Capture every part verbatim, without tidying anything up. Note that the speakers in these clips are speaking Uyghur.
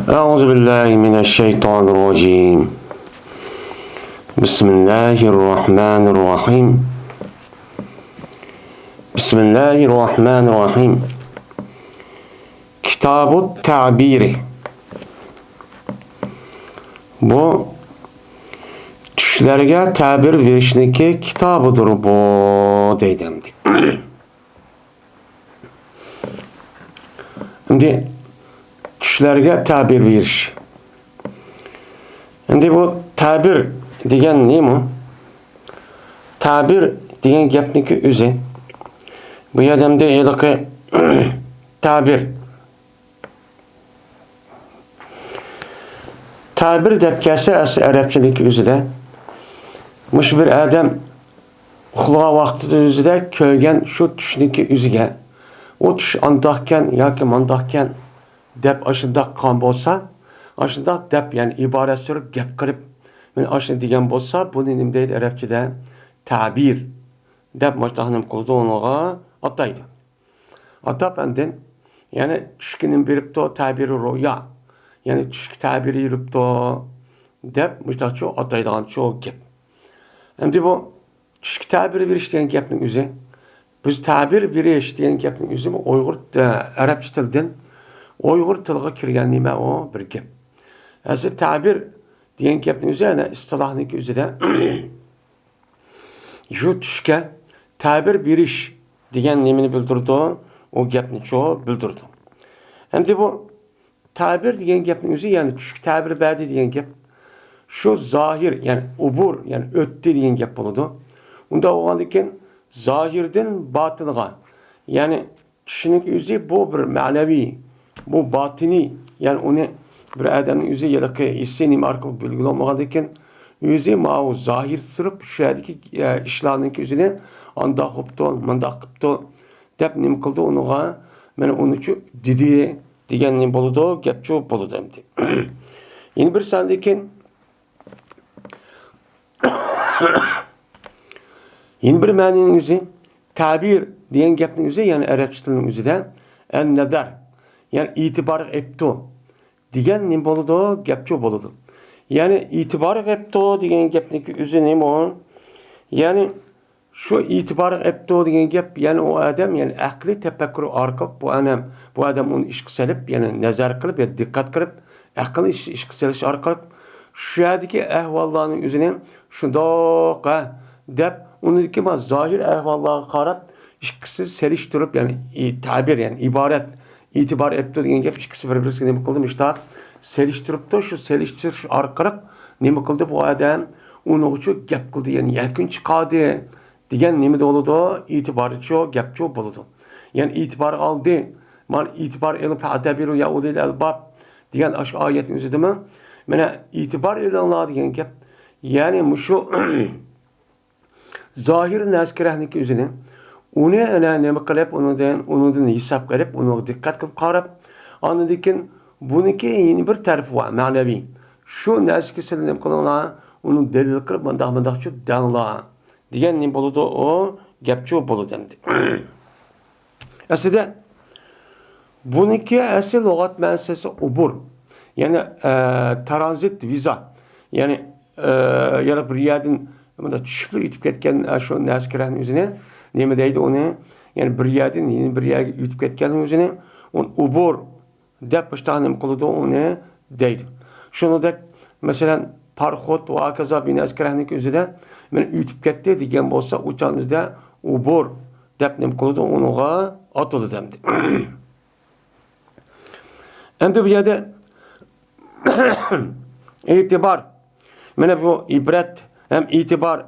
أعوذ بالله من الشيطان الرجيم. بسم الله الرحمن الرحيم. بسم الله الرحمن الرحيم. كتاب التعبير. بۇ چۈشلەرگە تەبىر بېرىشنىڭكى كىتابىدۇر بۇ، دەيدۇ ئەمدى. ئەمدى چۈشلەرگە تەبىر بېرىش. ئەمدى بۇ تەبىر دېگەن نېمە؟ تەبىر دېگەن گەپنىڭكى ئۆزى. بۇ يەردە ئەمدى ھېلىقى تەبىر. تەبىر دەپ كەلسە، ئەسلى ئەرەبچىدىكى ئۆزىدە مۇشۇ بىر ئادەم ئۇخلىغان ۋاقتىدا ئۆزىدە كۆرگەن شۇ چۈشنىڭكى ئۆزىگە، ئۇ چۈش ئانداقكەن ياكى مانداقكەن دەپ ئاشۇنداق قىلغان بولسا، ئاشۇنداق دەپ، يەنى ئىبارە سۈرۈپ گەپ قىلىپ، مەن ئاشۇنى دېگەن بولسا، بۇنى نېمە دەيدۇ ئەرەبچىدە؟ تەبىر دەپ مۇشۇنداق نېمە قىلىدۇ، ئۇنىڭغا ئاتايدۇ. ئاتاپ ئاندىن، يەنى چۈشكە نېمە بېرىپتۇ؟ تەبىرى رۇئيا. يەنى چۈشكە تەبىر بېرىپتۇ دەپ مۇشۇنداقچۇ ئاتايدىغانچۇ گەپ. ئەمدى بۇ چۈشكە تەبىر بېرىش دېگەن گەپنىڭ ئۆزى، بىز تەبىر بېرىش دېگەن گەپنىڭ ئۆزى بۇ ئۇيغۇر، ئە، ئەرەبچە تىلدىن ئۇيغۇر تىلىغا كىرگەن نېمە ئۇ بىر گەپ. ئەسلى تەبىر دېگەن گەپنىڭ ئۆزى ئەنە ئىستىلاھنىڭكى ئۆزىدە شۇ چۈشكە تەبىر بېرىش دېگەن نېمىنى بىلدۈرىدۇ؟ ئۇ گەپنىچۇ بىلدۈرىدۇ. ئەمدى بۇ تەبىر دېگەن گەپنىڭ ئۆزى، يەنى چۈشكە تەبىر بەردى دېگەن گەپ. شۇ زاھىر، يەنى ئۇبۇر، يەنى ئۆتتى دېگەن گەپ بولىدۇ. ئۇنداق بولغاندىن كېيىن زاھىردىن باتىنغا، يەنى چۈشنىڭ ئۆزى بۇ بىر مەنىۋى، بۇ باتىنىي، يەنى ئۇنى بىر ئادەمنىڭ ئۆزى ھېلىقى ھېسسىي نېمە ئارقىلىق بىلگىلى بولمىغاندىن كېيىن، ئۆزى ماۋۇ زاھىر تۇرۇپ، شۇ يەردىكى، ئە، ئىشلارنىڭ ئۆزىنى ئانداق قىپتۇ، مۇنداق قىپتۇ دەپ نېمە قىلدى ئۇنىڭغا؟ مانا ئۇنىچۇ دېدى دېگەن نېمە بولىدۇ؟ گەپچۇ بولىدۇ ئەمدى. يەنە بىر ساندىن كېيىن يەنە بىر مەنىنىڭ ئۆزى، تەبىر دېگەن گەپنىڭ ئۆزى، يەنى ئەرەبچە تىلنىڭ ئۆزىدە ئەن-نەزەر، يەنى ئېتىبارغا ئېپتۇ دېگەن نېمە بولىدۇ؟ گەپچۇ بولىدۇ. يەنى ئېتىبارغا ئېپتۇ دېگەن گەپنىڭكى ئۆزى نېمە ئۇ؟ يەنى شۇ ئېتىبارغا ئېپتۇ دېگەن گەپ، يەنى ئۇ ئادەم، يەنى ئەقلىي تەپەككۇر ئارقىلىق بۇ ئادەم، بۇ ئادەم ئۇنى ئىشقا سېلىپ، يەنى نەزەر قىلىپ، يا دىققەت قىلىپ، ئەقىل ئىش-، ئىشقا سېلىش ئارقىلىق شۇ يەردىكى ئەھۋاللارنىڭ ئۆزىنى شۇنداق، ھە، دەپ، ئۇنىڭدىكى ما زاھىر ئەھۋاللارغا قاراپ، ئىككىسىنى سېلىشتۇرۇپ، يەنى ئى-، تەبىر، يەنى ئىبارەت، ئېتىبار ئېپتۇ دېگەن گەپ ئىككىسى بىر-بىرسىگە نېمە قىلدى؟ مۇشتاق سېلىشتۇرۇپتۇ. شۇ سېلىشتۇرۇش ئارقىلىق نېمە قىلدى بۇ ئادەم؟ ئۇنىڭغىچۇ گەپ قىلدى، يەنى يەكۈن چىقاردى دېگەن نېمىدە بولىدۇ؟ ئېتىبارچۇ، گەپچۇ بولىدۇ. يەنى ئېتىبارغا ئالدى. مانا ئېتىبار ئېلىڭ، فەتەبىرۇ يا ئۇلىل ئەلباب دېگەن ئاشۇ ئايەتنىڭ ئۆزىدىمۇ؟ مانا ئېتىبار ئېلىڭلار دېگەن گەپ. يەنى مۇشۇ زاھىر نەرسە كېرەكنىكى ئۆزىنى، ئۇنى ئەنە نېمە قىلىپ، ئۇنىڭدىن، ئۇنىڭدىن ھېساب قىلىپ، ئۇنىڭغا دىققەت قىلىپ قاراپ، ئاندىن كېيىن بۇنىڭكى يەنە بىر تەرىپى بار، مەنىۋى. شۇ نەرسىگە سىلەر نېمە قىلىڭلار، ئۇنى دەلىل قىلىپ، مۇنداق، مۇنداقچۇ دەڭلار دېگەن نېمە بولىدۇ؟ ئۇ گەپچۇ بولىدۇ ئەمدى. ئەسلىدە بۇنىڭكى ئەسلى لۇغەت مەنىسى ئۇبۇر. يەنى، ئە، ترانزىت ۋىزا. يەنى، ئە، يەنى بىر يەردىن مۇنداق چۈشۈپلا ئۆتۈپ كەتكەن، ئە، شۇ نەرسە كېرەكنىڭ ئۆزىنى نېمە دەيدۇ ئۇنى؟ يەنى بىر يەردىن يەنە بىر يەرگە ئۆتۈپ كەتكەننىڭ ئۆزىنى ئۇنى ئۇبۇر دەپ مۇشتاق نېمە قىلىدۇ، ئۇنى دەيدۇ. شۇنىڭدەك، مەسىلەن، پاراخوت ۋە ھاكازا بىر نەرسە كېرەكنىڭ ئۆزىدە مانا ئۆتۈپ كەتتى دېگەن بولسا، ئۇ چاغنىڭ ئۆزىدە ئۇبۇر دەپ نېمە قىلىدۇ، ئۇنىڭغا ئاتىلىدۇ ئەمدى. ئەمدى بۇ يەردە ئېتىبار، مانا بۇ ئىبرەت ھەم ئېتىبار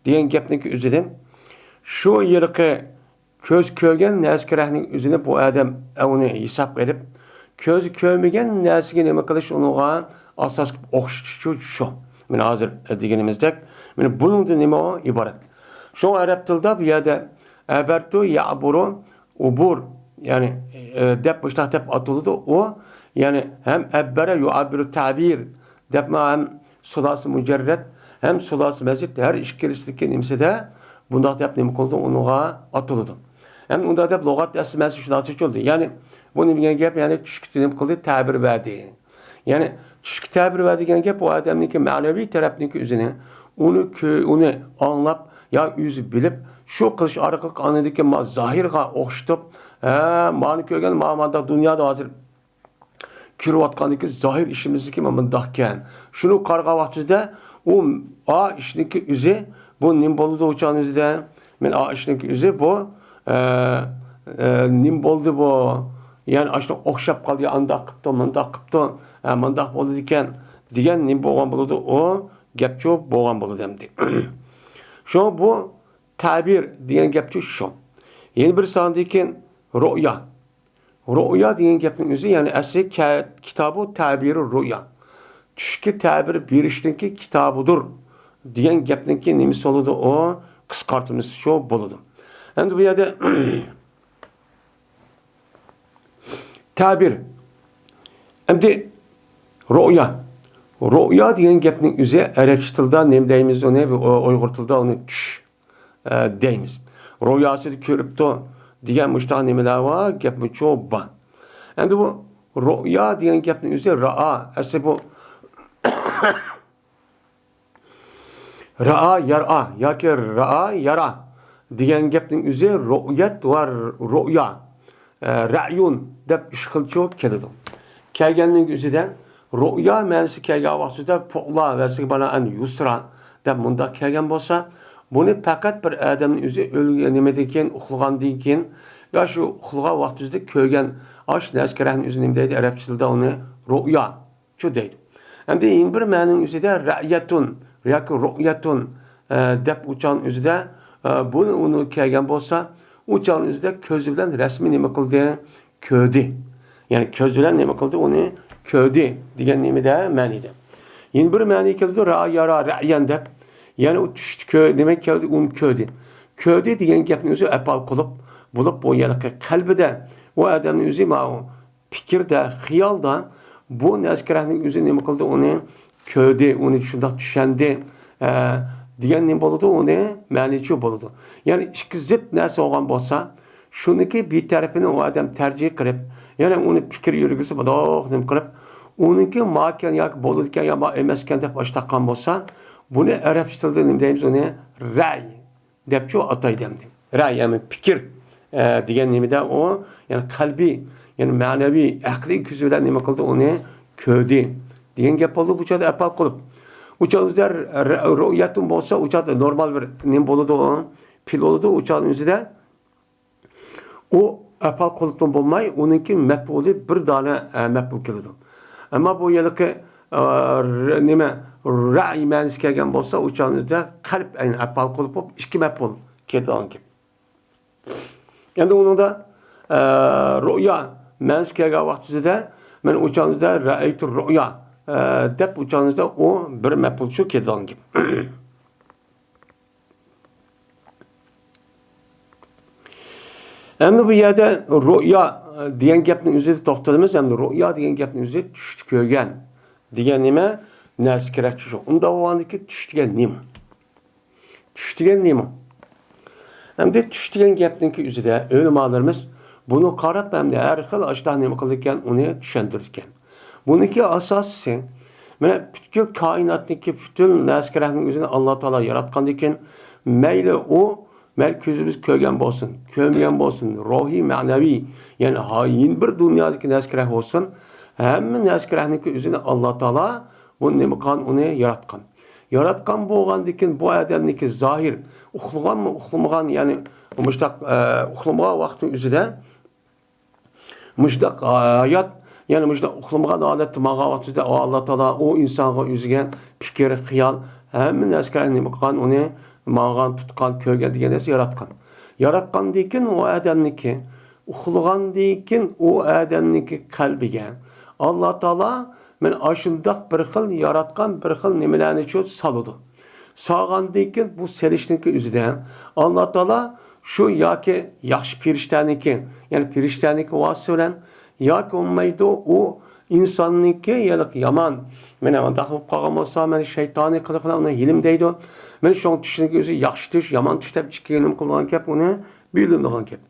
دېگەن گەپنىڭكى ئۆزىدىن شۇ ھېلىقى كۆز كۆرگەن نەرسە كېرەكنىڭ ئۆزىنى بۇ ئادەم ئۇنى ھېسابقا ئېلىپ، كۆز كۆرمىگەن نەرسىگە نېمە قىلىش، ئۇنىڭغا ئاساس قىلىپ ئوخشىتىشچۇ شۇ. مانا ھازىر دېگىنىمىزدەك، مانا بۇنىڭدىن نېمە ئىبارەت؟ شۇڭا ئەرەب تىلىدا بۇ يەردە ئەبەرتۇ يەئبۇرۇ ئۇبۇر، يەنى، ئە، دەپ مۇشۇنداق دەپ ئاتىلىدۇ. ئۇ، يەنى ھەم ئەببەرە يۇئەببىرۇ تەبىر دەپمۇ ھەم سۇلاسى مۇجەررەت ھەم سۇلاسى مەزىد ھەر ئىككىلىسىدىكى نېمىسىدە بۇنداق دەپ نېمە قىلىدۇ، ئۇنىڭغا ئاتىلىدۇ. ھەم ئۇنداق دەپ لۇغەت ئەسلىمەسى شۇنداق چېچىلدى. يەنى بۇ نېمە دېگەن گەپ؟ يەنى چۈشكە نېمە قىلدى؟ تەبىر بەردى. يەنى چۈشكە تەبىر بەر دېگەن گەپ ئۇ ئادەمنىڭكى مەنىۋى تەرەپنىڭكى ئۆزىنى، ئۇنى كۆ-، ئۇنى ئاڭلاپ يا ئۆزى بىلىپ، شۇ قىلىش ئارقىلىق ئاندىكى ما زاھىرغا ئوخشىتىپ، ھە، مانى كۆرگەن، ما-، مانداق دۇنيادا ھازىر كۆرۈۋاتقاندىكى زاھىر ئىشىمىزدىكى مۇنداقكەن. شۇنى قارىغان ۋاقتىدا ئۇ، ئا، ئىشنىڭكى ئۆزى، بۇ نېمە بولىدۇ ئۇ چاغنىڭ ئۆزىدە؟ مەن، ئا، ئىشنىڭكى ئۆزى بۇ، ئە، ئە، نېمە بولدى بۇ؟ يەنى ئاشۇنىڭ ئوخشاپ قالدى، ئانداق قىپتۇ، مۇنداق قىپتۇ، ئە، مۇنداق بولىدىكەن دېگەن نېمە بولغان بولىدۇ؟ ئۇ گەپچۇ بولغان بولىدۇ ئەمدى. شۇ بۇ تەبىر دېگەن گەپچۇ شۇ. يەنە بىر ساندىكىن رۇئيا. رۇئيا دېگەن گەپنىڭ ئۆزى، يەنى ئەسلى كە-، كىتابۇ تەبىرۇ رۇئيا. چۈشكە تەبىر بېرىشنىڭكى كىتابىدۇر دېگەن گەپنىڭكى نېمىسى بولىدۇ؟ ئۇ قىسقارتمىسى شۇ بولىدۇ. ئەمدى بۇ يەردە تەبىر. ئەمدى رۇئيا. رۇئيا دېگەن گەپنىڭ ئۆزى ئەرەبچە تىلدا نېمە دەيمىز ئۇنى؟ ئۇ-، ئۇيغۇر تىلدا ئۇنى چۈش، ئە، دەيمىز. رۇئياسىدا كۆرۈپتۇ دېگەن مۇشۇنداق نېمىلەر بار، گەپمۇچۇ بار. ئەمدى بۇ رۇئيا دېگەن گەپنىڭ ئۆزى رائا، ئەسلى بۇ رائا، يارا ياكى رائا، يارا دېگەن گەپنىڭ ئۆزى رۇئيەت ۋە رۇئيا، ئە، رەيۇن دەپ ئۈچ خىلچۇ كېلىدۇ. كەلگەننىڭ ئۆزىدە رۇئيا مەنىسى كەلگەن ۋاقتىدا پۇئلا ۋە سىگبانا ئەن يۇسرا دەپ مۇنداق كەلگەن بولسا، بۇنى پەقەت بىر ئادەمنىڭ ئۆزى ئۆلگەن نېمىدىن كېيىن، ئۇخلىغاندىن كېيىن، يا شۇ ئۇخلىغان ۋاقتىدا كۆرگەن ئاش نەسكىرەھنىڭ ئۆزى نېمە دەيدۇ ئەرەب تىلىدا ئۇنى؟ رۇئيا. شۇ دەيدۇ. ئەمدى يەنە بىر مەنىنىڭ ئۆزىدە رەئيەتۇن ياكى رۇئيەتۇن، ئە، دەپ ئۇچان ئۆزىدە، ئە، بۇ ئۇنى كەلگەن بولسا، ئۇچان ئۆزىدە كۆزى بىلەن رەسمىي نېمە قىلدى؟ كۆردى. يەنى كۆزى بىلەن نېمە قىلدى؟ ئۇنى كۆردى دېگەن نېمىدە مەنىدە. يەنە بىر مەنى كېلىدۇ، رائا يارا رەئيەن دەپ. يەنى ئۇ چۈشتە كۆ-، نېمە كەلدى؟ ئۇنى كۆردى. كۆردى دېگەن گەپنىڭ ئۆزى ئەپئال قۇلۇپ بولۇپ، بۇ يەنى قەلبىدە ئۇ ئادەمنىڭ ئۆزى ماۋۇ پىكىردە، خىيالدا بۇ نەسكىرەھنىڭ ئۆزى نېمە قىلدى؟ ئۇنى كۆردى، ئۇنى شۇنداق چۈشەندى، ئە، دېگەن نېمە بولىدۇ؟ ئۇنى مەنىچۇ بولىدۇ. يەنى ئىككى زىت نەرسە بولغان بولسا، شۇنىڭكى بىر تەرىپىنى ئۇ ئادەم تەرجىھ قىلىپ، يەنى ئۇنى پىكىر يۈرگۈزۈپ، مۇنداق نېمە قىلىپ، ئۇنىڭكى ماكەن ياكى بولىدىكەن يا ما ئەمەسكەن دەپ ئاش تاققان بولسا، بۇنى ئەرەبچە تىلدا نېمە دەيمىز؟ ئۇنى رەي دەپچۇ ئاتايدۇ ئەمدى. رەي، يەنى پىكىر، ئە، دېگەن نېمىدە ئۇ، يەنى قەلبىي، يەنى مەنىۋى، ئەقلىي كۆزى بىلەن نېمە قىلدى؟ ئۇنى كۆردى دېگەن گەپ بولدى. بۇ چاغدا ئەپئال قىلىپ. ئۇ چاغدا رە-، رۇئيەتۇن بولسا، ئۇ چاغدا نورمال بىر نېمە بولىدۇ ئۇ؟ پېئىل بولىدۇ ئۇ چاغنىڭ ئۆزىدە. ئۇ ئەپئال قىلىپمۇ بولماي، ئۇنىڭكى مەپئۇلى بىر دانە، ئە، مەپئۇل كېلىدۇ. ئەمما بۇ يەرلىكى، ئە، ر-، نېمە، رەي مەنىسى كەلگەن بولسا، ئۇ چاغنىڭدا قەلب، يەنى ئەپئال قىلىپ بولۇپ، ئىككى مەپئۇل كېلىدىغان گەپ. ئەمدى ئۇنىڭدا، ئە، رۇئيا مەنىسى كەلگەن ۋاقتىدا مەن ئۇ چاغنىڭدا رەئەيتۇ رۇئيا، ئە، دەپ ئۇ چاغنىڭدا ئۇ بىر مەپئۇل شۇ كېلىدىغان گەپ. ئەمدى بۇ يەردە رۇئيا دېگەن گەپنىڭ ئۆزىدە توختىلىمىز. ئەمدى رۇئيا دېگەن گەپنىڭ ئۆزى چۈشتە كۆرگەن دېگەن نېمە؟ نەرسە كېرەك چۈش. ئۇنداق بولغاندىكى چۈش دېگەن نېمە؟ چۈش دېگەن نېمە؟ ئەمدى چۈش دېگەن گەپنىڭكى ئۆزىدە ئۆلىمالىرىمىز بۇنى قاراپ ئەمدى ھەر خىل ئاشتاق نېمە قىلىدىكەن، ئۇنى چۈشەندۈرىدىكەن. بۇنىڭكى ئاساسىسى، مانا پۈتكۈل كائىناتنىڭكى پۈتۈن نەسكىرەھنىڭ ئۆزىنى ئاللا تائالا ياراتقاندىن كېيىن، مەيلى ئۇ، مەيلى كۆزىمىز كۆرگەن بولسۇن، كۆرمىگەن بولسۇن، روھىي، مەنىۋى، يەنى ھا-، يەنە بىر دۇنيادىكى نەسكىرەھ بولسۇن، ھەممە نەسكىرەھنىڭكى ئۆزىنى ئاللا تائالا بۇ نېمە قىلغان؟ ئۇنى ياراتقان. ياراتقان بولغاندىن كېيىن بۇ ئادەمنىڭكى زاھىر، ئۇخلىغانمۇ، ئۇخلىمىغان، يەنى مۇشتاق، ئە، ئۇخلىمىغان ۋاقتىنىڭ ئۆزىدە مۇشۇنداق ھايات، يەنى مۇشۇنداق ئۇخلىمىغان ھالەتتە ماڭغان ۋاقتىدا، ئاللا تائالا ئۇ ئىنسانغا ئۆزىگە پىكىر، خىيال، ھەممە نەرسىگە نېمە قىلغان، ئۇنى ماڭغان، تۇتقان، كۆرگەن دېگەن نەرسە ياراتقان. ياراتقاندىن كېيىن ئۇ ئادەمنىڭكى، ئۇخلىغاندىن كېيىن ئۇ ئادەمنىڭكى قەلبىگە ئاللا تائالا مانا ئاشۇنداق بىر خىل ياراتقان بىر خىل نېمىلەرنى شۇ سالىدۇ. سالغاندىن كېيىن بۇ سېلىشنىڭكى ئۆزىدە ئاللا تائالا شۇ ياكى ياخشى پېرىشتەنىڭكى، يەنى پېرىشتەنىڭكى ۋاسىتىسى بىلەن ياكى بولمايدۇ، ئۇ ئىنساننىڭكى يامان، مانا مۇنداق بولۇپ قالغان بولسا، مانا شەيتانىي قىلىق بىلەن ئۇنى ھىلىم دەيدۇ. مانا شۇنىڭ چۈشىنىكى ئۆزى ياخشى چۈش، يامان چۈش دەپ ئىككىگە نېمە قىلىدىغان گەپ ئۇنى بۆلۈنىدىغان گەپ.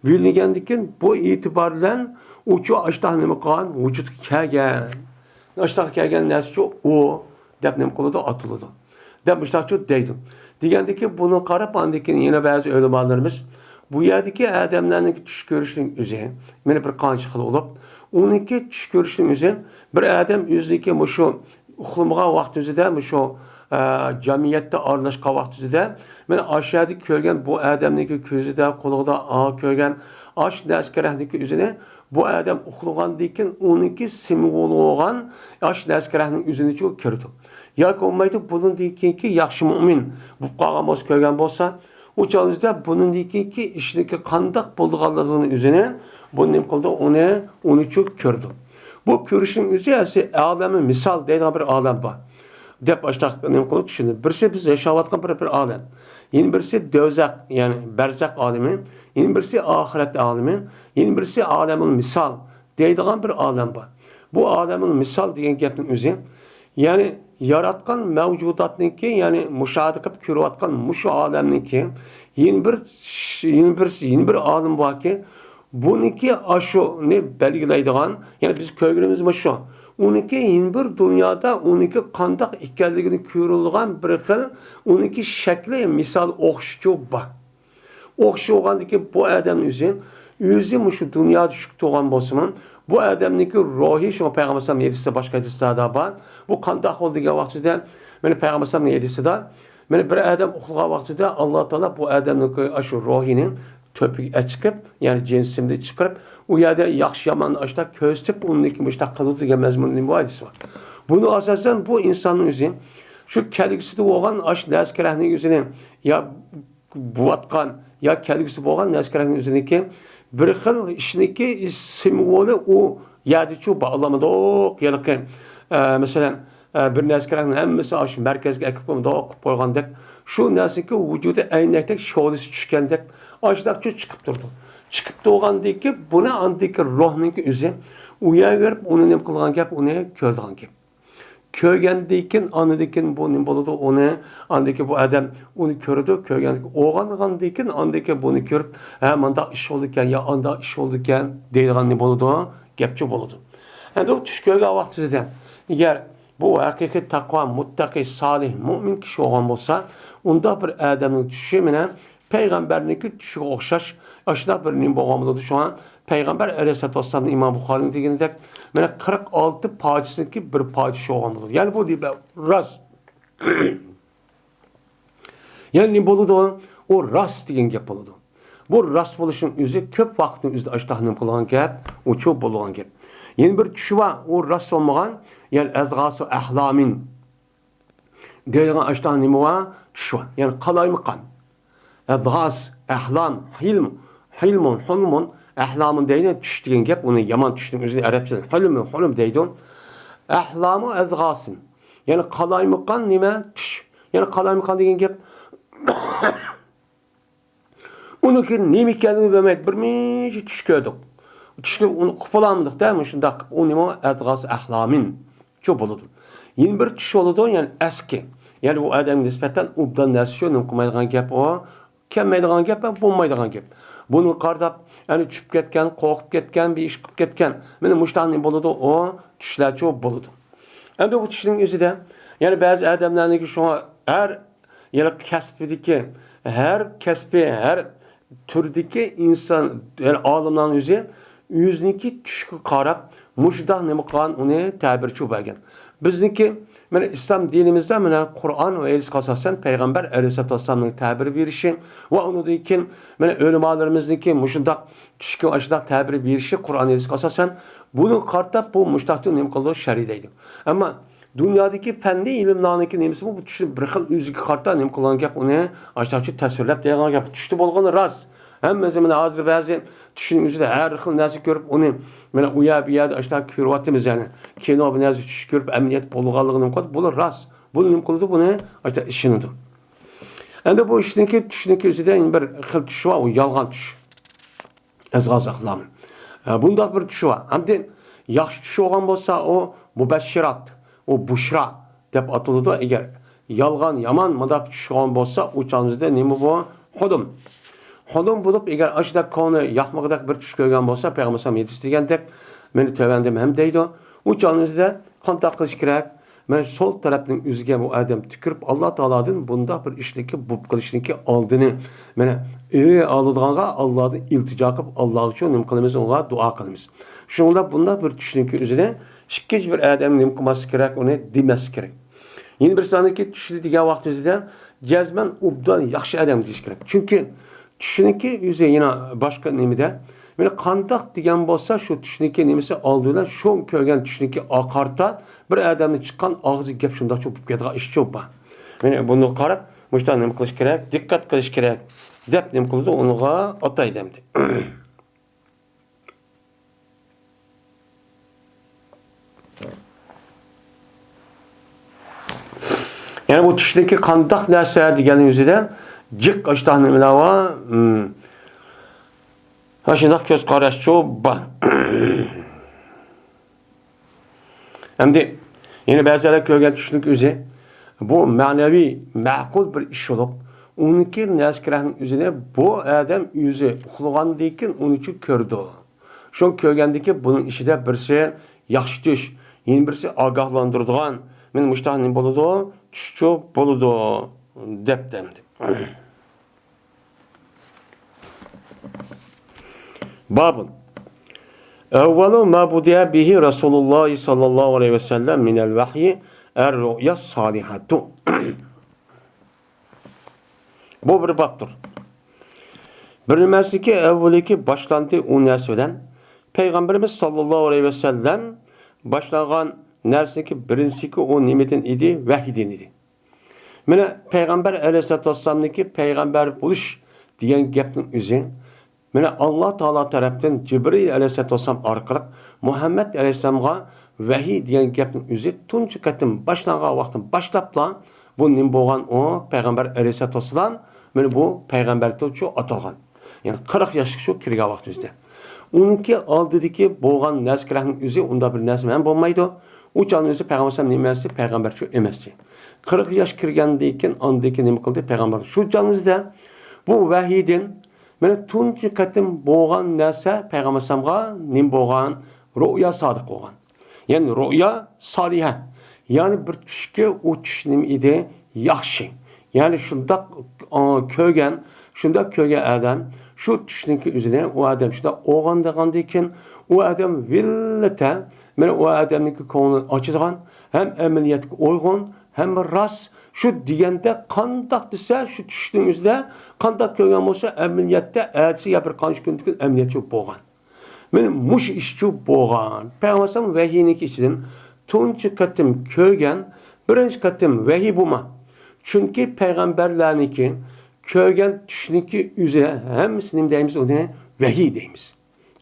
بۆلۈنگەندىن كېيىن بۇ ئېتىبار بىلەن ئۇچۇ ئاشتاق نېمە قىلغان؟ ۋۇجۇدقا كەلگەن. ئاشتاق كەلگەن نەرسىچۇ ئۇ دەپ نېمە قىلىدۇ، ئاتىلىدۇ. دەپ مۇشتاقچۇ دەيدۇ. دېگەندىكى بۇنى قاراپ، ئاندىن كېيىن يەنە بەزى ئۆلىمالىرىمىز بۇ يەردىكى ئادەملەرنىڭكى چۈش كۆرۈشنىڭ ئۆزى، مانا بىر قانچە خىل بولۇپ، ئۇنىڭكى چۈش كۆرۈشنىڭ ئۆزى بىر ئادەم ئۆزىنىڭكى مۇشۇ ئۇخلىمىغان ۋاقتىمىزدا، مۇشۇ، ئە، جەمئىيەتتە ئارىلاشقان ۋاقتىمىزدا، مانا ئاشۇ يەردە كۆرگەن بۇ ئادەمنىڭكى كۆزىدە، قۇلىقىدا ئا-، كۆرگەن ئاش نەرسە كېرەكنىڭكى ئۆزىنى بۇ ئادەم ئۇخلىغاندىن كېيىن ئۇنىڭكى سىمۋولى بولغان ئاش نەرسە كېرەكنىڭ ئۆزىنىچۇ كۆرىدۇ. ياكى بولمايدۇ، بۇنىڭدىن كېيىنكى ياخشى مۆمىن بولۇپ قالغان بولسا، كۆرگەن بولسا، ئۇ چاغىمىزدا بۇنىڭدىن كېيىنكى ئىشنىڭكى قانداق بولىدىغانلىقىنى ئۆزىنى، بۇنى نېمە قىلىدۇ، ئۇنى، ئۇنىچۇ كۆرىدۇ. بۇ كۆرۈشنىڭ ئۆزى ئەسلى ئالەمى مىسال دەيدىغان بىر ئالەم بار. دەپ ئاشتاق نېمە قىلىپ چۈشىنىدۇ. بىرسى بىز ياشاۋاتقان بىر، بىر ئالەم. يەنە بىرسى دۆزەخ، يەنى بەرزەخ ئالىمى. يەنە بىرسى ئاخىرەت ئالىمى. يەنە بىرسى ئالەمۇل مىسال دەيدىغان بىر ئالەم بار. بۇ ئالەمۇل مىسال دېگەن گەپنىڭ ئۆزى، يەنى ياراتقان مەۋجۇداتنىڭكى، يەنى مۇشاھىدە قىلىپ كۆرۈۋاتقان مۇشۇ ئالەمنىڭكى يەنە بىر، يەنە بىر، يەنە بىر ئالىمى باركى، بۇنىڭكى ئاشۇنى بەلگىلەيدىغان، يەنى بىز كۆرگىنىمىز مۇشۇ. ئۇنىڭكى يەنە بىر دۇنيادا ئۇنىڭكى قانداق ئىكەنلىكىنى كۆرۈلىدىغان بىر خىل ئۇنىڭكى شەكلى، مىسال ئوخشىشى بار. ئوخشىشى بولغاندىكى بۇ ئادەمنىڭ ئۆزى، ئۆزى مۇشۇ دۇنيادا چۈشۈپ تۇرغان بولسىمۇ، بۇ ئادەمنىڭكى روھى، شۇڭا پەيغەمبەر ئەلەيھىسسالام ھەدىسىدە، باشقا ھەدىسلەردە بار. بۇ قانداق بولدى دېگەن ۋاقتىدا، مانا پەيغەمبەر ئەلەيھىسسالامنىڭ ھەدىسىدە، مانا بىر ئادەم ئۇخلىغان ۋاقتىدا ئاللا تائالا بۇ ئادەمنىڭكى ئاشۇ روھىنى تۆپىگە ئەچىقىپ، يەنى جىسىمدىن چىقىرىپ، ئۇ يەردە ياخشى يامان ئاشتاق كۆرسىتىپ، ئۇنىڭكى مۇشتاق قىلىدۇ دېگەن مەزمۇندا بۇ ھەدىس بار. بۇنىڭ ئاساسەن بۇ ئىنساننىڭ ئۆزى شۇ كەلگۈسىدە بولغان ئاشۇ نەرسە كېرەكنىڭ ئۆزىنى يا بوۋاتقان يا كەلگۈسى بولغان نەرسە كېرەكنىڭ ئۆزىنىڭكى بىر خىل ئىشنىڭكى سىمۋولى ئۇ يەردىچۇ بارلىمىدۇق. ھېلىقى، ئە، مەسىلەن، ئە، بىر نەرسە كېرەكنىڭ ھەممىسى ئاشۇ مەركەزگە ئەكىپ قويۇپ قىلىپ قويغاندەك، شۇ نەرسىنىڭكى ۋۇجۇدى ئەينەكتەك شولىسى چۈشكەندەك ئاشۇنداقچۇ چىقىپ تۇرىدۇ. چىقىپ تۇرغاندىكى بۇنى ئاندىكى روھنىڭكى ئۆزى ئۇ يەرگە بېرىپ ئۇنى نېمە قىلغان گەپ، ئۇنى كۆرىدىغان گەپ. كۆرگەندىن كېيىن، ئاندىن كېيىن بۇ نېمە بولىدۇ؟ ئۇنى، ئاندىن كېيىن بۇ ئادەم ئۇنى كۆرىدۇ، كۆرگەندىن كېيىن، ئويغانغاندىن كېيىن، ئاندىن كېيىن بۇنى كۆرۈپ، ھە، مانداق ئىش بولىدىكەن يا ئانداق ئىش بولىدىكەن دەيدىغان نېمە بولىدۇ؟ گەپچۇ بولىدۇ. ئەمدى ئۇ چۈش كۆرگەن ۋاقتىدا، ئەگەر بۇ ھەقىقىي تەقۋا، مۇتتەقى، سالىھ، مۆمىن كىشى بولغان بولسا، ئۇنداق بىر ئادەمنىڭ چۈشى مەنە پەيغەمبەرنىڭكى چۈشىگە ئوخشاش ئاشۇنداق بىر نېمە بولغان بولىدۇ. شۇڭا پەيغەمبەر ئەلەيھىسسالاتۇ ۋەسسالام، ئىمام بۇخارىنىڭ دېگىنىدەك، مانا قىرىق ئالتە پارچىسىنىڭكى بىر پارچىسى بولغان بولىدۇ. يەنى بۇ دېمەك راست. يەنى نېمە بولىدۇ؟ ئۇ راست دېگەن گەپ بولىدۇ. بۇ راست بولۇشنىڭ ئۆزى كۆپ ۋاقىتنىڭ ئۆزىدە ئاشۇنداق نېمە قىلغان گەپ، ئۇچۇ بولغان گەپ. يەنە بىر چۈشى بار، ئۇ راست بولمىغان، يەنى ئەزغاسۇ ئەھلامىن دەيدىغان ئاشۇنداق نېمە بار؟ چۈش بار. يەنى قالايمىقان. ئەزغاس، ئەھلام، ھىلم، ھىلمۇن، ھۇلمۇن، ئەھلامۇن دەيدۇ. چۈش دېگەن گەپ، ئۇنى يامان چۈشنىڭ ئۆزىنى ئەرەبچىدىن ھىلمۇ، ھۇلم دەيدۇ. ئەھلامۇ ئەزغاسىن. يەنى قالايمىقان نېمە؟ چۈش. يەنى قالايمىقان دېگەن گەپ، ئۇنىڭكى نېمە ئىكەنلىكىنى بىلمەي بىر مۇنچە چۈش كۆردۇق. چۈشنى ئۇنى ئۇقۇپ بولالمىدۇق-دە، مۇشۇنداق قىلىپ ئۇ نېمە؟ ئەزغاسۇ ئەھلامىن. چۇ بولىدۇ. يەنە بىر چۈش بولىدۇ، يەنى ئەسكى. يەنى بۇ ئادەمگە نىسبەتەن ئوبدان نەرسە شۇ، نېمە قىلمايدىغان گەپ ئۇ. كەلمەيدىغان گەپ ۋە بولمايدىغان گەپ. بۇنى قارداپ، يەنى چۈشۈپ كەتكەن، قورقۇپ كەتكەن، بىر ئىش قىلىپ كەتكەن. مانا مۇشۇنداق نېمە بولىدۇ؟ ئۇ چۈشلەرچۇ بولىدۇ. ئەمدى بۇ چۈشنىڭ ئۆزىدە، يەنى بەزى ئادەملەرنىڭكى شۇڭا ھەر يەنى كەسپىدىكى، ھەر كەسپى، ھەر تۈردىكى ئىنسان، يەنى ئالىملارنىڭ ئۆزى ئۆزىنىڭكى چۈشىگە قاراپ مۇشۇنداق نېمە قىلغان ئۇنى تەبىرچۇ بەرگەن. بىزنىڭكى مانا ئىسلام دىنىمىزدا مانا قۇرئان ۋە ھەدىسكە ئاساسەن پەيغەمبەر ئەلەيھىسسالاتۇ ۋەسسالامنىڭ تەبىر بېرىشى ۋە ئۇنىڭدىن كېيىن مانا ئۆلىمالىرىمىزنىڭكى مۇشۇنداق چۈشكە ئاشۇنداق تەبىر بېرىشى قۇرئان ھەدىسكە ئاساسەن بۇنى قارىتاپ بۇ مۇشۇنداقتۇ نېمە قىلىدۇ؟ شەرھلەيدۇ. ئەمما دۇنيادىكى پەننىي ئىلىملارنىڭكى نېمىسىمۇ بۇ چۈشنى بىر خىل ئۆزىگە قارىتا نېمە قىلغان گەپ، ئۇنى ئاشتاقچە تەسۋىرلەپ دەيدىغان گەپ. چۈشتە بولغىنى راست. ھەممىسى مانا ھازىر بەزى چۈشنىڭ ئۆزىدە ھەر خىل نەرسە كۆرۈپ، ئۇنى مانا ئۇ يەر، بۇ يەردە ئاشتاق كۆرۈۋاتىمىز، يەنى كىنو، بۇ نەرسە چۈش كۆرۈپ ئەمەلىيەت بولغانلىقىنى نېمە قىلىدۇ؟ بۇلار راست. بۇنى نېمە قىلىدۇ؟ بۇنى ئاشتاق ئىشىنىدۇ. ئەمدى بۇ ئىشنىڭكى، چۈشنىڭكى ئۆزىدە يەنە بىر خىل چۈش بار، ئۇ يالغان چۈش. ئەزغاس ئەھلام. ئە، بۇنداق بىر چۈش بار. ئەمدى ياخشى چۈش بولغان بولسا، ئۇ مۇبەششىرات، ئۇ بۇشرا دەپ ئاتىلىدۇ. ئەگەر يالغان، يامان مۇنداق چۈش بولغان بولسا، ئۇ چاغىمىزدا نېمە بۇ؟ خۇلۇم. خۇلۇم بولۇپ، ئەگەر ئاشۇنداق كۆڭلى ياقمىغۇدەك بىر چۈش كۆرگەن بولسا، پەيغەمبەر ئەلەيھىسسالام ھەدىس دېگەندەك، مانا تۆۋەندە ھەم دەيدۇ، ئۇ چاغنىڭ ئۆزىدە قانداق قىلىش كېرەك؟ مانا سول تەرەپنىڭ ئۆزىگە بۇ ئادەم تۈكۈرۈپ، ئاللا تائالادىن بۇنداق بىر ئىشنىڭكى بولۇپ قېلىشنىڭكى ئالدىنى، مانا، ئۆي ئالىدىغانغا ئاللادىن ئىلتىجا قىلىپ، ئاللاغا شۇ نېمە قىلىمىز، ئۇنىڭغا دۇئا قىلىمىز. شۇنىڭ بىلەن بۇنداق بىر چۈشنىڭكى ئۆزىنى ئىككىنچى بىر ئادەم نېمە قىلماسلىقى كېرەك، ئۇنى دېمەسلىكى كېرەك. يەنە بىرسى ئاندىكى چۈشتە دېگەن ۋاقتىمىزدا جەزمەن ئوبدان ياخشى ئادەم دېيىش كېرەك. چۈنكى چۈشنىڭكى ئۆزى يەنە باشقا نېمىدە، مانا قانداق دېگەن بولسا، شۇ چۈشنىڭكى نېمىسى ئالدى بىلەن شۇ كۆرگەن چۈشنىڭكى قارىتا بىر ئادەمنىڭ چىققان ئاغزى گەپ شۇنداقچۇ بولۇپ كېتىدىغان ئىشچۇ بار. مانا بۇنى قاراپ، مۇشۇنداق نېمە قىلىش كېرەك، دىققەت قىلىش كېرەك دەپ نېمە قىلىدۇ، ئۇنىڭغا ئاتاي دەمدى. يەنى بۇ چۈشنىڭكى قانداق نەرسە دېگەن يۈزىدە جىق ئاشتاق نېمىلەر بار؟ ھە، شۇنداق كۆز قاراشچۇ بار. ئەمدى يەنە بەزىلەر كۆرگەن چۈشنىڭ ئۆزى بۇ مەنىۋى مەقۇل بىر ئىش بولۇپ، ئۇنىڭكى نەرسە كېرەكنىڭ ئۆزىنى بۇ ئادەم ئۆزى ئۇخلىغاندىن كېيىن ئۇنىچۇ كۆرىدۇ. شۇ كۆرگەندىكى بۇنىڭ ئىچىدە بىرسى ياخشى چۈش، يەنە بىرسى ئاگاھلاندۇرىدىغان، مانا مۇشۇنداق نېمە بولىدۇ، چۈشچۇ بولىدۇ، دەپتۇ ئەمدى. باب. أول ما بدأ به رسول الله صلى الله عليه وسلم من الوحي الرؤيا الصالحة. بۇ بىر بابتۇر. بىر نېمىسىكى ئەۋۋىلىكى باشلاندى ئۇ نەرسە بىلەن. پەيغەمبىرىمىز ساللاللاھۇ ئەلەيھى ۋەسەللەم باشلانغان نەرسىكى بىرىنچىسىكى ئۇ نېمىدىن ئىدى؟ ۋەھىيدىن ئىدى. مانا پەيغەمبەر ئەلەيھىسسالاتۇ ۋەسسالامنىڭكى پەيغەمبەر بولۇش دېگەن گەپنىڭ ئۆزى، مانا ئاللا تائالا تەرەپتىن جىبرىئىل ئەلەيھىسسالاتۇ ۋەسسالام ئارقىلىق مۇھەممەد ئەلەيھىسسالامغا ۋەھىي دېگەن گەپنىڭ ئۆزى تۇنجى قېتىم باشلانغان ۋاقىتتىن باشلاپلا بۇ نېمە بولغان؟ ئۇ پەيغەمبەر ئەلەيھىسسالاتۇ ۋەسسالام مانا بۇ پەيغەمبەرچۇ ئاتالغان. يەنى قىرىق ياشقا شۇ كىرگەن ۋاقتىمىزدا. ئۇنىڭكى ئالدىدىكى بولغان نەرسە كېرەكنىڭ ئۆزى ئۇنداق بىر نەرسە ھەم بولمايدۇ. ئۇ چاغنىڭ ئۆزى پەيغەمبەر ئەلەيھىسسالام نېمە ئەمەسچى؟ پەيغەمبەرچۇ ئەمەسچى. قىرىق ياش كىرگەندىن كېيىن ئاندىن كېيىن نېمە قىلدى؟ پەيغەمبەر شۇ چاغنىڭ ئۆزىدە بۇ ۋەھىيدىن مانا تۇنجى قېتىم بولغان نەرسە پەيغەمبەر ئەلەيھىسسالامغا نېمە بولغان؟ رۇئيا سادىق بولغان. يەنى رۇئيا سالىھە. يەنى بىر چۈشكە ئۇ چۈش نېمە ئىدى؟ ياخشى. يەنى شۇنداق، ئا، كۆرگەن، شۇنداق كۆرگەن ئادەم شۇ چۈشنىڭكى ئۆزىنى ئۇ ئادەم شۇنداق ئويغاندىغاندىن كېيىن ئۇ ئادەم ۋىللىتە، مانا ئۇ ئادەمنىڭكى كۆڭلىنى ئاچىدىغان، ھەم ئەمەلىيەتكە ئۇيغۇن، ھەم راست، شۇ دېگەندەك قانداق دېسە، شۇ چۈشنىڭ ئۆزىدە قانداق كۆرگەن بولسا، ئەمەلىيەتتە ئەتىسى يا بىر قانچە كۈندىن كېيىن ئەمەلىيەتچۇ بولغان. مانا مۇشۇ ئىشچۇ بولغان. پەيغەمبەر ئەلەيھىسسالام ۋەھىينىڭكى ئىچىدىن تۇنجى قېتىم كۆرگەن، بىرىنچى قېتىم ۋەھىي بولما. چۈنكى پەيغەمبەرلەرنىڭكى كۆرگەن چۈشنىڭكى ئۆزى ھەممىسى نېمە دەيمىز؟ ئۇنى ۋەھىي دەيمىز.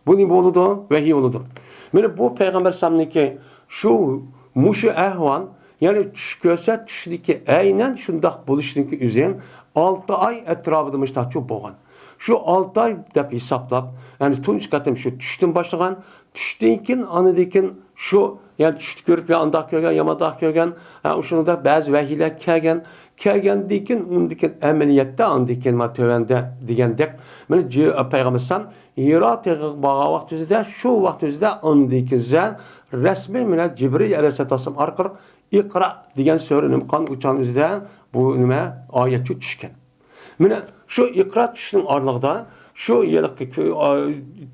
بۇ نېمە بولىدۇ؟ ۋەھىي بولىدۇ. مانا بۇ پەيغەمبەر ئەلەيھىسسالامنىڭكى شۇ، مۇشۇ ئەھۋال، يەنى چۈش كۆرسە، چۈشنىڭكى ئەينەن شۇنداق بولۇشىنىڭكى ئۆزى ئالتە ئاي ئەتراپىدا مۇشۇنداقچۇ بولغان. شۇ ئالتە ئاي دەپ ھېسابلاپ، يەنى تۇنجى قېتىم شۇ چۈشتىن باشلىغان، چۈشتىن كېيىن، ئاندىن كېيىن شۇ، يەنى چۈشتە كۆرۈپ، يا ئانداق كۆرگەن، يا مانداق كۆرگەن، ھە، شۇنىڭدا بەزى ۋەھىيلەر كەلگەن، كەلگەندىن كېيىن، ئۇندىن كېيىن ئەمەلىيەتتە، ئاندىن كېيىن مانا تۆۋەندە دېگەندەك، مانا جى-، پەيغەمبەر ئەلەيھىسسالام ھىرا تېغىغا بارغان ۋاقتى ئۆزىدە، شۇ ۋاقىت ئۆزىدە ئاندىن كېيىن رەسمىي مانا جىبرىئىل ئەلەيھىسسالام ئارقىلىق ئىقرا دېگەن سۈرە نېمە قىلغان ئۇ چاغنىڭ ئۆزىدە بۇ نېمە ئايەتچۇ چۈشكەن. مانا شۇ ئىقرا چۈشنىڭ ئارىلىقىدا، شۇ ھېلىقى كۆ-، ئا،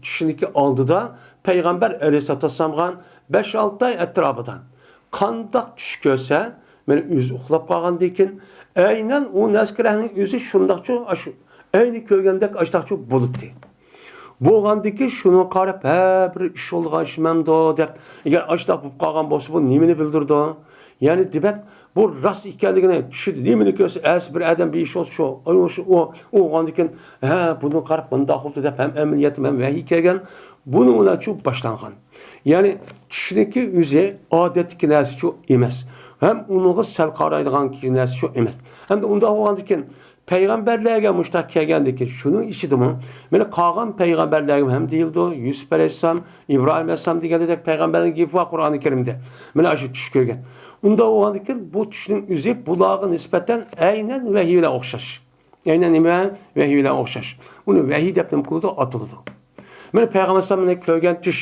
چۈشنىڭكى ئالدىدا پەيغەمبەر ئەلەيھىسسالاتۇ ۋەسسالامغا بەش-ئالتە ئاي ئەتراپىدا قانداق چۈش كۆرسە، مانا ئۆزى ئۇخلاپ قالغاندىن كېيىن، ئەينەن ئۇ نەرسە كېرەكنىڭ ئۆزى شۇنداقچۇ، ئاشۇ ئەينى كۆرگەندەك ئاشۇنداقچۇ بولاتتى. بولغاندىكى شۇنىڭغا قاراپ، ھە، بىر ئىش بولىدىغان ئىشمەمدۇ دەپ، ئەگەر ئاشۇنداق بولۇپ قالغان بولسا، بۇ نېمىنى بىلدۈرىدۇ؟ يەنى دېمەك، بۇ راست ئىكەنلىكىنى چۈشىدە نېمىنى كۆرسە، ئەتىسى بىر ئادەم بىر ئىش بولسا، شۇ، ئۇ، شۇ، ئۇ، ئۇ بولغاندىن كېيىن، ھە، بۇنىڭغا قاراپ مۇنداق بولدى دەپ، ھەم ئەمەلىيەتتە ھەم ۋەھىي كەلگەن، بۇنىڭ بىلەن شۇ باشلانغان. يەنى چۈشنىڭكى ئۆزى ئادەتتىكى نەرسە شۇ ئەمەس. ھەم ئۇنىڭغا سەل قارايدىغان نەرسە شۇ ئەمەس. ھەمدە ئۇنداق بولغاندىن كېيىن، پەيغەمبەرلەرگە مۇشۇنداق كەلگەندىكىن، شۇنىڭ ئىچىدىمۇ مانا قالغان پەيغەمبەرلەرگە ھەم دېيىلىدۇ، يۈسۈپ ئەلەيھىسسالام، ئىبراھىم ئەلەيھىسسالام دېگەندەك پەيغەمبەرنىڭ گېپى بار قۇرئانى كەرىمدە. مانا شۇ چۈش كۆرگەن. ئۇنداق بولغاندىكىن، بۇ چۈشنىڭ ئۆزى بۇلارغا نىسبەتەن ئەينەن ۋەھىي بىلەن ئوخشاش. ئەينەن نېمە؟ ۋەھىي بىلەن ئوخشاش. ئۇنى ۋەھىي دەپ نېمە قىلىدۇ؟ ئاتىلىدۇ. مانا پەيغەمبەر ئەلەيھىسسالام مانا كۆرگەن چۈش،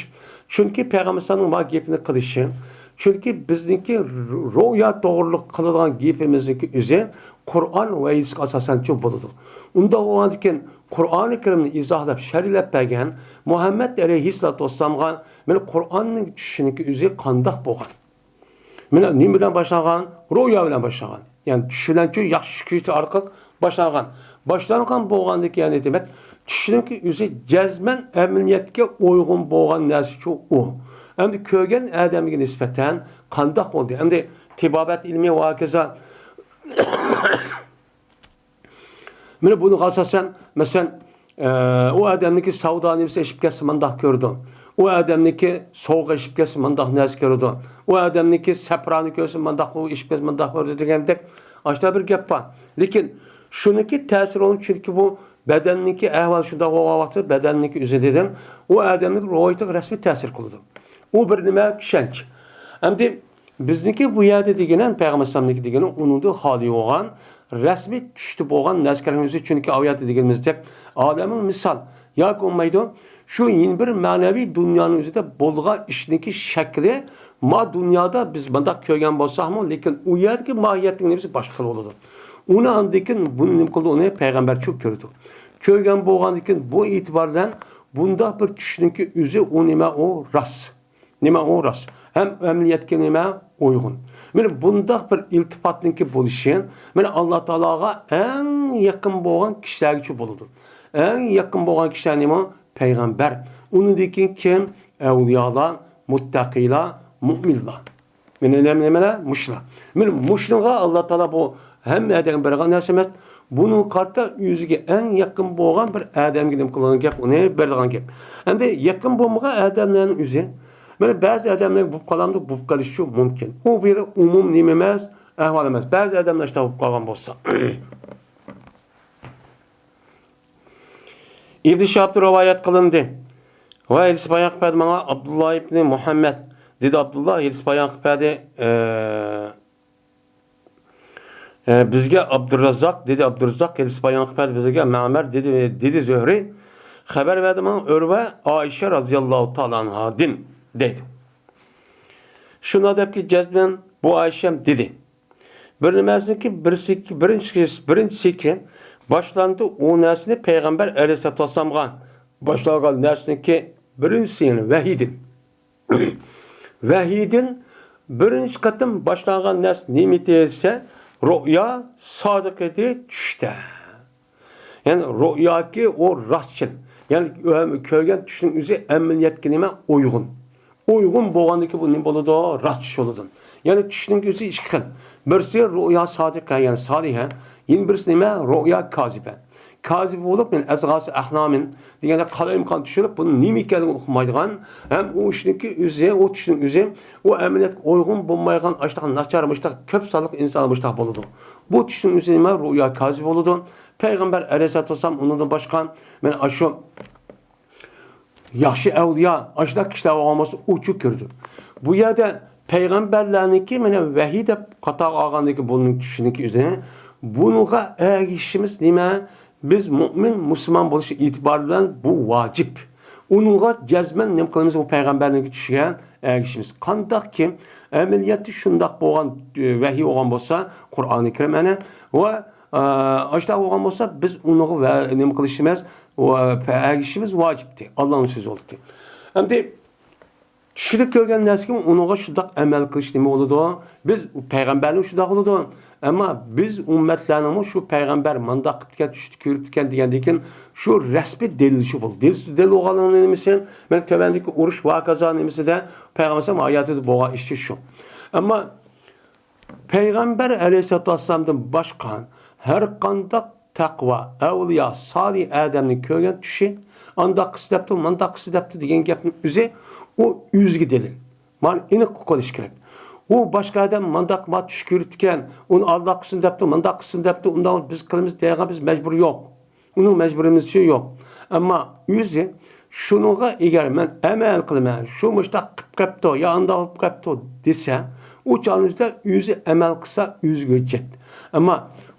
چۈنكى پەيغەمبەر ئەلەيھىسسالامنىڭ مانا گېپىنى قىلىشى، چۈنكى بىزنىڭكى رۇ-، رۇئيا توغرۇلۇق قىلىدىغان گېپىمىزنىڭكى ئۆزى قۇرئان ۋەھىيسىگە ئاساسەنچۇ بولىدۇ. ئۇنداق بولغاندىكىن، قۇرئانى كەرىمنى ئىزاھلاپ، شەرھلەپ بەرگەن مۇھەممەد ئەلەيھىسسالاتۇ ۋەسسالامغا، مانا، قۇرئاننىڭ چۈشىنىكى ئۆزى قانداق بولغان؟ مانا نېمە بىلەن باشلانغان؟ رۇئيا بىلەن باشلانغان. يەنى چۈش بىلەنچۇ ياخشى چۈش كۆرۈش ئارقىلىق باشلانغان. باشلانغان بولغاندىكىن، يەنى دېمەك، چۈشنىڭكى ئۆزى جەزمەن ئەمەلىيەتكە ئۇيغۇن بولغان نەرسىچۇ ئۇ. ئەمدى كۆرگەن ئادەمگە نىسبەتەن قانداق بولدى؟ ئەمدى تېبابەت ئىلمى ۋە ھاكازا. مانا بۇنىڭغا ئاساسەن، مەسىلەن، ئە، ئۇ ئادەمنىڭكى ساۋدا نېمىسى ئېشىپ كەتسە، مانداق كۆرىدۇ. ئۇ ئادەمنىڭكى سوغۇق ئېشىپ كەتسە، مانداق نەرسە كۆرىدۇ. ئۇ ئادەمنىڭكى سەپرانى كۆرسە، مانداق، ئۇ ئېشىپ كەتسە، مانداق كۆرىدۇ دېگەندەك، ئاشۇنداق بىر گەپ بار. لېكىن شۇنىڭكى تەسىرى بولۇپ، چۈنكى بۇ بەدەننىڭكى ئەھۋالى شۇنداق بولغان ۋاقىتتا، بەدەننىڭكى ئۆزى دېدىم، ئۇ ئادەمنىڭ روھىغا رەسمىي تەسىر قىلىدۇ. ئۇ بىر نېمە؟ چۈشەنچە. ئەمدى بىزنىڭكى بۇ يەردە دېگىنى، پەيغەمبەر ئەلەيھىسسالامنىڭكى دېگىنى، ئۇنىڭدىن خالىي بولغان، رەسمىي چۈشتە بولغان نەرسىلەرنىڭ ئۆزى، چۈنكى ئۇ يەردە دېگىنىمىزدەك، ئالەمۇل مىسال ياكى بولمايدۇ. شۇ يەنە بىر مەنىۋى دۇنيانىڭ ئۆزىدە بولغان ئىشنىڭكى شەكلى، ما دۇنيادا بىز مۇنداق كۆرگەن بولساقمۇ، لېكىن ئۇ يەردىكى ماھىيەتنىڭ نېمىسى باشقا خىل بولىدۇ. ئۇنى ئاندىن كېيىن بۇنى نېمە قىلىدۇ؟ ئۇنى پەيغەمبەرچۇ كۆرىدۇ. كۆرگەن بولغاندىن كېيىن بۇ ئېتىبار بىلەن بۇنداق بىر چۈشنىڭكى ئۆزى ئۇ نېمە؟ ئۇ راست. نېمە ئۇ راست؟ ھەم ئەمەلىيەتكە نېمە ئۇيغۇن؟ مانا بۇنداق بىر ئىلتىپاتنىڭكى بولۇشى، مانا ئاللا تائالاغا ئەڭ يېقىن بولغان كىشىلەرگىچۇ بولىدۇ. ئەڭ يېقىن بولغان كىشىلەر نېمە؟ پەيغەمبەر. ئۇنىڭدىن كېيىن كىم؟ ئەۋلىيالار، مۇتتەقىيلار، مۇئمىنلار. مانا نېمە، نېمىلەر؟ مۇشۇلار. مانا مۇشۇنىڭغا ئاللا تائالا بۇ ھەممە ئادەمگە بېرىدىغان نەرسە ئەمەس. بۇنىڭغا قارىتا ئۆزىگە ئەڭ يېقىن بولغان بىر ئادەمگە نېمە قىلىدىغان گەپ، ئۇنى بېرىدىغان گەپ. ئەمدى يېقىن بولمىغان ئادەملەرنىڭ ئۆزى، مانا بەزى ئادەملەر بولۇپ قالامدۇ، بولۇپ قېلىشى مۇمكىن. ئۇ بىر ئومۇم نېمە ئەمەس، ئەھۋال ئەمەس. بەزى ئادەملەر شۇنداق بولۇپ قالغان بولسا. ئىبن شىھابتىن رىۋايەت قىلىندى. ۋە ھەدىس بايان قىلىپ بەردى ماڭا ئابدۇللا ئىبنى مۇھەممەد، دېدى ئابدۇللا، ھەدىس بايان قىلىپ بەردى، ئە، ئە، بىزگە ئابدۇراززاق، دېدى ئابدۇراززاق، ھەدىس بايان قىلىپ بەردى بىزگە مەمەر، دېدى، دېدى زۆھرى، خەۋەر بەردى ماڭا ئۆرۋە ئائىشە رازىياللاھۇ تائالا ئەنھادىن، دەيدۇ. شۇنداق دەپكى جەزمەن بۇ ئائىشەم دېدى. بىر نېمەسىنىڭكى بىرسى، بىرىنچىسى، بىرىنچىسىكى باشلاندى، ئۇ نەرسىنى پەيغەمبەر ئەلەيھىسسالاتۇ ۋەسسالامغا باشلانغان نەرسىنىڭكى بىرىنچىسى، يەنى ۋەھىيدىن. ۋەھىيدىن بىرىنچى قېتىم باشلانغان نەرسە نېمە ئىدى دېسە، رۇئيا سادىق ئىدى، چۈشتە. يەنى رۇئياكى ئۇ راستچىل. يەنى كۆرگەن چۈشنىڭ ئۆزى ئەمەلىيەتكە نېمە؟ ئۇيغۇن. ئۇيغۇن بولغاندىكى بۇ نېمە بولىدۇ؟ راست چۈش بولىدۇ. يەنى چۈشنىڭ ئۆزى ئىككى خىل. بىرسى رۇئيا سادىقە، يەنى سالىھە. يەنە بىرسى نېمە؟ رۇئيا كازىبە. كازىبە بولۇپ، يەنى ئەزغاسى ئەھلامىن دېگەندە قالايمىقان چۈشۈرۈپ، بۇنىڭ نېمە ئىكەنلىكىنى ئۇقمايدىغان، ھەم ئۇ ئىشنىڭكى ئۆزى، ئۇ چۈشنىڭ ئۆزى، ئۇ ئەمەلىيەتكە ئۇيغۇن بولمايدىغان، ئاشۇنداق ناچار، مۇشۇنداق كۆپ سانلىق ئىنسان مۇشۇنداق بولىدۇ. بۇ چۈشنىڭ ئۆزى نېمە؟ رۇئيا كازىبە بولىدۇ. پەيغەمبەر ئەلەيھىسسالاتۇ ۋەسسالام ئۇنىڭدىن باشقا، مانا ئاشۇ ياخشى ئەۋلىيا، ئاشۇنداق كىشىلەر بولغان بولسا، ئۇچۇ كۆردى. بۇ يەردە پەيغەمبەرلەرنىڭكى، مانا، ۋەھىي دەپ قاتارغا ئالغاندىكى بۇنىڭ چۈشىنىكى ئۆزى، بۇنىڭغا ئەگىشىشىمىز نېمە؟ بىز مۇئمىن، مۇسۇلمان بولۇش ئېتىبارى بىلەن بۇ ۋاجىپ. ئۇنىڭغا جەزمەن نېمە قىلىمىز؟ ئۇ پەيغەمبەرنىڭكى چۈشىگە ئەگىشىمىز. قانداقكى ئەمەلىيەتتە شۇنداق بولغان، ئە، ۋەھىي بولغان بولسا، قۇرئانى كەرىم ئەنە ۋە ئاشۇنداق بولغان بولسا، بىز ئۇنىڭغا ۋە نېمە قىلىشىمىز، ۋە ئەگىشىشىمىز ۋاجىپتى. ئاللانىڭ سۆزى بولدى. ئەمدى چۈشىدە كۆرگەن نەرسىگە ئۇنىڭغا شۇنداق ئەمەل قىلىش نېمە بولىدۇ؟ بىز پەيغەمبەرنىڭ شۇنداق بولىدۇ. ئەمما بىز ئۈممەتلەرنىڭمۇ شۇ پەيغەمبەر مۇنداق قىپتىكەن، چۈشتە كۆرۈپتىكەن دېگەندىن كېيىن شۇ رەسمىي دەلىل شۇ بولدى. دەلىل، دەلىل بولغانلىقىنى نېمىسى؟ مانا تۆۋەندىكى ئۇرۇش ۋە ھاكازا نېمىسىدە پەيغەمبەر ھاياتىدا بولغان ئىشى شۇ. ئەمما پەيغەمبەر ئەلەيھىسسالاتۇ ۋەسسالامدىن باشقا ھەر قانداق تەقۋا، ئەۋلىيا، سالىھ ئادەمنى كۆرگەن چۈشى، ئانداق قىلسا دەپتۇ، مانداق قىلسا دەپتۇ دېگەن گەپنىڭ ئۆزى، ئۇ ئۆزىگە دەلىل. مانا ئېنىق قىلىش كېرەك. ئۇ باشقا ئادەم مانداق ما چۈش كۆرۈپتىكەن، ئۇنى ئانداق قىلسۇن دەپتۇ، مانداق قىلسۇن دەپتۇ، ئۇنداق بىز قىلىمىز دەيدىغان بىز مەجبۇر يوق. ئۇنىڭ مەجبۇرىمىزچۇ يوق. ئەمما ئۆزى شۇنىڭغا ئەگەر مەن ئەمەل قىلىمەن، شۇ مۇشتاق قىلىپ قاپتۇ يا ئانداق بولۇپ قاپتۇ دېسە، ئۇ چاغنىڭدا ئۆزى ئەمەل قىلسا ئۆزىگە ھۆججەت. ئەمما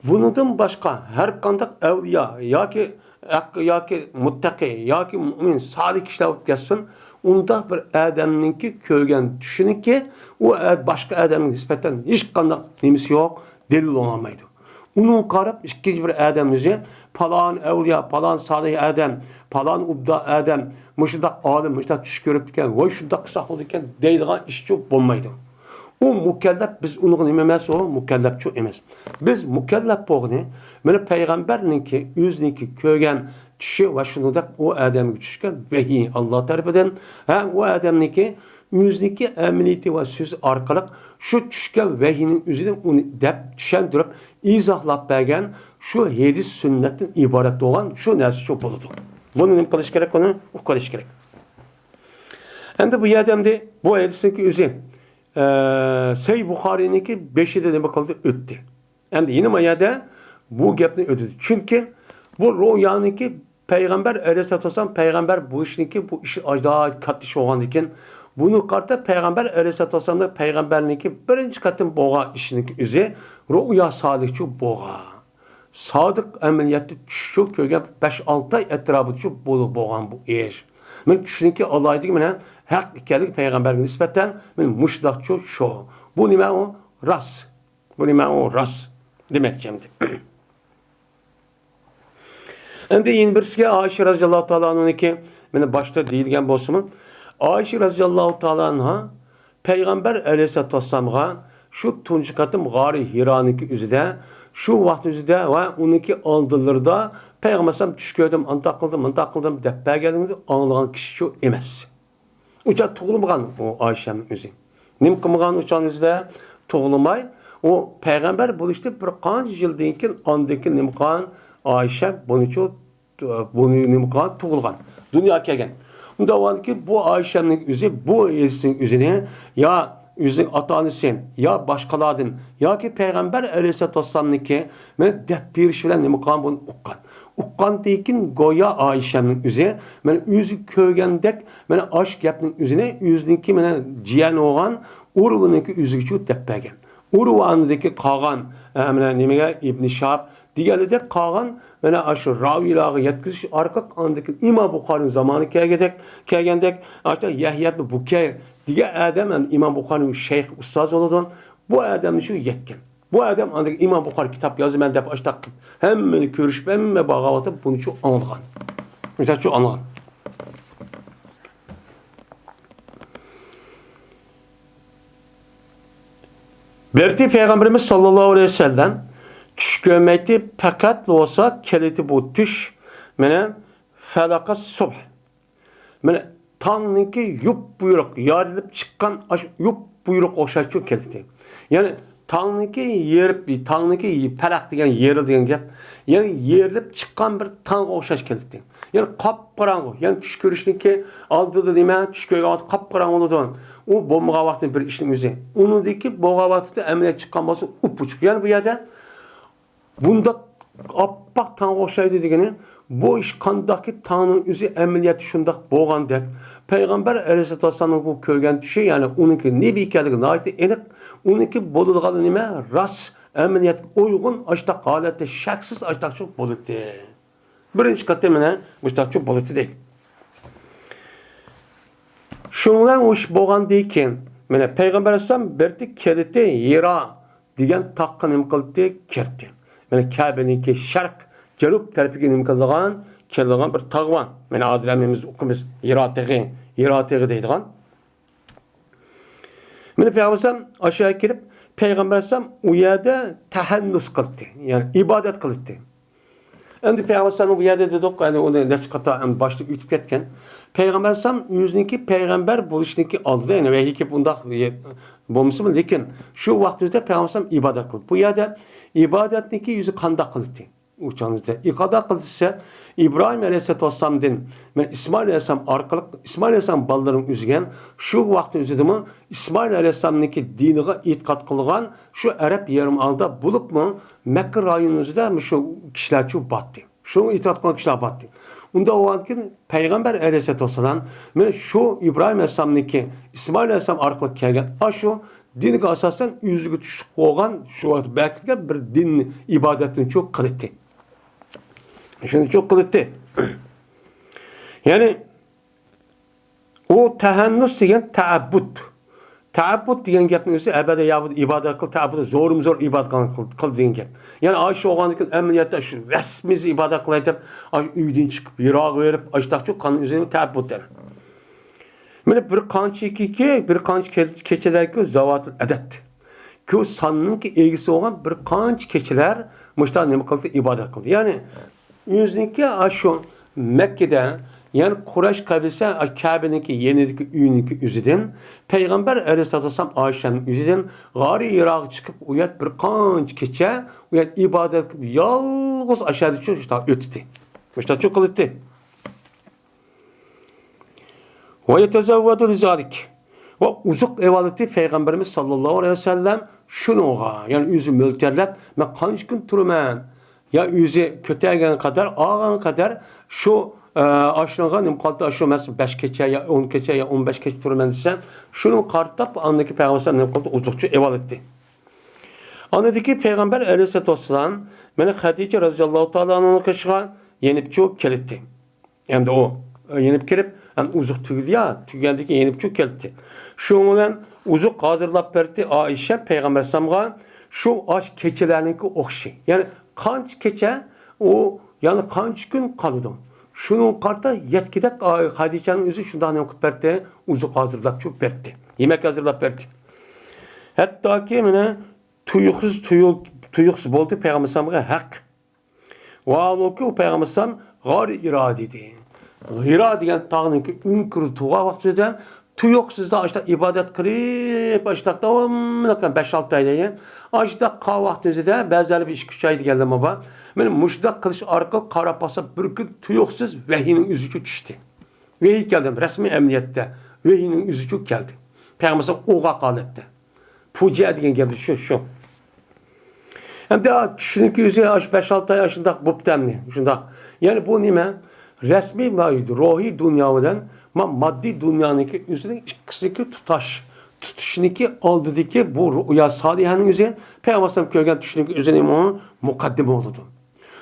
بۇنىڭدىن باشقا ھەر قانداق ئەۋلىيا ياكى ھەق، ياكى مۇتتەقى، ياكى مۇئمىن، سالىھ كىشىلەر بولۇپ كەتسۇن، ئۇنداق بىر ئادەمنىڭكى كۆرگەن چۈشىنىڭكى ئۇ ئە-، باشقا ئادەمگە نىسبەتەن ھېچقانداق نېمىسى يوق، دەلىل بولالمايدۇ. ئۇنىڭغا قاراپ ئىككىنچى بىر ئادەم ئۆزى پالان ئەۋلىيا، پالان سالىھ ئادەم، پالان ئوبدان ئادەم، مۇشۇنداق ئالىم، مۇشۇنداق چۈش كۆرۈپتىكەن، ۋاي شۇنداق ساقلىدىكەن دەيدىغان ئىشچۇ بولمايدۇ. ئۇ مۇكەللەپ، بىز ئۇنىڭغا نېمە ئەمەس، ئۇ مۇكەللەپچۇ ئەمەس. بىز مۇكەللەپ بولغىنى، مانا پەيغەمبەرنىڭكى، ئۆزىنىڭكى كۆرگەن چۈشى ۋە شۇنىڭدەك ئۇ ئادەمگە چۈشكەن ۋەھىي ئاللا تەرىپىدىن، ھەم ئۇ ئادەمنىڭكى ئۆزىنىڭكى ئەمەلىيىتى ۋە سۆزى ئارقىلىق شۇ چۈشكەن ۋەھىينىڭ ئۆزىنى ئۇنى دەپ چۈشەندۈرۈپ، ئىزاھلاپ بەرگەن شۇ ھەدىس سۈننەتتىن ئىبارەت بولغان شۇ نەرسە شۇ بولىدۇ. بۇنى نېمە قىلىش كېرەك؟ ئۇنى ئۇقۇپ قېلىش كېرەك. ئەمدى بۇ يەردە ئەمدى بۇ ھەدىسنىڭكى ئۆزى، ئە، سەھىھ بۇخارىنىڭكى بېشىدا نېمە قىلدى؟ ئۆتتى. ئەمدى يەنە ما يەردە بۇ گەپنى ئۆتىدۇ. چۈنكى بۇ رۇئيانىڭكى پەيغەمبەر ئەلەيھىسسالاتۇ ۋەسسالام پەيغەمبەر بولۇشنىڭكى بۇ ئىشى ئاجايىپ كاتتا ئىش بولغاندىكىن، بۇنى قارىتا پەيغەمبەر ئەلەيھىسسالاتۇ ۋەسسالامنىڭ پەيغەمبەرنىڭكى بىرىنچى قېتىم بولغان ئىشىنىڭكى ئۆزى رۇئيا سالىھچۇ بولغان. سادىق ئەمەلىيەتتە چۈشچۇ كۆرگەن بەش-ئالتە ئاي ئەتراپىدىچۇ بولۇپ بولغان بۇ ئىش. مەن چۈشنىڭكى ئالاھىدىلىكى مەن ھەق ئىكەنلىكى پەيغەمبەرگە نىسبەتەن مەن مۇشۇنداقچۇ شۇ. بۇ نېمە ئۇ؟ راست. بۇ نېمە ئۇ؟ راست دېمەكچى ئەمدى. ئەمدى يەنە بىرسىگە ئائىشە رەزىياللاھۇ تائالا ئانھۇنىڭكى، مانا باشتا دېيىلگەن بولسىمۇ، ئائىشە رەزىياللاھۇ تائالا ئانھا پەيغەمبەر ئەلەيھىسسالاتۇ ۋەسسالامغا شۇ تۇنجى قېتىم غارى ھىرانىڭكى ئۆزىدە، شۇ ۋاقىت ئۆزىدە ۋە ئۇنىڭكى ئالدىلىرىدا پەيغەمبەر ئەلەيھىسسالام چۈش كۆردۈم، ئانداق قىلدىم، مۇنداق قىلدىم دەپ بەرگەنلىكىنى ئاڭلىغان كىشىچۇ ئەمەس. ئۇ چاغ تۇغۇلمىغان ئۇ ئائىشەنىڭ ئۆزى. نېمە قىلمىغان ئۇ چاغنىڭ ئۆزىدە؟ تۇغۇلماي، ئۇ پەيغەمبەر بولۇشتىن بىر قانچە يىلدىن كېيىن، ئاندىن كېيىن نېمە قىلغان؟ ئائىشە بۇنىچۇ، بۇنى نېمە قىلغان؟ تۇغۇلغان. دۇنياغا كەلگەن. ئۇنداق بولغاندىكىن بۇ ئائىشەنىڭ ئۆزى بۇ ھەدىسنىڭ ئۆزىنى يا ئۆزىنىڭ ئاتا-ئانىسى، يا باشقىلاردىن، ياكى پەيغەمبەر ئەلەيھىسسالاتۇ ۋەسسالامنىڭكى مانا دەپ بېرىشى بىلەن نېمە قىلغان؟ بۇنى ئۇققان. ئۇققاندىن كېيىن گويا ئائىشەمنىڭ ئۆزى مانا ئۆزى كۆرگەندەك، مانا ئاشۇ گەپنىڭ ئۆزىنى ئۆزىنىڭكى مانا جىيەن بولغان ئۇرۋىنىڭكى ئۆزىگىچۇ دەپ بەرگەن. ئۇرۋا ئاندىكى قالغان، ئە، مانا نېمىگە، ئىبنى شىھاب دېگەنلىدەك قالغان مانا ئاشۇ راۋىيلارغا يەتكۈزۈش ئارقىلىق ئاندىكى ئىمام بۇخارىنىڭ زامانى كەلگۈدەك، كەلگەندەك، ئاشۇ يەھيا ئىبنى بۇكەير دېگەن ئادەم ھەم ئىمام بۇخارىنىڭ شەيخ ئۇستازى بولىدۇ. بۇ ئادەمنى شۇ يەتكەن. بۇ ئادەم ئاندىن ئىمام بۇخارى كىتاب يازىمەن دەپ ئاشتاق قىلىپ ھەممىنى كۆرۈشۈپ، ھەممە باغاۋاتىپ بۇنىچۇ ئاڭلىغان. مىسالچۇ ئاڭلىغان. بەلكى پەيغەمبىرىمىز ساللاللاھۇ ئەلەيھى ۋەسەللەم چۈش كۆرمەيتتى، پەقەت بولسا كېلىتى بۇ چۈش مانا فەلەقە سۇبھ. مانا تاڭنىڭكى يۇپبۇيرۇق يارىلىپ چىققان ئاشۇ يۇپبۇيرۇق ئوخشاش شۇ كېلىتى. يەنى تاڭنىڭكى يېرىپ، تاڭنىڭكى پەلەق دېگەن يېرىل دېگەن گەپ. يەنى يېرىلىپ چىققان بىر تاڭغا ئوخشاش كېلىتى. يەنى قاپقاراڭغۇ. يەنى چۈش كۆرۈشنىڭكى ئالدىدا نېمە؟ چۈش كۆرگەن ۋاقىت قاپقاراڭغۇ بولىدۇ. ئۇ بولمىغان ۋاقىتتا بىر ئىشنىڭ ئۆزى. ئۇنىڭدىكى بولغان ۋاقىتتا ئەمەلىيەت چىققان بولسا ئۇپئۇچۇق. يەنى بۇ يەردە بۇنداق ئاپئاق تاڭغا ئوخشايدۇ دېگىنى، بۇ ئىش قانداقكى تاڭنىڭ ئۆزى ئەمەلىيەتتە شۇنداق بولغاندەك، پەيغەمبەر ئەلەيھىسسالاتۇ ۋەسسالامنىڭ بۇ كۆرگەن چۈشى، يەنى ئۇنىڭكى نەبىي ئىكەنلىكى ناھايىتى ئېنىق، ئۇنىڭكى بولىدىغانلىقى نېمە؟ راست، ئەمەلىيەتكە ئۇيغۇن، ئاشتاق ھالەتتە شەكسىز ئاشتاق شۇ بولىدۇ. بىرىنچى قېتىم مانا مۇشتاقچۇ بولىدۇ دەيدۇ. شۇنىڭ بىلەن ئۇ ئىش بولغاندىن كېيىن، مانا پەيغەمبەر ئەلەيھىسسالام بىردە كېلىتى ھىرا دېگەن تاغقا نېمە قىلدى؟ كىردى. مانا كەبىنىڭكى شەرق، جەنۇب تەرىپىگە نېمە قىلىدىغان؟ كېلىدىغان بىر تاغ بار. مانا ھازىر ھەممىمىز ئوقۇيمىز، ھىرا تېغى، ھىرا تېغى دەيدىغان. مانا پەيغەمبەر ئەلەيھىسسالام ئاشۇ يەرگە كېلىپ، پەيغەمبەر ئەلەيھىسسالام ئۇ يەردە تەھەننۇس قىلدى، يەنى ئىبادەت قىلدى. ئەمدى پەيغەمبەر ئەلەيھىسسالام بۇ يەردە دېدۇق، يەنى ئۇنى نەچچە قېتىم باشتا ئۆتۈپ كەتكەن. پەيغەمبەر ئەلەيھىسسالام ئۆزىنىڭكى پەيغەمبەر بولۇشىنىڭكى ئالدىدا، يەنى ۋەھىي كېلىپ ئۇنداق بولمىسىمۇ، لېكىن شۇ ۋاقىت ئۆزىدە پەيغەمبەر ئەلەيھىسسالام ئىبادەت قىلدى. بۇ يەردە ئىبادەتنىڭكى يۈزى قانداق قىلدى؟ ئۇ چاغنىڭ ئۆزىدە ئىقتىدا قىلسا، ئىبراھىم ئەلەيھىسسالاتۇ ۋەسسالامدىن، مەن ئىسمائىل ئەلەيھىسسالام ئارقىلىق، ئىسمائىل ئەلەيھىسسالام بالىلىرىنى ئۈزگەن، شۇ ۋاقىتنىڭ ئۆزىدىمۇ ئىسمائىل ئەلەيھىسسالامنىڭكى دىنىغا ئېتىقاد قىلغان شۇ ئەرەب يېرىم ئارىلىدا بولۇپمۇ، مەككە رايونىنىڭ ئۆزىدە مۇشۇ كىشىلەرچۇ بارتى. شۇنىڭغا ئېتىقاد قىلغان كىشىلەر بارتى. ئۇنداق بولغاندىكىن، پەيغەمبەر ئەلەيھىسسالاتۇ ۋەسسالام مانا شۇ ئىبراھىم ئەلەيھىسسالامنىڭكى ئىسمائىل ئەلەيھىسسالام ئارقىلىق كەلگەن ئاشۇ دىنىگە ئاساسەن ئۆزىگە تۇشلۇق بولغان شۇ ۋاقىت بەركىتىلگەن بىر دىن ئىبادەتنىچۇ قىلىتتى. شۇنىچۇ قىلىتتى. يەنى ئۇ تەھەننۇس دېگەن تەئەببۇت. تەئەببۇت دېگەن گەپنىڭ ئۆزى ئەبەدە يا ئىبادەت قىل، تەئەببۇت، زورمۇ زور ئىبادەت قىل، قىل دېگەن گەپ. يەنى ئاشۇ بولغاندىكىن ئەمەلىيەتتە شۇ رەسمىي ئىبادەت قىلاي دەپ، ئاشۇ ئۆيدىن چىقىپ، يىراق بېرىپ، ئاشتاقچۇ قان ئۆزىنى تەئەببۇت دەيمەن. مانا بىر قانچە كېچە، بىر قانچە كېچىلەرگە زاۋاتىل ئەدەت. كۆ ساننىڭكى ئىگىسى بولغان بىر قانچە كېچىلەر مۇشتا نېمە قىلدى؟ ئىبادەت قىلدى. يەنى ئۆزىنىڭكى ئاشۇ مەككىدە، يەنى قۇرەيش قەبىلىسى كەبىنىڭكى يېنىدىكى ئۆينىڭكى ئۆزىدىن، پەيغەمبەر ئەلەيھىسسالاتۇ ۋەسسالام ئايشەمنىڭ ئۆزىدىن غارى ھىراغا چىقىپ، ئۇ يەردە بىر قانچە كېچە ئۇ يەردە ئىبادەت قىلىپ، يالغۇز ئاشادىچۇ شۇنداق ئۆتتى. مۇشتاچۇ قىلىتتى. ۋە يەتەزەۋۋەدۇ لىزالىك. ۋە ئوزۇق ئېۋالىتى پەيغەمبىرىمىز ساللاللاھۇ ئەلەيھى ۋەسەللەم شۇنىڭغا، يەنى ئۆزى مۆلچەرلەپ، مەن قانچە كۈن تۇرىمەن؟ يا ئۆزى كۆتەرگەن قەدەر، ئالغان قەدەر شۇ، ئە، ئاشۇنىڭغا نېمە قالدى، ئاشۇ مەسىلەن، بەش كېچە يا ئون كېچە يا ئون بەش كېچە تۇرىمەن دېسە، شۇنىڭغا قارىتاپ ئاندىكى پەيغەمبەر نېمە قىلدى، ئوزۇقچۇ ئېۋالىتتى. ئاندىكى پەيغەمبەر ئەلەيھىسسالاتۇ ۋەسسالام مانا خەدىچە رەزىياللاھۇ تائالا ئەنھۇنىڭ قېشىغا يېنىپچۇ كېلىتتى. ئەمدى ئۇ يېنىپ كىرىپ، ئەمدى ئوزۇق تۈگىدى يا، تۈگىگەندىن كېيىن يېنىپچۇ كەلتى. شۇنىڭ بىلەن ئوزۇق ھازىرلاپ بەردى ئائىشە پەيغەمبەر ئەلەيھىسسالامغا شۇ ئاش كېچىلەرنىڭكى ئوخشىشى. يەنى قانچە كېچە ئۇ، يەنى قانچە كۈن قالىدۇ. شۇنىڭغا قارىتا يەتكۈدەك ئا-، خەدىچەنىڭ ئۆزى شۇنداق نېمە قىلىپ بەردى، ئوزۇق ھازىرلاپچۇ بەردى. يېمەك ھازىرلاپ بەردى. ھەتتاكى مانا تۇيۇقسىز، تۇيۇق-، تۇيۇقسىز بولدى پەيغەمبەر ئەلەيھىسسالامغا ھەق. ۋاھالۇكى ئۇ پەيغەمبەر ئەلەيھىسسالام غارى ھىرا دېدى. ھىرا دېگەن تاغنىڭكى ئۆڭكۈرىدە تۇرغان ۋاقتىدا تۇيۇقسىزدا ئاشۇنداق ئىبادەت قىلىپ، ئاشۇنداق داۋاملىق بەش ئالتە ئاي دېگەن، ئاشۇنداق قالغان ۋاقتىنىڭ ئۆزىدە بەزىلەر بىر ئىككى ئۈچ ئاي دېگەنلەرمۇ بار. مانا مۇشۇنداق قىلىش ئارقىلىق قاراپ باقسا، بىر كۈن تۇيۇقسىز ۋەھىينىڭ ئۆزىچۇ چۈشتى. ۋەھىي كەلدى، رەسمىي ئەمەلىيەتتە ۋەھىينىڭ ئۆزىچۇ كەلدى. پەيغەمبەر ئەلەيھىسسالام ئويغاق ھالەتتە. پۇجىئە دېگەن گەپ شۇ، شۇ. ئەمدى چۈشنىڭكى ئۆزى ئاشۇ بەش ئالتە ئاي ئاشۇنداق بوپتۇ ئەمدى، شۇنداق. يەنى بۇ نېمە؟ رەسمىي ما روھىي دۇنيا بىلەن ما ماددىي دۇنيانىڭكى ئۆزىنىڭ ئىككىسىنىڭكى تۇتاش، تۇتۇشنىڭكى ئالدىدىكى بۇ رۇئيا سالىھەنىڭ ئۆزى، پەيغەمبەر ئەلەيھىسسالام كۆرگەن چۈشنىڭكى ئۆزى نېمە؟ مۇقەددىمە بولىدۇ.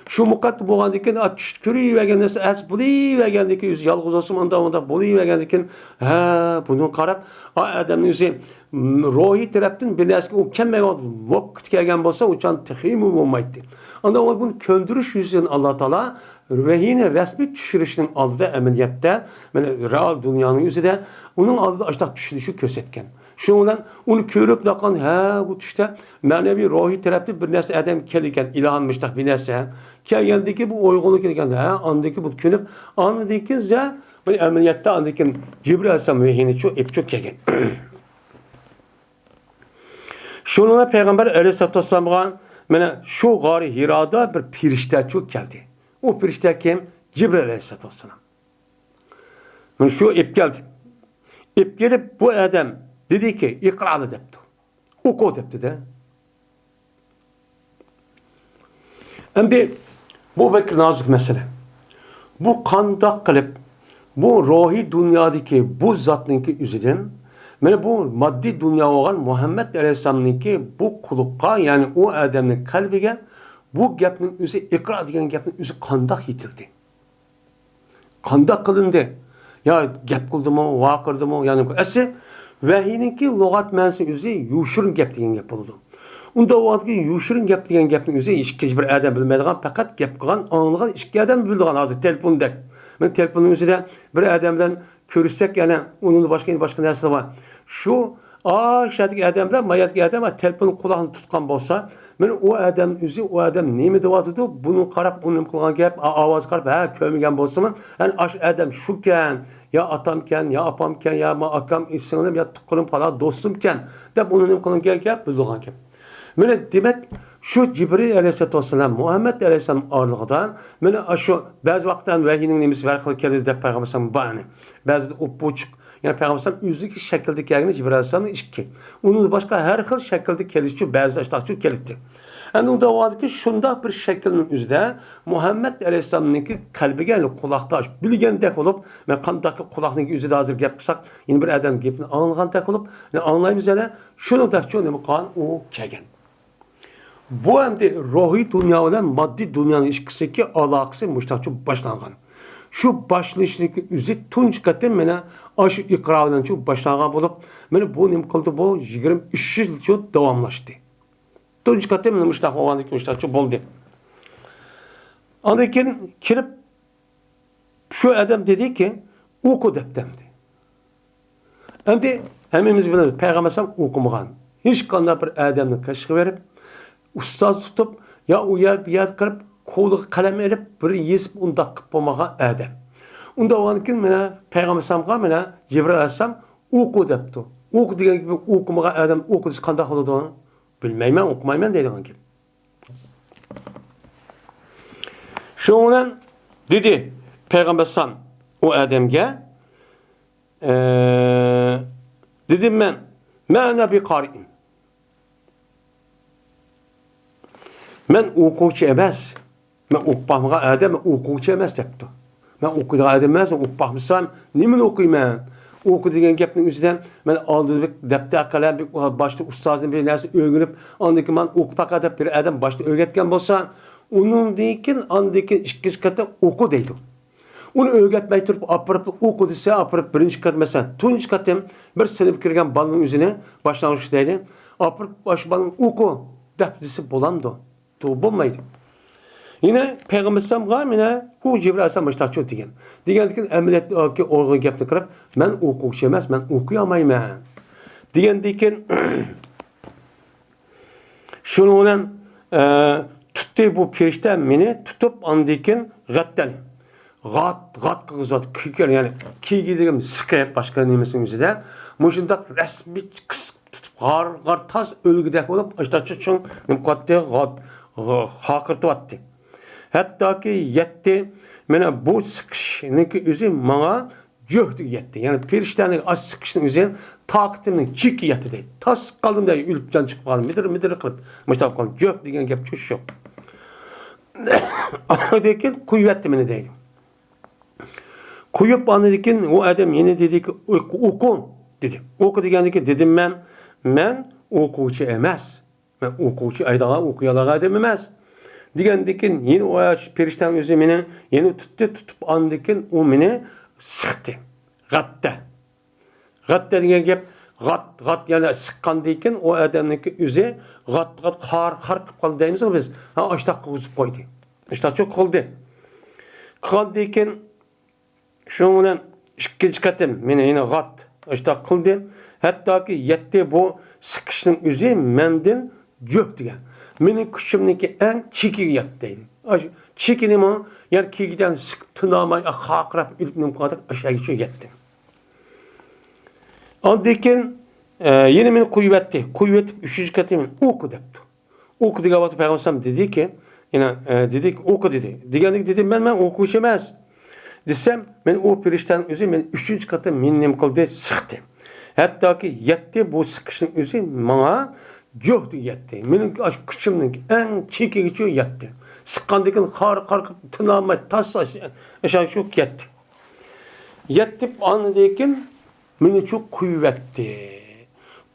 شۇ مۇقەددىمە بولغاندىن كېيىن، ئا، چۈشتە كۆرۈۋەرگەن نەرسە ئەتىسى بولۇۋەرگەندىن كېيىن، ئۆزى يالغۇز بولسىمۇ ئانداق مۇنداق بولۇۋەرگەندىن كېيىن، ھە، بۇنىڭغا قاراپ، ئا، ئادەمنىڭ ئۆزى، م، روھىي تەرەپتىن بىر نەرسىگە ئۇ كەلمەيۋاتىدۇ، موپكىتى كەلگەن بولسا، ئۇ چاغ تېخىمۇ بولمايتتى. ئاندىن ئۇ بۇنى كۆندۈرۈش يۈزىسىدىن ئاللا تائالا ۋەھىينى رەسمىي چۈشۈرۈشنىڭ ئالدىدا ئەمەلىيەتتە، مانا، رېئال دۇنيانىڭ ئۆزىدە ئۇنىڭ ئالدىدا ئاشۇنداق چۈشۈنۈشنى كۆرسەتكەن. شۇنىڭ بىلەن ئۇنى كۆرۈپ باققان، ھە، بۇ چۈشتە مەنىۋى روھىي تەرەپتىن بىر نەرسە ئادەمگە كېلىدىكەن، ئىلھام مۇشتاق بىر نەرسە. كەلگەندىن كېيىن بۇ ئويغىنىپ كېلىدىكەن، ھە، ئاندىن كېيىن بۇنى كۆنۈپ، ئاندىن كېيىن زە-، بۇ ئەمەلىيەتتە ئاندىن كېيىن جىبرىل ئەلەيھىسسالام ۋەھىينىچۇ ئېلىپچۇ كەلگەن. شۇنىڭ بىلەن پەيغەمبەر ئەلەيھىسسالاتۇ ۋەسسالامغا مانا شۇ غارى ھىرادا بىر پىرىشتەچۇ كەلدى. ئۇ پىرىشتە كىم؟ جىبرىل ئەلەيھىسسالاتۇ ۋەسسالام. مانا شۇ ئېلىپ كەلدى. ئېلىپ كېلىپ، بۇ ئادەم دېدىكى، «ئىقرا» دەپتۇ. «ئوقۇ» دەپتۇ-دە. ئەمدى بۇ بەك نازۇك مەسىلە. بۇ قانداق قىلىپ، بۇ روھىي دۇنيادىكى بۇ زاتنىڭكى ئۆزىدىن، مانا بۇ ماددىي دۇنيا بولغان مۇھەممەد ئەلەيھىسسالامنىڭكى بۇ قۇلۇققا، يەنى ئۇ ئادەمنىڭ قەلبىگە بۇ گەپنىڭ ئۆزى، ئىقرا دېگەن گەپنىڭ ئۆزى قانداق يېتىلدى؟ قانداق قىلىندى؟ يا گەپ قىلدىمۇ، ۋارقىرىدىمۇ، يا نېمە قىلدى؟ ئەسلى ۋەھىينىڭكى لۇغەت مەنىسى ئۆزى يوشۇرۇن گەپ دېگەن گەپ بولىدۇ. ئۇنداق ۋاقىتتىكى يوشۇرۇن گەپ دېگەن گەپنىڭ ئۆزى ھېچ بىر ئادەم بىلمەيدىغان، پەقەت گەپ قىلغان، ئاڭلىغان ئىككى ئادەم بىلىدىغان، ھازىر تېلېفوندەك. مانا تېلېفوننىڭ ئۆزىدە بىر ئادەم بىلەن كۆرۈشسەك، يەنە ئۇنىڭدىن باشقا، باشقا نەرسىلەر بار. شۇ ئاشۇ يەردىكى ئادەم بىلەن ما يەردىكى ئادەم تېلېفون قۇلاقنى تۇتقان بولسا، مانا ئۇ ئادەم ئۆزى، ئۇ ئادەم نېمە دەۋاتىدۇ، بۇنىڭغا قاراپ ئۇ نېمە قىلغان گەپ، ئا-، ئاۋازغا قاراپ، ھە، كۆرمىگەن بولسىمۇ، يەنى ئاشۇ ئادەم شۇكەن، يا ئاتامكەن، يا ئاپامكەن، يا ما ئاكام، سىڭلىم، يا تۇغقىنىم، پالان دوستۇمكەن دەپ ئۇنى نېمە قىلغان گەپ، بىلىدىغان گەپ. مانا دېمەك، شۇ جىبرىل ئەلەيھىسسالاتۇ ۋەسسالام، مۇھەممەد ئەلەيھىسسالام ئارىلىقىدا، مانا ئاشۇ بەزى ۋاقىتتا ۋەھىينىڭ نېمىسى ھەر خىل كېلىدۇ دەپ پەيغەمبەر ئەلەيھىسسالام بار ئەنە. بەزىدە ئوپئوچۇق، يەنى پەيغەمبەر ئەلەيھىسسالام ئۆزىدىكى شەكىلدە كەلگىنى جىبرىل ئەلەيھىسسالامنىڭ ئىككى. ئۇنىڭدىن باشقا ھەر خىل شەكىلدە كېلىشىچۇ بەزى ئاشتاقچۇ كېلىتتى. ئەنە ئۇندا ۋاقىتتىكى شۇنداق بىر شەكىلنىڭ ئۆزىدە مۇھەممەد ئەلەيھىسسالامنىڭكى قەلبىگە، يەنى قۇلاقتا بىلگەندەك بولۇپ، مەن قانداقكى قۇلاقنىڭكى ئۆزىدە ھازىر گەپ قىلساق، يەنە بىر ئادەمنىڭ گېپىنى ئاڭلىغاندەك بولۇپ، يەنە ئاڭلايمىز يەنە، شۇنىڭدەكچۇ نېمە قىلغان ئۇ كەلگەن. بۇ ئەمدى روھىي دۇنيا بىلەن ماددىي دۇنيانىڭ ئىككىسىنىڭكى ئالاقىسى مۇشۇنداقچە باشلانغان. شۇ باشلىنىشنىڭكى ئۆزى تۇنجى قېتىم مانا ئاشۇ ئىقرا بىلەن شۇ باشلانغان بولۇپ، مانا بۇ نېمە قىلدى، بۇ يىگىرمە ئۈچ يىلچە داۋاملاشتى. تۇنجى قېتىم مانا مۇشۇنداق بولغاندىن كېيىن مۇشۇنداقچە بولدى. ئاندىن كېيىن كېلىپ شۇ ئادەم دېدىكى، ئوقۇ دەپتۇ ئەمدى. ئەمدى ھەممىمىز بىلىمىز، پەيغەمبەر ئەلەيھىسسالام ئوقۇمىغان. ھېچقانداق بىر ئادەمنى قېشىغا بېرىپ، ئۇستاز تۇتۇپ، يا ئۇ يەر، بۇ يەر قىلىپ، قولىغا قەلەم ئېلىپ، بىر يېزىپ ئۇنداق قىلىپ بولمىغان ئادەم. ئۇنداق بولغاندىن كېيىن مانا پەيغەمبەر ئەلەيھىسسالامغا مانا جىبرىئىل ئەلەيھىسسالام ئوقۇ دەپتۇ. ئوقۇ دېگەن گېپى، ئوقۇمىغان ئادەم ئوقۇ دېسە قانداق بولىدۇ؟ بىلمەيمەن، ئوقۇمايمەن دەيدىغان گەپ. شۇنىڭ بىلەن دېدى پەيغەمبەر ئەلەيھىسسالام ئۇ ئادەمگە، ئە، دېدىم مەن، «مە ئەنە بىقارىئىن.» مەن ئوقۇغۇچى ئەمەس. مەن ئوقۇپ باقمىغان ئادەم، مەن ئوقۇغۇچى ئەمەس دەپتۇ. مەن ئوقۇيدىغان ئادەم ئەمەس، ئوقۇپ باقمىسام نېمىنى ئوقۇيمەن؟ ئوقۇ دېگەن گەپنىڭ ئۆزىدە مەن ئالدىدا بىر دەپتەر قەلەم، بىر باشتا ئۇستازدىن بىر نەرسە ئۆگىنىپ، ئاندىن كېيىن مەن ئوقۇپ باقاي دەپ بىر ئادەم باشتا ئۆگەتكەن بولسا، ئۇنىڭدىن كېيىن، ئاندىن كېيىن ئىككىنچى قېتىم ئوقۇ دەيدۇ. ئۇنى ئۆگەتمەي تۇرۇپ ئاپىرىپ ئوقۇ دېسە، ئاپىرىپ بىرىنچى قېتىم، مەسىلەن، تۇنجى قېتىم بىر سىنىپقا كىرگەن بالىنىڭ ئۆزىنى، باشلانغۇچ دەيلى، ئاپىرىپ، «باشقا بالىنى ئوقۇ» دەپ دېسە بولامدۇ؟ توغرا بولمايدۇ. يەنە پەيغەمبەر ئەلەيھىسسالامغا مانا بۇ جىبرىئىل ئەلەيھىسسالام مۇشۇنداق دېگەن. دېگەندىن كېيىن ئەمەلىيەتتە ئۇ گەپنى قىلىپ، «مەن ئوقۇغۇچى ئەمەس، مەن ئوقۇيالمايمەن» دېگەندىن كېيىن، شۇنىڭ بىلەن، ئە، تۇتتى بۇ پەرىشتە مېنى تۇتۇپ، ئاندىن كېيىن غەتتەنى. غات، غات قىلغۇزۇۋاتتى. كۆكەر، يەنى كىگىدىگىم سىقىپ، باشقا نېمىسىنىڭ ئۆزىدە مۇشۇنداق رەسمىي قىسىپ تۇتۇپ، غار، غار تاس ئۆلگۈدەك بولۇپ، ئاشتاچۇ چوڭ نېمە قىلاتتى، غات، غا-، خاقىرتىۋاتتى. ھەتتاكى يەتتى، مانا بۇ سىقىشنىڭكى ئۆزى ماڭا جۆھ دېگەن يەتتى. يەنى پەرىشتەنىڭ ئاش سىقىشنىڭ ئۆزى تاقىتىمنىڭ چېكى يەتتى دەيدۇ. تاس قالدىم دەيدۇ، ئۆلۈپ جان چىقىپ قالدىم، مىدىر، مىدىر قىلىپ، مۇشۇنداق قالدىم. جۆھ دېگەن گەپ شۇ. ئاندىن كېيىن قويۇۋەتتى مېنى دەيدۇ. قويۇپ، ئاندىن كېيىن ئۇ ئادەم يەنە دېدىكى، «ئوقۇ» دېدى. «ئوقۇ» دېگەندىن كېيىن دېدىم مەن، «مەن ئوقۇغۇچى ئەمەس. مەن ئوقۇغۇچى ئايدىغان، ئوقۇيالىغان ئادەم ئەمەس» دېگەندىن كېيىن يەنە ئۇ پەرىشتەنىڭ ئۆزى مېنى يەنە تۇتتى، تۇتۇپ، ئاندىن كېيىن ئۇ مېنى سىقتى. غەتتە. غەتتە دېگەن گەپ، غات، غات، يەنى سىققاندىن كېيىن ئۇ ئادەمنىڭكى ئۆزى غات، غات، خار، خار قىلىپ قالدى دەيمىزغۇ بىز. ھا، ئاشتاق قىلغۇزۇپ قويدى. ئاشتاق چوق قىلدى. قىلغاندىن كېيىن شۇنىڭ بىلەن ئىككىنچى قېتىم مېنى يەنە غات، ئاشتاق قىلدى. ھەتتاكى يەتتى بۇ سىقىشنىڭ ئۆزى مەندىن جۆھ دېگەن. مېنىڭ كۈچۈمنىڭكى ئەڭ چېكىگە يەتتى دەيدۇ. ئاشۇ چېكى نېمە؟ يەنى كىگىدەن سىقىپ تىنالماي، خاقىراپ ئۆلۈپ نېمە قىلغاندەك ئاشۇ يەتتى. ئاندىن كېيىن، ئە، يەنە مېنى قويۇۋەتتى. قويۇۋېتىپ، ئۈچىنچى قېتىم مېنى ئوقۇ دەپتۇ. ئوقۇ دېگەن ۋاقىتتا پەيغەمبەر ئەلەيھىسسالام دېدىكى، يەنە، ئە، دېدىكى، «ئوقۇ» دېدى. دېگەندىكى دېدى، «مەن، مەن ئوقۇغۇچى ئەمەس» دېسەم، مېنى ئۇ پەرىشتەنىڭ ئۆزى مېنى ئۈچىنچى قېتىم مېنى نېمە قىلدى؟ سىقتى. ھەتتاكى يەتتى بۇ سىقىشنىڭ ئۆزى ماڭا جۆھ دېگەن يەتتى. مېنىڭ ئاشۇ كۈچۈمنىڭ ئەڭ چېكىگىچە يەتتى. سىققاندىن كېيىن خار، خار قىلىپ تىنالماي تاس ئاش-، ئاشۇ يەتتى. يەتتىپ ئاندىن كېيىن مېنىچۇ قويۇۋەتتى.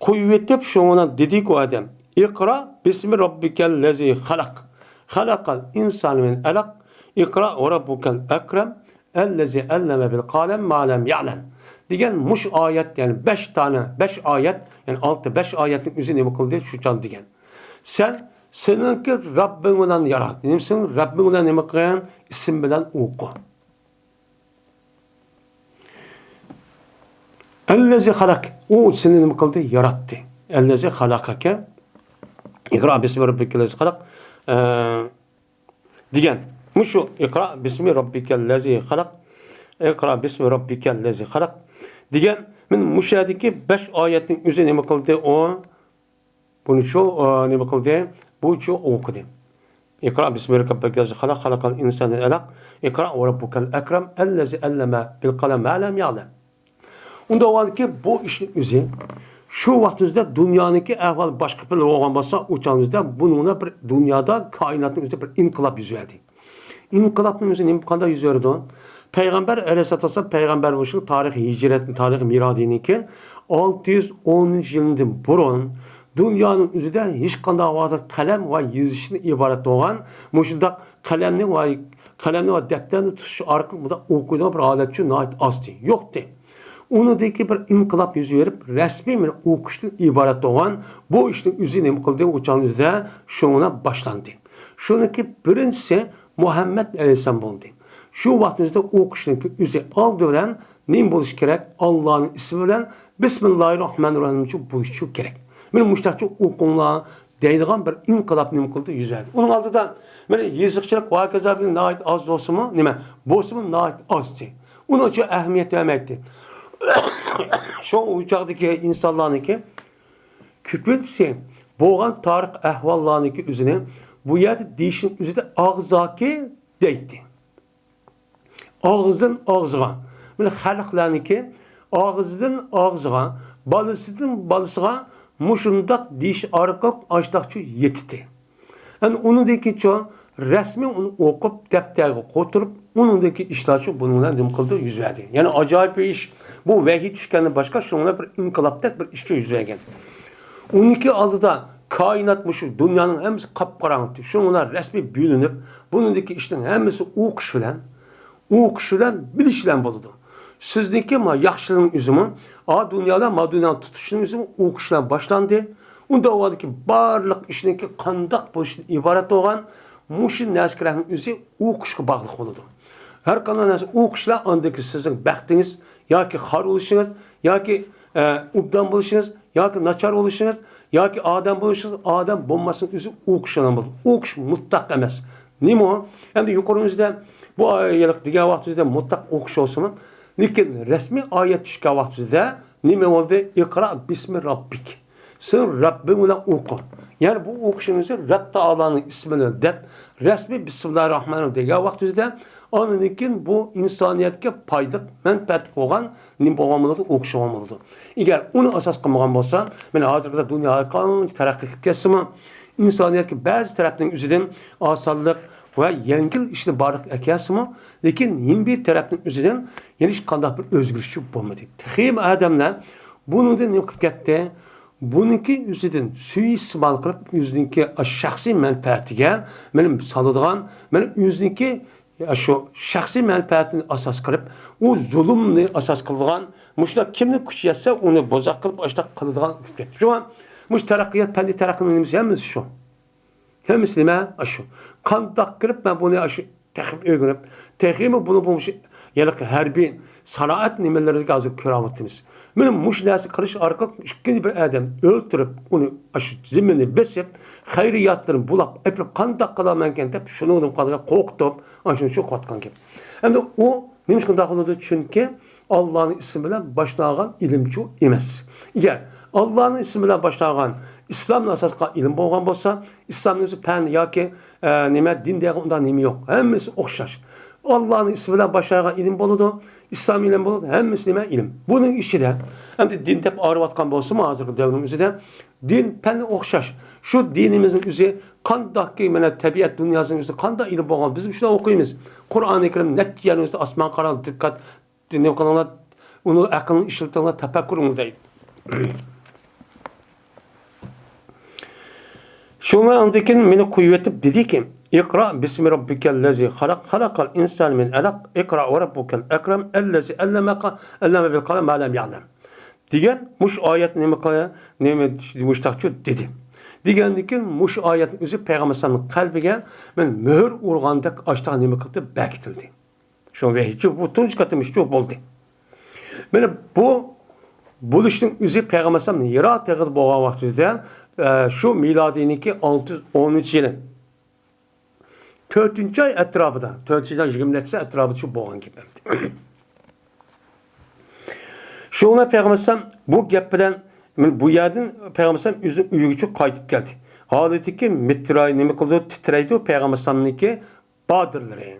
قويۇۋېتىپ، شۇنىڭ بىلەن دېدىكى ئۇ ئادەم، «ئىقرا بىسمى رەببىكەللەزى خەلەق. خەلەقەل ئىنسانە مىن ئەلەق. ئىقرا ۋە رەببۇكەل ئەكرەم. ئەللەزى ئەللەمە بىل قەلەم ما لەم يەئلەم.» دېگەن مۇشۇ ئايەت، يەنى بەش دانە، بەش ئايەت، يەنى ئالتە، بەش ئايەتنىڭ ئۆزى نېمە قىلدى؟ شۇ چاغدا دېگەن. سەن سېنىڭكى رەببىڭ بىلەن يارات. نېمە سېنىڭ رەببىڭ بىلەن نېمە قىلغىن؟ ئىسىم بىلەن ئوقۇ. ئەللەزى خەلەق. ئۇ سېنى نېمە قىلدى؟ ياراتتى. ئەللەزى خەلەقەكە. ئىقرا بىسمى رەببىكەللەزى خەلەق. ئە، دېگەن. مۇشۇ ئىقرا بىسمى رەببىكەللەزى خەلەق. ئىقرا بىسمى رەببىكەللەزى خەلەق. دېگەن. مەن مۇشۇ يەردىكى بەش ئايەتنىڭ ئۆزى نېمە قىلدى؟ ئۇ بۇنىچۇ، ئا، نېمە قىلدى؟ بۇچۇ ئوقۇدى. ئىقرا بىسمى رەببىكەللەزى خەلەق، خەلەقەل ئىنسانە مىن ئەلەق، ئىقرا ۋە رەببۇكەل ئەكرەم، ئەللەزى ئەللەمە بىل قەلەم ما لەم يەئلەم. ئۇنداق بولغاندىكى بۇ ئىشنىڭ ئۆزى، شۇ ۋاقتىمىزدا دۇنيانىڭكى ئەھۋالى باشقا بىر بولغان بولسا، ئۇ چاغىمىزدا بۇنىڭغا بىر دۇنيادا، كائىناتنىڭ ئۆزىدە بىر ئىنقىلاب يۈز بەردى. ئىنقىلابنىڭ ئۆزى نېمە، قانداق يۈز بېرىدۇ؟ پەيغەمبەر ئەلەيھىسسالاتۇ ۋەسسالام پەيغەمبەر بولۇشىنىڭ تارىخى ھىجرەتنىڭ تارىخى مىلادىيىنىڭكى ئالتە يۈز ئونىنچى يىلىدىن بۇرۇن دۇنيانىڭ ئۆزىدە ھېچقانداق ۋاقىتتا قەلەم ۋە يېزىشتىن ئىبارەت بولغان مۇشۇنداق قەلەمنى ۋە قەلەمنى ۋە دەپتەرنى تۇتۇش ئارقىلىق مۇنداق ئوقۇيدىغان بىر ھالەتچۇ ناھايىتى ئازدى، يوقتى. ئۇنىڭدىن كېيىن بىر ئىنقىلاب يۈز بېرىپ، رەسمىي مانا ئوقۇشتىن ئىبارەت بولغان بۇ ئىشنىڭ ئۆزى نېمە قىلدى؟ ئۇ چاغنىڭ ئۆزىدە شۇڭا باشلاندى. شۇنىڭكى بىرىنچىسى مۇھەممەد ئەلەيھىسسالام بولدى. شۇ ۋاقىتنىڭ ئۆزىدە ئوقۇشنىڭكى ئۆزى ئالدى بىلەن نېمە بولۇشى كېرەك؟ ئاللانىڭ ئىسمى بىلەن بىسمىللاھىر راھمانىر راھىم بولۇشى كېرەك. مانا مۇشۇنداقچە ئوقۇڭلار دەيدىغان بىر ئىنقىلاب نېمە قىلدى؟ يۈز بەردى. ئۇنىڭ ئالدىدا مانا يېزىقچىلىق ۋە ھاكازا ناھايىتى ئاز بولسىمۇ، نېمە بولسىمۇ ناھايىتى ئازدى. ئۇنىڭ ئۈچۈن ئەھمىيەت بەرمەيتتى. شۇ ئۇ چاغدىكى ئىنسانلارنىڭكى كۆپىنچىسى بولغان تارىخ ئەھۋاللارنىڭكى ئۆزىنى بۇ يەردە دېيىشنىڭ ئۆزىدە ئاغزاكى دەيتتى. ئاغزىدىن ئاغزىغا، مانا خەلقلەرنىڭكى ئاغزىدىن ئاغزىغا، بالىسىدىن بالىسىغا مۇشۇنداق دېيىش ئارقىلىق ئاشتاقچۇ يېتىتتى. ئەنە ئۇنىڭدىن كېيىنچۇ رەسمىي ئۇنى ئوقۇپ، دەپتەرگە قوتۇرۇپ، ئۇنىڭدىن كېيىن ئىشلارچۇ بۇنىڭ بىلەن نېمە قىلدى؟ يۈز بەردى. يەنى ئاجايىپ بىر ئىش. بۇ ۋەھىي چۈشكەندىن باشقا شۇنىڭ بىلەن بىر ئىنقىلابتەك بىر ئىشچۇ يۈز بەرگەن. ئۇنىڭكى ئالدىدا كائىنات مۇشۇ دۇنيانىڭ ھەممىسى قاپقاراڭغۇ. شۇنىڭ بىلەن رەسمىي بۆلۈنۈپ، بۇنىڭدىكى ئىشنىڭ ھەممىسى ئوقۇش بىلەن، ئوقۇش بىلەن بىلىش بىلەن بولىدۇ. سىزنىڭكى ما ياخشىلىقنىڭ ئۆزىمۇ، ئا دۇنيادا ما دۇنيانى تۇتۇشنىڭ ئۆزىمۇ ئوقۇش بىلەن باشلاندى. ئۇندا ئۇنىڭكى بارلىق ئىشنىڭكى قانداق بولۇشىدىن ئىبارەت بولغان مۇشۇ نەرسىلەرنىڭ ئۆزى ئوقۇشقا باغلىق بولىدۇ. ھەر قانداق نەرسە ئوقۇش بىلەن ئاندىن كېيىن سىزنىڭ بەختىڭىز ياكى خار بولۇشىڭىز، ياكى، ئە، ئوبدان بولۇشىڭىز، ياكى ناچار بولۇشىڭىز، ياكى ئادەم بولۇشىڭىز، ئادەم بولماسلىقنىڭ ئۆزى ئوقۇش بىلەن بولىدۇ. ئوقۇش مۇتلەق ئەمەس. نېمە ئۇ؟ ئەمدى يۇقىرى ئۆزىدە بۇ ئايەت دېگەن ۋاقتىمىزدا مۇتلەق ئوقۇش بولسىمۇ، لېكىن رەسمىي ئايەت چۈشكەن ۋاقتىمىزدا نېمە بولدى؟ ئىقرا بىسمى راببىك. سەن رەببىڭ بىلەن ئوقۇ. يەنى بۇ ئوقۇشىمىزنى رەب تائالانىڭ ئىسمى بىلەن دەپ، رەسمىي بىسمىللاھىر راھمانىر راھىم دېگەن ۋاقتىمىزدا، ئاندىن كېيىن بۇ ئىنسانىيەتكە پايدىلىق، مەنپەئەتلىك بولغان نېمە بولغان بولىدۇ؟ ئوقۇش بولغان بولىدۇ. ئەگەر ئۇنى ئاساس قىلمىغان بولسا، مانا ھازىرقىدەك دۇنيا ھەر قانچە تەرەققىي قىلىپ كەتسىمۇ، ئىنسانىيەتكە بەزى تەرەپنىڭ ئۆزىدىن ئاسانلىق ۋە يەڭگىل ئىشنى بارلىققا ئەكەلسىمۇ، لېكىن يەنە بىر تەرەپنىڭ ئۆزىدىن يەنە ھېچقانداق بىر ئۆزگىرىش بولمىدى. تېخىمۇ ئادەملەر بۇنىڭدىن نېمە قىلىپ كەتتى؟ بۇنىڭكى ئۆزىدىن سۇيىئىستېمال قىلىپ، ئۆزىنىڭكى شەخسىي مەنپەئەتىگە مېنى سالىدىغان، مېنى ئۆزىنىڭكى شۇ شەخسىي مەنپەئەتىنى ئاساس قىلىپ، ئۇ زۇلۇمنى ئاساس قىلىدىغان، مۇشۇنداق كىمنىڭ كۈچى يەتسە، ئۇنى بوزەك قىلىپ، ئاشۇنداق قىلىدىغان بولۇپ كەتتى. شۇڭا مۇشۇ تەرەققىيات، پەننىي تەرەققىينىڭ نېمىسى؟ ھەممىسى شۇ. ھەممىسى نېمە؟ ئاشۇ. قانداق قىلىپ مەن بۇنى ئاشۇ تېخىمۇ ئۆگىنىپ، تېخىمۇ بۇنى، بۇ مۇشۇ ھېلىقى ھەربىي سانائەت نېمىلىرىگە ھازىر كۆرۈۋاتىمىز. مانا مۇشۇ نەرسە قىلىش ئارقىلىق ئىككىنچى بىر ئادەم ئۆلتۈرۈپ، ئۇنى ئاشۇ زېمىننى بېسىپ، خەيرىياتلىرىنى بۇلاپ ئېپىلىپ، قانداق قىلارمەنكەن دەپ، شۇنىڭدىن قالغان قورقۇتۇپ، ئاشۇنى شۇ قىلىۋاتقان گەپ. ئەمدى ئۇ نېمىشقا ئۇنداق بولىدۇ؟ چۈنكى ئاللانىڭ ئىسمى بىلەن باشلانغان ئىلىمچۇ ئەمەس. ئەگەر ئاللانىڭ ئىسمى بىلەن باشلانغان ئىسلامنى ئاساس قىلغان ئىلىم بولغان بولسا، ئىسلامنىڭ ئۆزى پەن ياكى، ئە، نېمە، دىن دېگەن ئۇنداق نېمە يوق. ھەممىسى ئوخشاش. ئاللانىڭ ئىسمى بىلەن باشلانغان ئىلىم بولىدۇ، ئىسلام ئىلىم بولىدۇ، ھەممىسى نېمە؟ ئىلىم. بۇنىڭ ئىچىدە ئەمدى دىن دەپ ئايرىۋاتقان بولسىمۇ، ھازىرقى دەۋرنىڭ ئۆزىدە دىن پەن ئوخشاش. شۇ دىنىمىزنىڭ ئۆزى قانداقكى، مانا، تەبىئەت دۇنياسىنىڭ ئۆزى قانداق ئىلىم بولغان، بىز شۇنداق ئوقۇيمىز. قۇرئانى كەرىم نەچچە يەرنىڭ ئۆزىدە ئاسمان قاراڭغۇ، دىققەت، نېمە قىلىڭلار، ئۇنى ئەقىلنى ئىشلىتىڭلار، تەپەككۇر قىلىڭلار دەيدۇ. شۇڭا ئاندىن كېيىن مېنى قويۇۋېتىپ دېدىكى، «ئىقرا بىسمى رەببىكەللەزى خەلەق، خەلەقەل ئىنسانە مىن ئەلەق، ئىقرا ۋە رەببۇكەل ئەكرەم، ئەللەزى ئەللەمە، ئەللەمە بىل قەلەم، ما لەم يەلەم» دېگەن مۇشۇ ئايەت نېمە قىل-، نېمە مۇشتاقچۇ دېدى. دېگەندىن كېيىن مۇشۇ ئايەتنىڭ ئۆزى پەيغەمبەر ئەلەيھىسسالامنىڭ قەلبىگە مەن مۆھۈر ئۇرغاندەك ئاشتاق نېمە قىلدى، بەكىتىلدى. شۇ ۋەھىيچۇ، بۇ تۇنجى قېتىم ئىشچۇ بولدى. مانا بۇ بولۇشنىڭ ئۆزى پەيغەمبەر ئەلەيھىسسالام ھىرا تېغىدا بولغان ۋاقتىدا، ئە، شۇ مىلادىينىڭكى ئالتە يۈز ئونىنچى يىلى. تۆتىنچى ئاي ئەتراپىدا، تۆتىنچى ئاي يىگىرمە نەچچىسى ئەتراپىدا شۇ بولغان گەپ ئەمدى. شۇڭا پەيغەمبەر ئەلەيھىسسالام بۇ گەپ بىلەن، مانا بۇ يەردىن پەيغەمبەر ئەلەيھىسسالام ئۆزىنىڭ ئۆيىگىچە قايتىپ كەلدى. ھالىتىكى مىتراي نېمە قىلىدۇ؟ تىترەيدۇ پەيغەمبەر ئەلەيھىسسالامنىڭكى بادىرلىرى.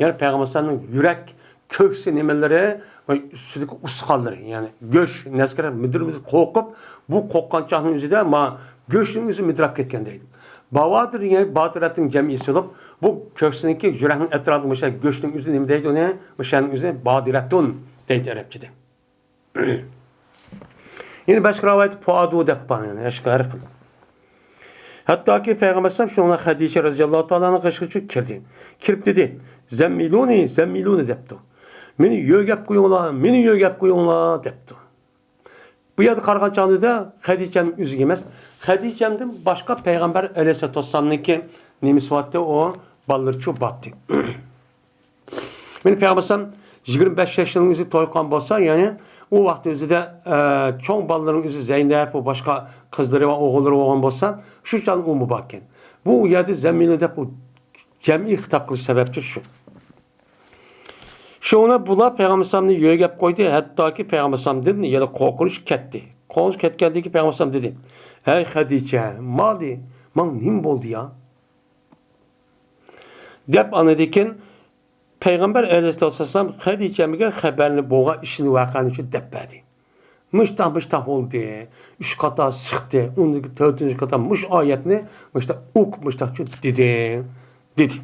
يەنى پەيغەمبەر ئەلەيھىسسالامنىڭ يۈرەك، كۆكسى نېمىلىرى ۋە ئۈستىدىكى ئۇستىخانلىرى، يەنى گۆش، نەسكەر مىدىر-مىدىر قورقۇپ، بۇ قورققان چاغنىڭ ئۆزىدە ما گۆشنىڭ ئۆزى مىدىراپ كەتكەن دەيدۇ. بەۋادىر دېگەن بادىرەتنىڭ جەمئىسى بولۇپ، بۇ كۆكسىنىڭكى، يۈرەكنىڭ ئەتراپىدا مۇشۇ گۆشنىڭ ئۆزى نېمە دەيدۇ ئۇنى؟ مۇشۇنىڭ ئۆزى بادىرەتۇن دەيدۇ ئەرەبچىدە. يەنە باشقا رىۋايەتتە پۇئادۇ دەپ بار، يەنى ھەر خىل. ھەتتاكى پەيغەمبەر ئەلەيھىسسالام شۇنىڭ خەدىچە رەزىياللاھۇ تائالا ئەنھا قېشىغىچە كىردى. كىرىپ دېدى، «زەممىلۇنى، زەممىلۇنى» دەپتۇ. «مېنى يۆگەپ قويۇڭلار، مېنى يۆگەپ قويۇڭلار» دەپتۇ. بۇ يەردە قارىغان چاغدا خەدىچەم ئۆزىگە ئەمەس، خەدىچەمدىن باشقا پەيغەمبەر ئەلەيھىسسالاتۇ ۋەسسالامنىڭكى نېمىسى بارتتى، ئۇ بالىلىرىچۇ بارتتى. مېنىڭ پەيغەمبەر ئەلەيھىسسالام يىگىرمە بەش ياشنىڭ ئۆزى توي قىلغان بولسا، يەنى ئۇ ۋاقىتنىڭ ئۆزىدە، ئە، چوڭ بالىلىرىنىڭ ئۆزى زەينەپ، ئۇ باشقا قىزلىرى ۋە ئوغۇللىرى بولغان بولسا، شۇ چاغدا ئۇ مۇبارەك ئىكەن. بۇ يەردە زەممىلۇنى دەپ ئۇ جەمئىي خىتاب قىلىش سەۋەبچى شۇ. شۇڭا بۇلار پەيغەمبەر ئەلەيھىسسالامنى يۆگەپ قويدى، ھەتتاكى پەيغەمبەر ئەلەيھىسسالامدىن يەنە قورقۇنچ كەتتى. قورقۇنچ كەتكەندىن كېيىن پەيغەمبەر ئەلەيھىسسالام دېدى، «ھەي خەدىچە، مالدى، ماڭا نېمە بولدى يا؟» دەپ ئاندىن كېيىن پەيغەمبەر ئەلەيھىسسالام خەدىچەمگە خەۋەرنى بولغان ئىشنى، ۋەقەنى شۇ دەپ بەردى. مۇشتاق، مۇشتاق بولدى. ئۈچ قاتا سىقتى. ئۇندىن كېيىن تۆتىنچى قاتا مۇشۇ ئايەتنى مۇشتاق ئوقۇپ، مۇشتاقچۇ دېدى. دېدى.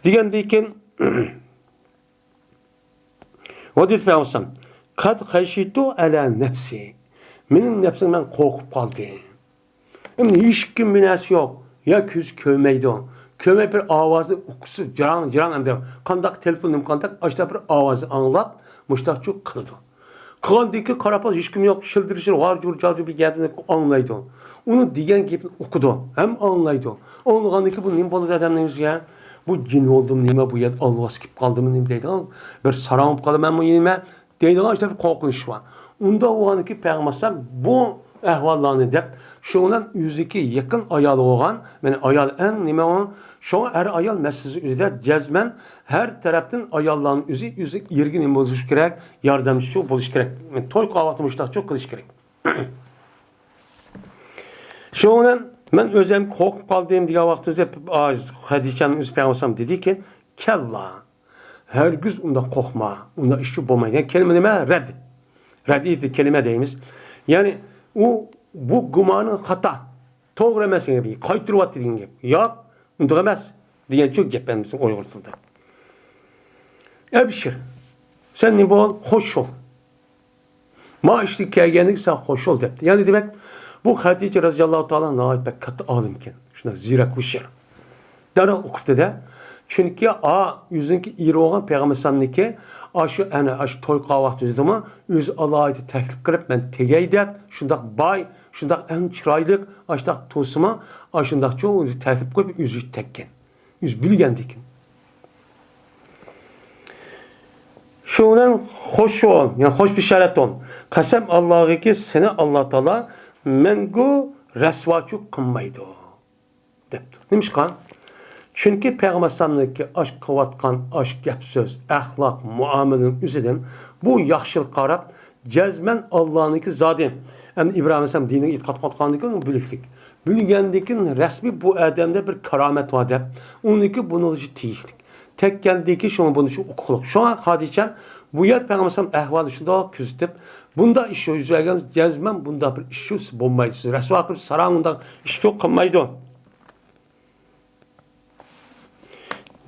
دېگەندىن كېيىن، ۋە دېدى پەيغەمبەر ئەلەيھىسسالام، «قەد خەشىتۇ ئەلە نەپسى. مېنىڭ نەپسىم مەن قورقۇپ قالدى.» ئەمدى ھېچكىم بىناسى يوق. يا كۆزى كۆرمەيدۇ. كۆرمەي بىر ئاۋازنى ئۇقسا جاراڭ، جاراڭ ئەمدى. قانداق تېلېفون، نېمە قانداق، ئاشتا بىر ئاۋازنى ئاڭلاپ، مۇشتاقچۇ قىلىدۇ. قىلغاندىن كېيىن قاراپ قالسا ھېچكىم يوق. شىلدىرىشىر، ۋارجۇر جاجۇ بىر گەپنى ئاڭلايدۇ. ئۇنىڭ دېگەن گېپىنى ئۇقىدۇ. ھەم ئاڭلايدۇ. ئاڭلىغاندىن كېيىن بۇ نېمە بولىدۇ ئادەمنىڭ ئۆزىگە؟ بۇ جىن بولدىمۇ نېمە، بۇ يەردە ئالۋاس كېلىپ قالدىمۇ نېمە دەيدىغان بىر ساراڭ بولۇپ قالىمەنمۇ نېمە؟ دەيدىغان ئىشتا بىر قورقۇنچ بار. ئۇنداق بولغاندىكىن پەيغەمبەر ئەلەيھىسسالام بۇ ئەھۋاللارنى دەپ، شۇنىڭ بىلەن ئۆزىنىڭكى يېقىن ئايالى بولغان، مەن ئايال ئەڭ نېمە ئۇ؟ شۇڭا ئەر ئايال مەسىلىسى ئۆزىدە جەزمەن ھەر تەرەپتىن ئاياللارنىڭ ئۆزى، ئۆزى ئېرىگە نېمە بولۇشى كېرەك؟ ياردەمچى بولۇشى كېرەك. توي قىلغان ۋاقتى مۇشتاقچۇ قىلىشى كېرەك. شۇنىڭ بىلەن مەن ئۆزۈم قورقۇپ قالدىم دېگەن ۋاقتىدا خەدىچەنىڭ ئۆزى پەيغەمبەر ئەلەيھىسسالام دېدىكى، كەللا. ھەرگىز ئۇنداق قورقما، ئۇنداق ئىش بولمايدۇ. يەنى كەلىمە نېمە؟ رەد. رەدئىي كەلىمە دەيمىز. يەنى ئۇ، بۇ گۇمانىڭ خاتا. توغرا ئەمەس دېگەن گەپ. قايتۇرۇۋەتتى دېگەن گەپ. ياق، ئۇنداق ئەمەس دېگەنچۇ گەپ ھەممىسى ئۇيغۇر تىلىدا. ئەبشىر. سەن نېمە بول؟ خوش بول. ما ئىشتىن كەلگەنلىك سەن خوش بول دەپتۇ. يەنى دېمەك، بۇ خەدىچە رەزىياللاھۇ تائالا ناھايىتى بەك كاتتا ئالىم ئىكەن. شۇنداق زېرەك، ھوشيار. دەرھال ئۇقۇپتۇ-دە. چۈنكى ئا، ئۆزىنىڭكى ئېرى بولغان پەيغەمبەر ئەلەيھىسسالامنىڭكى ئاشۇ ئەنە ئاشۇ توي قىلغان ۋاقتىدىمۇ ئۆزى ئالاھىدە تەكلىپ قىلىپ، مەن تېگەي دەپ، شۇنداق باي، شۇنداق ئەڭ چىرايلىق، ئاشۇنداق تۇرسىمۇ، ئاشۇنداقچۇ ئۆزى تەكلىپ قىلىپ، ئۆزى تەگكەن. ئۆزى بىلگەندىكىن. شۇ بىلەن خوش بول، يەنى خوش بېشارەت بول. قەسەم ئاللاغىكى، سېنى ئاللا تائالا مەڭگۈ رەسۋاچۇ قىلمايدۇ، دەپتۇ. نېمىشقا؟ چۈنكى پەيغەمبەر ئەلەيھىسسالامنىڭكى ئاش قىلىۋاتقان ئاش گەپ سۆز، ئەخلاق، مۇئامىلىنىڭ ئۆزىدىن بۇ ياخشىلىققا قاراپ، جەزمەن ئاللانىڭكى زادى. ئەمدى ئىبراھىم ئەلەيھىسسالام دىنىگە ئېتىقاد قىلىۋاتقاندىكىن ئۇنى بىلىكلىك. بىلگەندىكىن رەسمىي بۇ ئادەمدە بىر كارامەت بار دەپ، ئۇنىڭكى بۇنىڭغا تېگىشلىك. تەگكەندىكىن شۇڭا بۇنى شۇ ئۇقۇقلۇق. شۇڭا خادىچەم بۇ يەردە پەيغەمبەر ئەلەيھىسسالام ئەھۋالى شۇنداق كۆزىتىپ، بۇنداق ئىش يۈز بەرگەن جەزمەن بۇنداق بىر ئىش بولمايدۇ. سىز رەسۋا قىلىپ ساراڭ ئۇنداق ئىش قىلمايدۇ.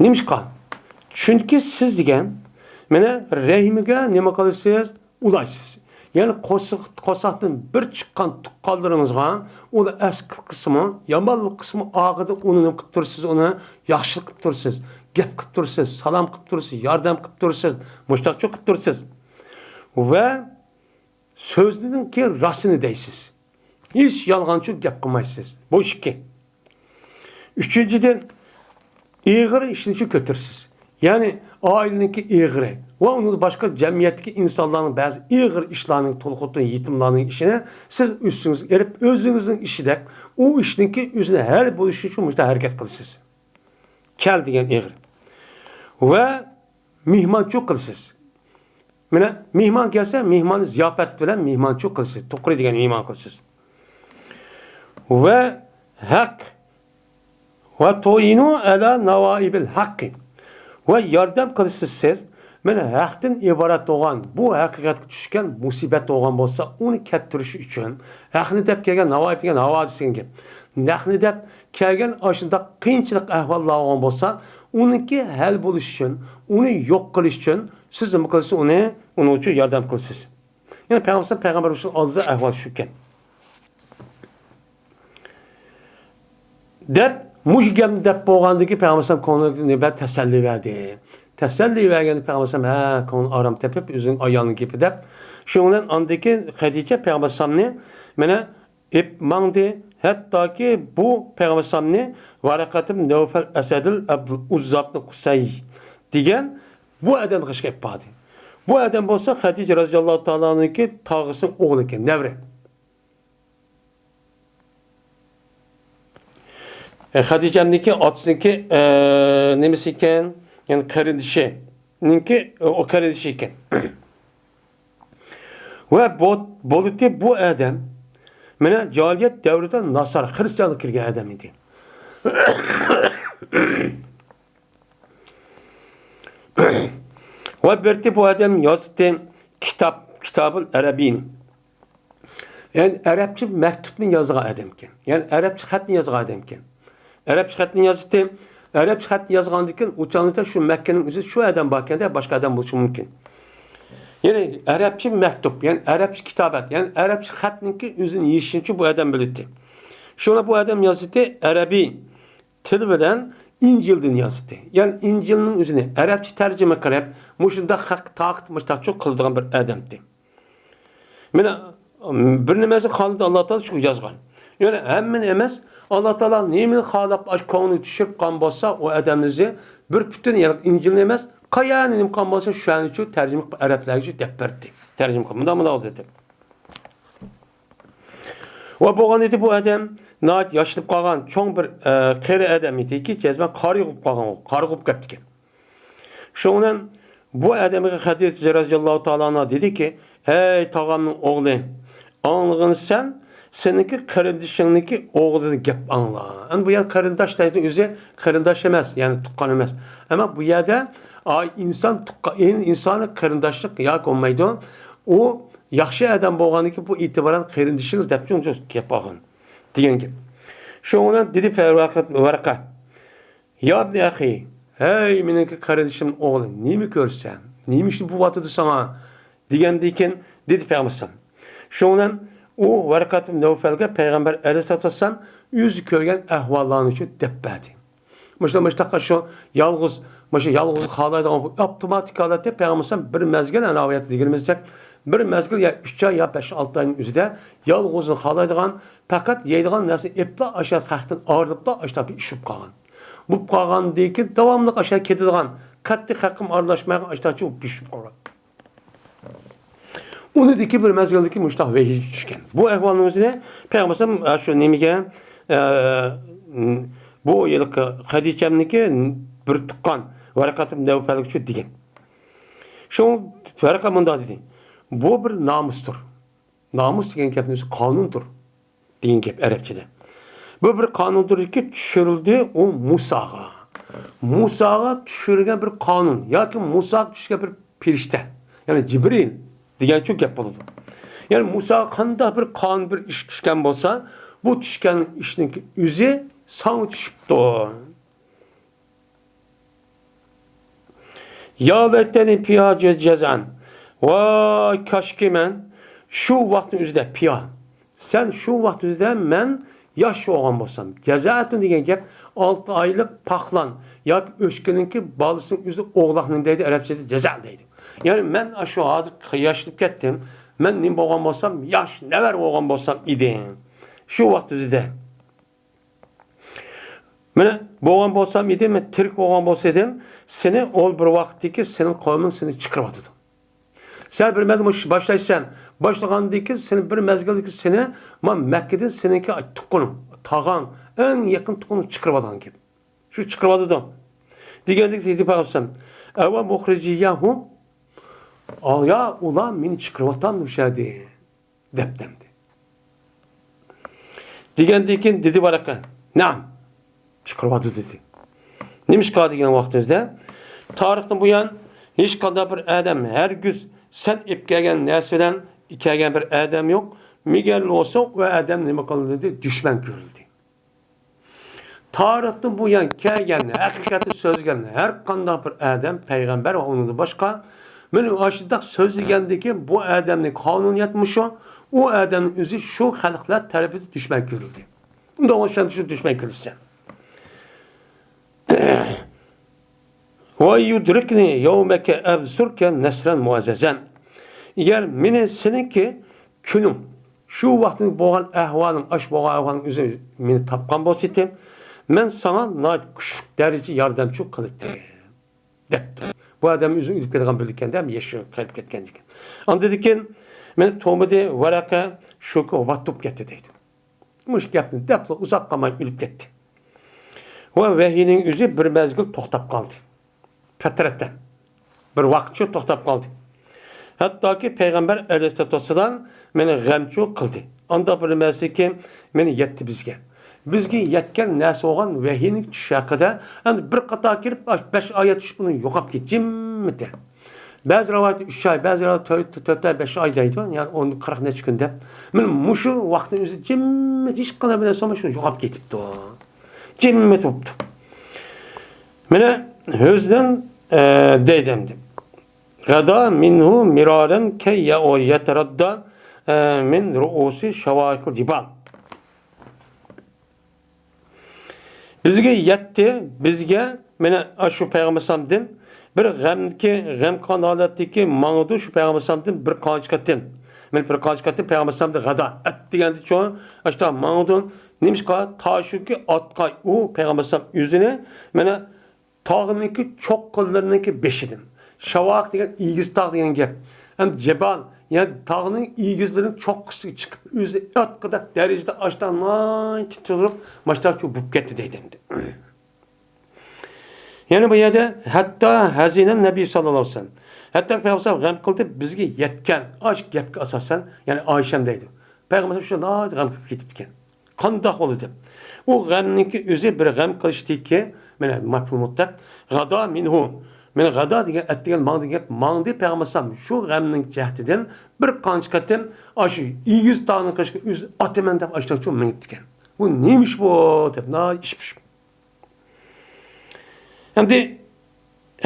نېمىشقا؟ چۈنكى سىز دېگەن، مانا، رەھىمگە نېمە قىلىسىز؟ ئۇلايسىز. يەنى قورساق، قورساقتىن بىر چىققان تۇغقانلىرىڭىزغا ئۇلار ئەسكىلىك قىلسىمۇ، يامانلىق قىلسىمۇ، ئاخىرىدا ئۇنى نېمە قىلىپ تۇرىسىز؟ ئۇنى ياخشىلىق قىلىپ تۇرىسىز، گەپ قىلىپ تۇرىسىز، سالام قىلىپ تۇرىسىز، ياردەم قىلىپ تۇرىسىز، مۇشتاقچۇ قىلىپ تۇرىسىز. ۋە سۆزنىڭكى راستىنى دەيسىز. ھېچ يالغانچۇ گەپ قىلمايسىز. بۇ ئىككى. ئۈچىنچىدىن، ئېغىر ئىشنىچۇ كۆتۈرىسىز. يەنى ئائىلىنىڭكى ئېغىرى ۋە ئۇنىڭدىن باشقا جەمئىيەتتىكى ئىنسانلارنىڭ بەزى ئېغىر ئىشلارنىڭ، تولۇقۇتۇن، يېتىملارنىڭ ئىشىنى سىز ئۈستىڭىزگە ئېلىپ، ئۆزىڭىزنىڭ ئىشىدەك ئۇ ئىشنىڭكى ئۆزىنى ھەل بولۇشى ئۈچۈن مۇشۇنداق ھەرىكەت قىلىسىز. كەل دېگەن ئېغىر. ۋە مېھمانچۇ قىلىسىز. مانا، مېھمان كەلسە، مېھماننى زىياپەت بىلەن مېھمانچۇ قىلىسىز. توقرى دېگەن مېھمان قىلىسىز. ۋە ھەق. ۋە توئىنۇ ئەلا ناۋائىبىل ھەققى. ۋە ياردەم قىلىسىز سىز. مانا، ھەقتىن ئىبارەت بولغان، بۇ ھەقىقەتكە چۈشكەن مۇسىبەت بولغان بولسا، ئۇنى كەتتۈرۈش ئۈچۈن، ھەقنى دەپ كەلگەن ناۋائىب دېگەن ھاۋادىس دېگەن گەپ. ھەقنى دەپ كەلگەن ئاشۇنداق قىيىنچىلىق ئەھۋاللار بولغان بولسا، ئۇنىڭكى ھەل بولۇشى ئۈچۈن، ئۇنى يوق قىلىش ئۈچۈن سىز نېمە قىلىسىز؟ ئۇنى، ئۇنىڭ ئۈچۈن ياردەم قىلىسىز. يەنى پەيغەمبەر، پەيغەمبەر ئالدىدا ئەھۋال شۇكەن. دەپ، مۇشۇ گەپنى دەپ بولغاندىن كېيىن پەيغەمبەر ئەلەيھىسسالام كۆڭلىگە بىر تەسەللى بەردى. تەسەللى بەرگەندە پەيغەمبەر ئەلەيھىسسالام، ھە، كۆڭلى ئارام تېپىپ، ئۆزىنىڭ ئايالىنىڭ گېپى دەپ. شۇنىڭ بىلەن ئاندىن كېيىن خەدىچە پەيغەمبەر ئەلەيھىسسالامنى مانا ئېلىپ ماڭدى. ھەتتاكى بۇ پەيغەمبەر ئەلەيھىسسالامنى ۋەرەقەتىم نەۋفەل ئەسەدىل ئابدۇل ئۇززابنى قۇسەي دېگەن بۇ ئادەم غىشقا ئېلىپ باردى. بۇ ئادەم بولسا خەدىچە رەزىياللاھۇ تائالا ئانھانىڭكى تاغىسىنىڭ ئوغلى ئىكەن، نەۋرە. ئە، خەدىچەمنىڭكى ئاتىسىنىڭكى، ئە، نېمىسى ئىكەن؟ يەنى قېرىندىشىنىڭكى، ئۇ قېرىندىشى ئىكەن. ۋە بو-، بولۇتى بۇ ئادەم مانا جاھىلىيەت دەۋرىدە ناسارا، خرىستىيانلىققا كىرگەن ئادەم ئىدى. ۋە بىرتى بۇ ئادەم يازدى كىتاب، كىتابۇل ئەرەبىينى. يەنى ئەرەبچە مەكتۇبنى يازغان ئادەمكەن. يەنى ئەرەبچە خەتنى يازغان ئادەمكەن. ئەرەبچە خەتنى يازدى. ئەرەبچە خەتنى يازغاندىن كېيىن ئۇ چاغدا شۇ مەككىنىڭ ئۆزى شۇ ئادەم باركەندە، باشقا ئادەم بولۇشى مۇمكىن. يەنى ئەرەبچە مەكتۇب، يەنى ئەرەبچە كىتابەت، يەنى ئەرەبچە خەتنىڭكى ئۆزىنى يېزىشىنچۇ بۇ ئادەم بىلەتتى. شۇڭا بۇ ئادەم يازدى، ئەرەبىي تىل بىلەن ئىنجىلدىن يازدى. يەنى ئىنجىلنىڭ ئۆزىنى ئەرەبچە تەرجىمە قىلىپ، مۇشۇنداق خەق تاقىت مۇشتاقچۇ قىلىدىغان بىر ئادەمدى. مانا، بىر نېمىسى خالىدى ئاللا تائالا شۇ يازغان. يەنى ھەممىنى ئەمەس، ئاللا تائالا نېمىنى خالاپ، ئاش كۆڭلى چۈشۈپ قالغان بولسا، ئۇ ئادەمنى بىر پۈتۈن، يەنى ئىنجىلنى ئەمەس، قايەرنى نېمە قالغان بولسا، شۇنى شۇ تەرجىمە قىلىپ ئەرەبلەرگە شۇ دەپ بەردى. تەرجىمە قىلىپ، مۇنداق، مۇنداق دېدى. ۋە بولغان ئىدى بۇ ئادەم ناھايىتى ياشىنىپ قالغان، چوڭ بىر، ئە، قېرى ئادەم ئىدىكى، جەزمەن قارىيۇغۇپ قالغان، قارىيۇغۇپ كەپتىكەن. شۇنىڭ بىلەن بۇ ئادەمگە خەدىچە رەزىياللاھۇ تائالا ئانھا دېدىكى، ھەي تاغامنىڭ ئوغلى، ئاڭلىغىنسەن، سېنىڭكى قېرىندىشىڭنىڭكى ئوغلىدىن گەپ ئاڭلا. ئەمدى بۇ يەر قېرىنداش دەيدۇ، ئۆزى قېرىنداش ئەمەس، يەنى تۇغقان ئەمەس. ئەمما بۇ يەردە، ئاي، ئىنسان تۇغقا-، ئىن-، ئىنسانى قېرىنداشلىق ياكى بولمايدۇ. ئۇ ياخشى ئادەم بولغاندىكىن بۇ ئېتىبارەن قېرىندىشىڭىز دەپ شۇنچە گەپ قىلغان دېگەن گەپ. شۇنىڭ بىلەن دېدى ۋەرەقە، ۋەرەقە، يا ئىبنى ئەخى، ھەي مېنىڭكى قېرىندىشىم ئوغلى، نېمە كۆرسەن؟ نېمە ئىشنى بولۇۋاتىدۇ ساڭا؟ دېگەندىن كېيىن دېدى پەيغەمبەر ئەلەيھىسسالام. شۇنىڭ بىلەن ئۇ ۋەرەقەتىن نەۋفەلگە پەيغەمبەر ئەلەيھىسسالام ئۆزى كۆرگەن ئەھۋاللارنى شۇ دەپ بەردى. مۇشۇ، مۇشۇنداققا شۇ يالغۇز، مۇشۇ يالغۇز خالايدىغان ئاپتوماتىك ھالەتتە پەيغەمبەر ئەلەيھىسسالام بىر مەزگىل، ئەنە ئايەتتە دېگىنىمىزدەك، بىر مەزگىل يا ئۈچ ئاي يا بەش ئالتە ئاينىڭ ئۆزىدە يالغۇزىنى خالايدىغان، پەقەت يەيدىغان نەرسىنى ئېپلا ئاشۇ خەقتىن ئايرىلىپلا ئاشۇنداق بىر ئىش بولۇپ قالغان. بولۇپ قالغاندىن كېيىن داۋاملىق ئاشۇ كېتىدىغان، قەتئىي خەققىمۇ ئارىلاشمايدىغان ئاشۇنداقچە بىر ئىش بولۇپ قالغان. ئۇنىڭدىكى بىر مەزگىلدىكى مۇشۇنداق ۋەھىي چۈشكەن. بۇ ئەھۋالنىڭ ئۆزىنى پەيغەمبەر ئەلەيھىسسالام، ئە، شۇ نېمىگە، ئە، بۇ ھېلىقى خەدىچەمنىڭكى بىر تۇغقان ۋەرەقەت ئىبن نەۋفەلگە شۇ دېگەن. شۇ ۋەرەقە مۇنداق دېدى، بۇ بىر نامۇستۇر. نامۇس دېگەن گەپنىڭ ئۆزى قانۇندۇر دېگەن گەپ ئەرەبچىدە. بۇ بىر قانۇندۇركى چۈشۈرۈلدى ئۇ مۇساغا. مۇساغا چۈشۈرگەن بىر قانۇن ياكى مۇساغا چۈشكەن بىر پەرىشتە، يەنى جىبرىل دېگەنچۇ گەپ بولىدۇ. يەنى مۇساغا قانداق بىر قانۇن، بىر ئىش چۈشكەن بولسا، بۇ چۈشكەن ئىشنىڭ ئۆزى ساڭا چۈشۈپتۇ. يا لەيتەنى فىھا جەزئەن. ۋاي، كاشكى مەن شۇ ۋاقىتنىڭ ئۆزىدە، پىھا، سەن شۇ ۋاقىت ئۆزىدە مەن ياش بولغان بولسام. جەزئەتۇن دېگەن گەپ ئالتە ئايلىق پاقلان ياكى ئۆچكىنىڭكى بالىسىنىڭ ئۆزى ئوغلاق نېمە دەيدۇ؟ ئەرەبچىدە جەزئە دەيدۇ. يەنى مەن شۇ ھازىر ياشىنىپ كەتتىم. مەن نېمە بولغان بولسام، ياش نەۋرە بولغان بولسام ئىدى. شۇ ۋاقىت ئۆزىدە. مانا، بولغان بولسام ئىدى، مەن تىرىك بولغان بولسا ئىدىم، سېنى ئول بىر ۋاقىتتىكى سېنىڭ قوۋمىڭ سېنى چىقىرىۋاتىدۇ. سەن بىر مەزگىل مۇشۇ باشلايسەن، باشلىغاندىن كېيىن سېنى بىر مەزگىلدىكى سېنى، ما، مەككىدىن سېنىڭكى تۇغقىنىڭ، تاغاڭ، ئەڭ يېقىن تۇغقىنىڭ چىقىرىۋاتىدىغان گەپ. شۇ چىقىرىۋاتىدۇ. دېگەندىكى دېدى پەيغەمبەر، ئەۋە مۇخرىجىيەھۇم، ئايا ئۇلار مېنى چىقىرىۋاتامدۇ مۇشۇ يەردىن؟ دەپ دەمدى. دېگەندىن كېيىن دېدى ۋەرەقە، نەئەم، چىقىرىۋاتىدۇ دېدى. نېمىشقا دېگەن ۋاقتىمىزدا، تارىختىن بۇيان ھېچقانداق بىر ئادەم، ھەرگىز سەن ئېلىپ كەلگەن نەرسە بىلەن كەلگەن بىر ئادەم يوق. مېگەر بولسا ئۇ ئادەم نېمە قىلدى دېدى، دۈشمەن كۆرۈلدى. تارىختىن بۇيان كەلگەن، ھەقىقەتنى سۆزلىگەن ھەر قانداق بىر ئادەم، پەيغەمبەر ۋە ئۇنىڭدىن باشقا، مانا ئاشۇنداق سۆزلىگەندىكىن بۇ ئادەمنىڭ قانۇنىيەت مۇشۇ، ئۇ ئادەمنىڭ ئۆزى شۇ خەلقلەر تەرىپىدىن دۈشمەن كۆرۈلدى. ئۇنداق بولسا شۇ دۈشمەن كۆرۈلسە. ۋە يۇدرىكنى يەۋمەكە ئەنسۇركە نەسرەن مۇئەززەزەن. ئەگەر مېنى سېنىڭكى كۈنۈڭ، شۇ ۋاقىتتا بولغان ئەھۋالىڭ، ئاش بولغان ئەھۋالىڭ ئۆزى مېنى تاپقان بولسىدى، مەن ساڭا ناھايىتى كۈچلۈك دەرىجىدە ياردەمچى قىلاتتىم، دەپتۇ. بۇ ئادەم ئۆزى ئۆلۈپ كەتكەن بىلىدىكەن-دە، يېشى قېرىپ كەتكەن ئىكەن. ئاندىن كېيىن مېنى تۇغمىدى، ۋەرەقە شۇ كۈنى ۋاپات بولۇپ كەتتى دەيدۇ. مۇشۇ گەپنى دەپلا ئۇزاق قالماي ئۆلۈپ كەتتى. ۋە ۋەھىينىڭ ئۆزى بىر مەزگىل توختاپ قالدى. پەترەتەن. بىر ۋاقىتچە توختاپ قالدى. ھەتتاكى پەيغەمبەر ئەلەيھىسسالاتۇ ۋەسسالام مېنى غەمچۇ قىلدى. ئانداق بىر نەرسىكى مېنى يەتتى بىزگە. بىزگە يەتكەن نەرسە بولغان ۋەھىينىڭ چۈشۈشى ھەققىدە، ئەمدى بىر قاتار كېلىپ، بەش ئايەت چۈشۈپ، ئۇنى يوقاپ كېتىپ، جىممىتى. بەزى رىۋايەتتە ئۈچ ئاي، بەزى رىۋايەتتە تۆت، تۆت ئاي، بەش ئاي دەيدۇ. يەنى ئون، قىرىق نەچچە كۈن دەپ. مانا مۇشۇ ۋاقىتنىڭ ئۆزى جىممىت، ھېچقانداق بىر نەرسە بولماي شۇ يوقاپ كېتىپتۇ. جىممىت بوپتۇ. مانا ھۆزنەن، ئە، دەيدۇ ئەمدى. غەدا مىنھۇ مىرارەن كەي يەتەرەددا، ئە، مىن رۇئۇسى شەۋاقىل جىبال. بىزگە يەتتى، بىزگە، مانا، ئاشۇ پەيغەمبەر ئەلەيھىسسالامدىن بىر غەمدىكى، غەم قىلغان ھالەتتىكى ماڭىدۇ شۇ پەيغەمبەر ئەلەيھىسسالامدىن بىر قانچە قېتىم. مانا، بىر قانچە قېتىم پەيغەمبەر ئەلەيھىسسالامدىن غەدا ئەتىگەندە چوڭ، ئاشۇنداق ماڭىدۇ. نېمىشقا؟ تا شۇكى ئاتقا ئۇ پەيغەمبەر ئەلەيھىسسالام ئۆزىنى، مانا، تاغنىڭكى چوققىلىرىنىڭكى بېشىدىن. شاۋاق دېگەن ئېگىز تاغ دېگەن گەپ. ئەمدى جىبال، يەنى تاغنىڭ ئېگىزلىرىنىڭ چوققىسىغا چىقىپ، ئۆزىنى ئاتقۇدەك دەرىجىدە ئاشتا ناھايىتى تۇرۇپ، ماشتا چۇ بوپ كەتتى دەيدۇ ئەمدى. يەنە بۇ يەردە ھەتتا ھەزىنەن نەبىي ساللاللاھۇ ئەلەيھى ۋەسەللەم. ھەتتا پەيغەمبەر غەم قىلدى، بىزگە يەتكەن ئاش گەپكە ئاساسەن، يەنى ئايشەم دەيدۇ. پەيغەمبەر شۇ ناھايىتى غەم قىلىپ كېتىپتىكەن. قانداق بولدى دەپ. ئۇ غەمنىڭكى ئۆزى بىر غەم قىلىشتىكى، مانا، مەپئۇل مۇتلەق. غەدا مىنھۇ. مانا غەدا دېگەن، ئەتىگەن ماڭدى دېگەن گەپ، ماڭدى پەيغەمبەر ئەلەيھىسسالام شۇ غەمنىڭ جەھىتىدىن بىر قانچە قېتىم ئاشۇ ئېگىز تاغنىڭ قېشىغا ئۆزىنى ئاتىمەن دەپ ئاشۇنداق چوڭ مېڭىپتىكەن. بۇ نېمە ئىش بۇ؟ دەپ ناھايىتى ئىچ پۇشۇپ. ئەمدى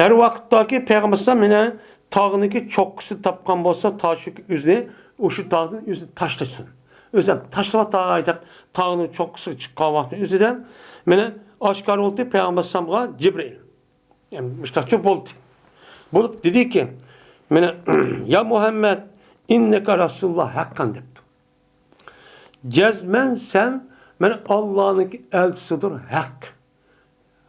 ھەر ۋاقىتتاكى پەيغەمبەر ئەلەيھىسسالام مانا تاغنىڭكى چوققىسى تاپقان بولسا، تا شۇكى ئۆزىنى ئۇشۇ تاغدىن ئۆزىنى تاشلىسۇن. ئۆزى ھەم تاشلىۋاتاي دەپ تاغنىڭ چوققىسىغا چىققان ۋاقتى ئۆزىدىن مانا ئاشكارا بولدى پەيغەمبەر ئەلەيھىسسالامغا جىبرىئىل. يەنى مۇشتاقچۇ بولدى. بولۇپ دېدىكى، مانا، يا مۇھەممەد، ئىننەكە رەسۇلۇللا ھەققەن دەپتۇ. جەزمەن سەن، مانا، ئاللانىڭكى ئەلچىسىدۇر ھەق.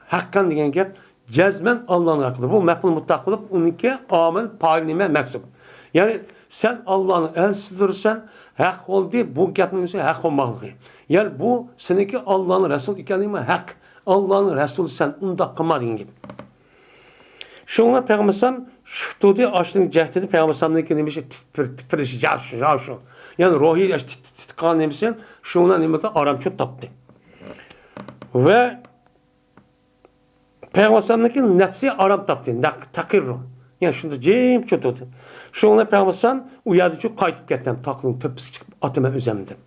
ھەققەن دېگەن گەپ جەزمەن ئاللانىڭ ھەققىدۇر. بۇ مەپئۇل مۇتلەق بولۇپ، ئۇنىڭكى ئامىل، پائىل نېمە؟ مەھزۇپ. يەنى سەن ئاللانىڭ ئەلچىسىدۇرسەن، ھەق بولدى، بۇ گەپنىڭ ئۆزى ھەق بولماقلىقى. يەنى بۇ سېنىڭكى ئاللانىڭ رەسۇلى ئىكەنلىكىڭ ھەق. ئاللانىڭ رەسۇلى سەن، ئۇنداق قىلما دېگەن گەپ. شۇڭا پەيغەمبەر ئەلەيھىسسالام شۇ تۇردى، ئاشۇنىڭ جەھىتىدە پەيغەمبەر ئەلەيھىسسالامنىڭكى نېمىشى تىت-، تىترىشى، جاۋشۇ، جاۋشۇ. يەنى روھى ئاش تىت-، تىت-، تىتقان نېمىسى، شۇڭا نېمە ئارامچۇ تاپتى. ۋە پەيغەمبەر ئەلەيھىسسالامنىڭكى نەپسى ئارام تاپتى، نەق-، تەقىررۇ. يەنى شۇنداق جىمجىت تۇردى. شۇڭا پەيغەمبەر ئەلەيھىسسالام ئۇ يەردىن چىقىپ قايتىپ كەتتى، تاغنىڭ تۆپىسىگە چىقىپ ئاتىمەن ئۆزۈمنى دەپ.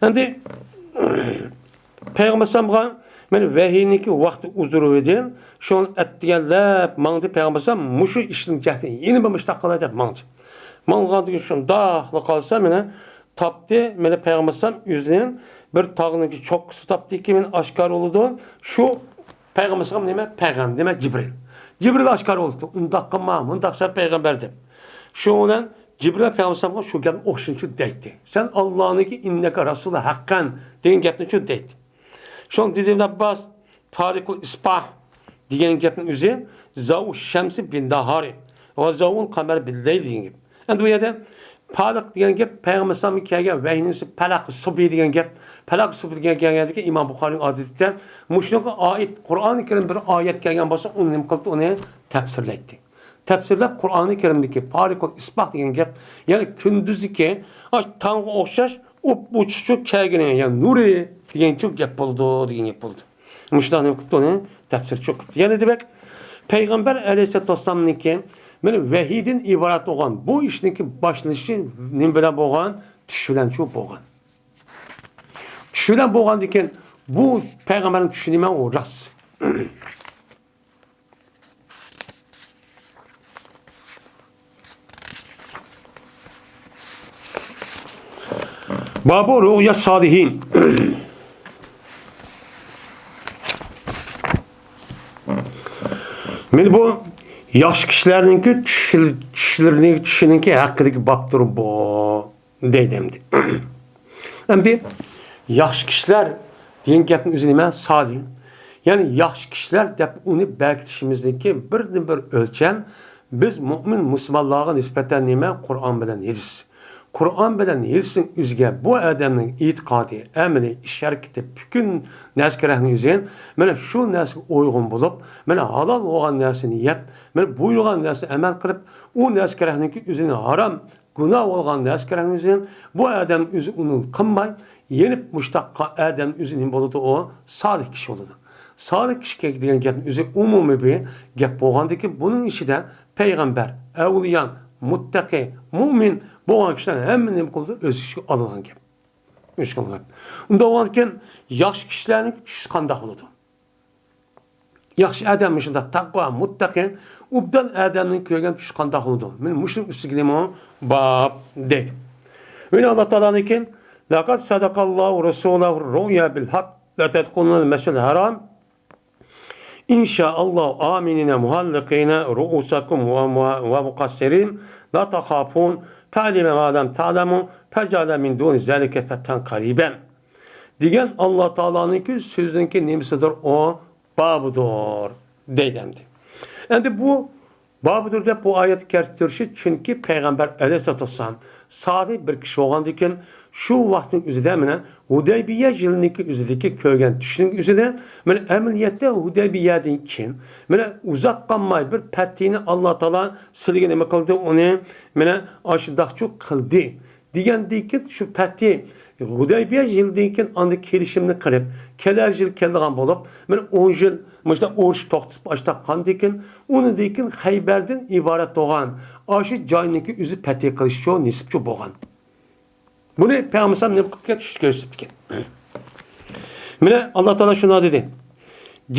ئەمدى پەيغەمبەر ئەلەيھىسسالامغا مانا ۋەھىينىڭكى ۋاقتى ئۇزىرىۋىدى، شۇڭا ئەتىگەنلەپ ماڭدى پەيغەمبەر ئەلەيھىسسالام مۇشۇ ئىشنىڭ جەھىتىدىن يەنە بىر مۇشتاق قىلاي دەپ ماڭدى. ماڭغاندىن كېيىن شۇنداقلا قالسا مانا تاپتى، مانا پەيغەمبەر ئەلەيھىسسالام ئۆزىنى بىر تاغنىڭكى چوققىسى تاپتىكى، مانا ئاشكارا بولىدۇ. شۇ پەيغەمبەر ئەلەيھىسسالام نېمە؟ پەيغەمبەر، نېمە؟ جىبرىل. جىبرىل ئاشكارا بولىدۇ. ئۇنداق قىلما، مۇنداق سەن پەيغەمبەر دەپ. شۇنىڭ بىلەن جىبرىل پەيغەمبەر ئەلەيھىسسالامغا شۇ گەپنى ئوخشىشىنچۇ دەيتتى. سەن ئاللانىڭكى ئىننەكە رەسۇلۇ ھەققەن دېگەن گەپنىچۇ دەيتتى. شۇڭا دېدى ئىبن ئابباس، فارىقۇل ئىسباھ دېگەن گەپنىڭ ئۆزى زاۋۇ شەمسى بىن ناھارى ۋە زاۋۇل قەمەر بىللەيل دېگەن گەپ. ئەمدى بۇ يەردە پالىق دېگەن گەپ پەيغەمبەر ئەلەيھىسسالامغا كەلگەن ۋەھىينىڭ ئىسمى پەلەق سۇبھى دېگەن گەپ. پەلەق سۇبھى دېگەن گەپ ئىمام بۇخارىنىڭ ئادىتىدە مۇشۇنىڭغا ئائىت قۇرئانى كەرىم بىر ئايەت كەلگەن بولسا ئۇنى نېمە قىلدى، ئۇنى تەپسىرلەيتتى. تەپسىرلەپ قۇرئانى كەرىمدىكى پالىقۇل ئىسباھ دېگەن گەپ، يەنى كۈندۈزدىكى ئاش تاڭغا ئوخشاش ئۇپ ئوچۇقچۇ كەلگىنى، يەنى نۇرى دېگەنچۇ گەپ بولىدۇ، دېگەن گەپ بولىدۇ. مۇشۇنداق نېمە قىپتۇ ئۇنى تەپسىرچۇ قىپتۇ. يەنە دېمەك، پەيغەمبەر ئەلەيھىسسالاتۇ ۋەسسالامنىڭكى مانا ۋەھىيدىن ئىبارەت بولغان بۇ ئىشنىڭكى باشلىنىشى نېمە بىلەن بولغان؟ چۈش بىلەنچۇ بولغان. چۈش بىلەن بولغاندىكىن بۇ پەيغەمبەرنىڭ چۈشى نېمە؟ ئۇ راست. بابۇ رۇئيا سالىھىن. مانا بۇ ياخشى كىشىلەرنىڭكى چۈشل-، چۈشلىرىنىڭ، چۈشىنىڭكى ھەققىدىكى بابتۇر بۇ، دەيدۇ ئەمدى. ئەمدى ياخشى كىشىلەر دېگەن گەپنىڭ ئۆزى نېمە؟ سالىھ. يەنى ياخشى كىشىلەر دەپ ئۇنى بەركىتىشىمىزنىڭكى بىردىنبىر ئۆلچەم، بىز مۆمىن مۇسۇلمانلارغا نىسبەتەن نېمە؟ قۇرئان بىلەن ھەدىس. قۇرئان بىلەن ھەدىسنىڭ ئۆزىگە بۇ ئادەمنىڭ ئېتىقادى، ئەمىلى، ئىش-ھەرىكىتى، پۈتۈن نەرسە-كەرەكنىڭ ئۆزى، مانا شۇ نەرسىگە ئۇيغۇن بولۇپ، مانا ھالال بولغان نەرسىنى يەپ، مانا بۇيرۇغان نەرسىگە ئەمەل قىلىپ، ئۇ نەرسە-كەرەكنىڭكى ئۆزىنى ھارام، گۇناھ بولغان نەرسە-كەرەكنىڭ ئۆزىنى بۇ ئادەم ئۆزى ئۇنى قىلماي، يېنىپ مۇشتاق ئادەم ئۆزى نېمە بولىدۇ؟ ئۇ سالىھ كىشى بولىدۇ. سالىھ كىشى دېگەن گەپنىڭ ئۆزى ئومۇمىي بىر گەپ بولغاندىكىن، بۇنىڭ ئىچىدە پەيغەمبەر، ئەۋلىيا، مۇتتەقى، مۇئمىن بولغان كىشىلەر ھەممە نېمە قىلىدۇ؟ ئۆز ئىچىگە ئالىدىغان گەپ. ئۆز ئىچىگە ئالىدىغان گەپ. ئۇنداق بولغاندىكىن ياخشى كىشىلەرنىڭ چۈشى قانداق بولىدۇ؟ ياخشى ئادەم مۇشۇنداق تەقۋا، مۇتتەقى، ئوبدان ئادەمنىڭ كۆرگەن چۈشى قانداق بولىدۇ؟ مانا مۇشۇنىڭ ئۈستىگە نېمە بار دەيدۇ. يەنە ئاللا تائالانىڭكى، لەقەد سەدەقەللاھۇ رەسۇلەھۇر رۇئيا بىل ھەق، لەتەدخۇلۇنەل مەسجىدەل ھەرام، ئىن شائاللاھۇ ئامىنىنە مۇھەللىقىنە رۇئۇسەكۇم ۋە، ۋە، ۋە مۇقەسسىرىن، لا تەخافۇن، فەئەلىمە ما لەم تەئلەمۇ، فەجەئەلە مىن دۇنى زالىكە فەتھەن قەرىبەن. دېگەن ئاللا تائالانىڭكى سۆزىنىڭكى نېمىسىدۇر ئۇ؟ بابىدۇر، دەيدۇ ئەمدى. ئەمدى بۇ بابىدۇر دەپ بۇ ئايەتنى كەلتۈرۈشى، چۈنكى پەيغەمبەر ئەلەيھىسسالاتۇ ۋەسسالام سالىھ بىر كىشى بولغاندىكىن، شۇ ۋاقىتنىڭ ئۆزىدە مانا ھۇدەيبىيە يىلىنىڭكى ئۆزىدىكى كۆرگەن چۈشىنىڭ ئۆزىدە، مانا ئەمەلىيەتتە ھۇدەيبىيەدىن كېيىن، مانا ئۇزاق قالماي بىر پەتھىنى ئاللا تائالا سىلىگە نېمە قىلدى، ئۇنى مانا ئاشۇنداقچۇ قىلدى. دېگەندىن كېيىن شۇ پەتھى ھۇدەيبىيە يىلىدىن كېيىن ئاندىن كېلىشىمنى قىلىپ، كېلەر يىل كېلىدىغان بولۇپ، مانا ئون يىل مۇشۇنداق ئۇرۇش توختىتىپ، ئاشۇنداق قاندىن كېيىن، ئۇنىڭدىن كېيىن خەيبەردىن ئىبارەت بولغان ئاشۇ جاينىڭكى ئۆزى پەتھى قىلىشچۇ نېسىپچۇ بولغان. بۇنى پەيغەمبەر ئەلەيھىسسالام نېمە قىلىپ كەتتى؟ چۈشتە كۆرسىتىپتىكەن. مانا ئاللا تائالا شۇنداق دېدى.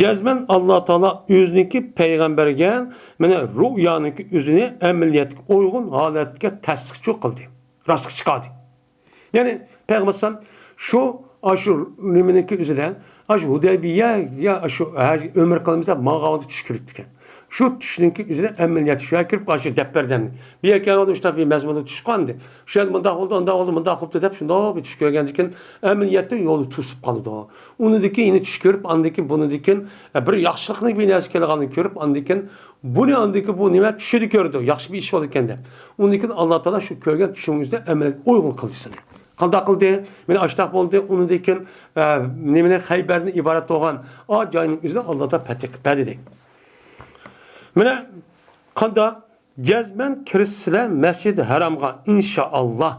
جەزمەن ئاللا تائالا ئۆزىنىڭكى پەيغەمبەرگە مانا رۇئيانىڭكى ئۆزىنى ئەمەلىيەتكە ئۇيغۇن ھالەتكە تەستىقچۇ قىلدى. راستقا چىقاردى. يەنى پەيغەمبەر ئەلەيھىسسالام شۇ، ئاشۇ نېمىنىڭكى ئۆزىدە، ئاشۇ ھۇدەيبىيەگە، ئاشۇ ھەج ئۆمرە قىلىمىز دەپ ماڭغان ۋاقتىدا چۈش كۆرۈپتىكەن. شۇ چۈشنىڭكى ئۆزىدە ئەمەلىيەتتە شۇ يەرگە كىرىپ، ئاشۇ دەپبەردەمنى، بۇ يەرگە كەلگەندە مۇشۇنداق بىر مەزمۇندا چۈش قاندى. شۇ يەردە مۇنداق بولدى، ئۇنداق بولدى، مۇنداق قىلىپتۇ دەپ شۇنداق بىر چۈش كۆرگەندىكىن، ئەمەلىيەتتە يولى توسۇپ قالىدۇ. ئۇنىڭدىن كېيىن يەنە چۈش كۆرۈپ، ئاندىن كېيىن بۇنىڭدىن كېيىن، ئە، بىر ياخشىلىقنىڭ بىر نەرسە كېلىدىغانلىقىنى كۆرۈپ، ئاندىن كېيىن بۇنى ئاندىن كېيىن بۇ نېمە چۈشىدە كۆرىدۇ، ياخشى بىر ئىش بولىدىكەن دەپ. ئۇندىن كېيىن ئاللا تائالا شۇ كۆرگەن چۈشىڭىزنى ئەمەلگە ئۇيغۇن قىلدى سىلى. قانداق قىلدى؟ مانا ئاشۇنداق بولدى. ئۇنىڭدىن كېيىن، ئە، نېمىنى، خەيبەردىن ئىبارەت بولغان ئا جاينىڭ ئۆزىنى ئاللا تائالا پەتھى قىلىپ بەردى دەيدۇ. مانا قانداق؟ جەزمەن كىرىسىلەر مەسجىدى ھەرامغا، ئىنشائاللا.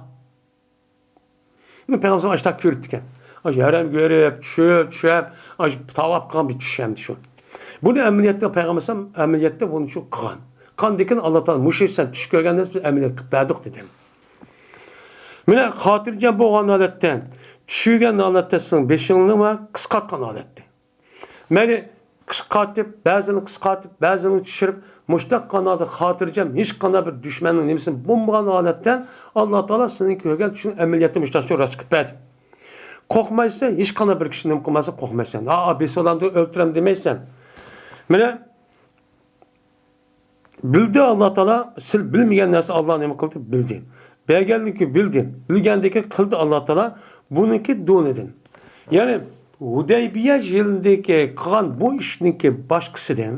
پەيغەمبەر ئاشۇنداق كۆرۈپتىكەن. ئاشۇ ھەرەمگە بېرىپ، چۈشۈپ، چۈشۈپ، ئاشۇ تاۋاپ قىلغان بىر چۈش ئەمدى شۇ. بۇنى ئەمەلىيەتتە پەيغەمبەر ئەلەيھىسسالام ئەمەلىيەتتە بۇنى شۇ قىلغان. قاندىكىن ئاللا تائالا مۇشۇ سەن چۈش كۆرگەندىن بىز ئەمەلىيەت قىلىپ بەردۇق دېدى. مانا خاتىرجەم بولغان ھالەتتە، چۈشۈرگەن ھالەتتە سىزنىڭ بېشىڭلارنى قىسقارتقان ھالەتتە. مەيلى قىسقارتىپ، بەزىنى قىسقارتىپ، بەزىنى چۈشۈرۈپ، مۇشتاق قانالدا خاتىرجەم، ھېچقانداق بىر دۈشمەننىڭ نېمىسى بولمىغان ھالەتتە ئاللا تائالا سېنىڭ كۆرگەن چۈشۈڭ ئەمەلىيەتتە مۇشتاق چۈشۈپ راست قىلىپ بەردى. قورقمايسەن، ھېچقانداق بىر كىشى نېمە قىلماسا قورقمايسەن. ئا، ئا، بېسىۋالامدۇ، ئۆلتۈرەم دېمەيسەن. مانا بىلدى ئاللا تائالا، سىل بىلمىگەن نەرسە ئاللا نېمە قىلدى؟ بىلدى. بەرگەنلىكى بىلدى. بىلگەندىكى قىلدى ئاللا تائالا بۇنىڭكى دۇنىدىن. يەنى ھۇدەيبىيە يىلىدىكى قىلغان بۇ ئىشنىڭكى باشقىسىدىن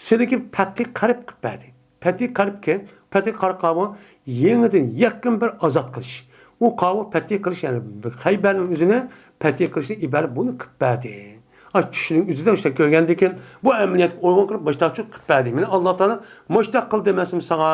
سىلىگە پەتھى قەرىب قىلىپ بەردى. پەتھى قەرىبكى، پەتھى قەرىب قاۋۇ يېڭىدىن يەككىن بىر ئازاد قىلىش. ئۇ قاۋۇ پەتھى قىلىش، يەنى خەيبەرنىڭ ئۆزىنى پەتھى قىلىشتىن ئىبارەت بۇنى قىلىپ بەردى. ئاشۇ چۈشنىڭ ئۆزىدە ئاشۇنداق كۆرگەندىكىن، بۇ ئەمەلىيەتكە ئۇيغۇن قىلىپ مۇشتاق قىلىپ بەردى. مانا ئاللا تائالا مۇشتاق قىلدى ئەمەسمۇ ساڭا؟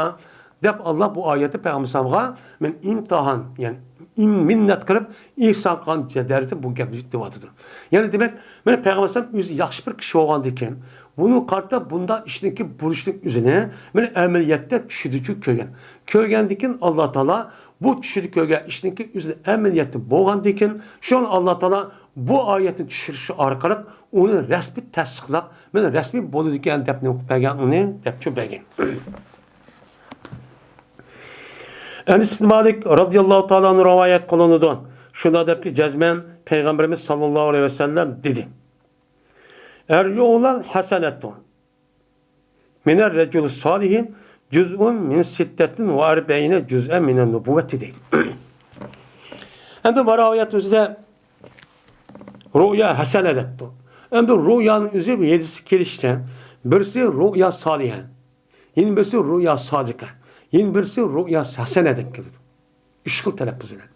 دەپ ئاللا بۇ ئايەتتە پەيغەمبەر ئەلەيھىسسالامغا مەن ئىمتىھان، يەنى ئىم-، مىننەت قىلىپ ئېھسان قىلغان دەرىجىدە بۇ گەپنى دەۋاتىدۇ. يەنى دېمەك، مانا پەيغەمبەر ئەلەيھىسسالام ئۆزى ياخشى بىر كىشى بولغاندىكىن، بۇنىڭغا قارىتا بۇنداق ئىشنىڭكى بولۇشىنىڭ ئۆزىنى مانا ئەمەلىيەتتە چۈشىدىچۇ كۆرگەن. كۆرگەندىكىن ئاللا تائالا بۇ چۈشىدە كۆرگەن ئىشنىڭكى ئۆزىنى ئەمەلىيەتتە بولغاندىكىن، شۇڭا ئاللا تائالا بۇ ئايەتنى چۈشۈرۈش ئارقىلىق ئۇنى رەسمىي تەستىقلاپ، مانا رەسمىي بولىدىكەن دەپ نېمە قىلىپ بەرگەن ئۇنى دەپچۇ بەرگەن. ئەنەس ئىبن مالىك رازىياللاھۇ تائالا ئەنھۇ رىۋايەت قىلىنىدۇ. شۇنداق دەپكى، جەزمەن پەيغەمبىرىمىز ساللاللاھۇ ئەلەيھى ۋەسەللەم دېدى. ئەر يوغلار ھەسەنەتۇ. مىنەر رەجۇلى سالىھى جۇزئۇن مىن سىتتەتىن ۋە ئەربەئىنە جۇزئەن مىنەن نۇبۇۋۋەتى دەيدۇ. ئەمدى بۇ رىۋايەت ئۆزىدە رۇئيا ھەسەنە دەپتۇ. ئەمدى رۇئيانىڭ ئۆزى بۇ ھەدىسكە كېلىشىچە، بىرسى رۇئيا سالىھە، يەنە بىرسى رۇئيا سادىقە، يەنە بىرسى رۇئيا ھەسەنە دەپ كېلىدۇ. ئۈچ خىل تەلەپپۇز بىلەن.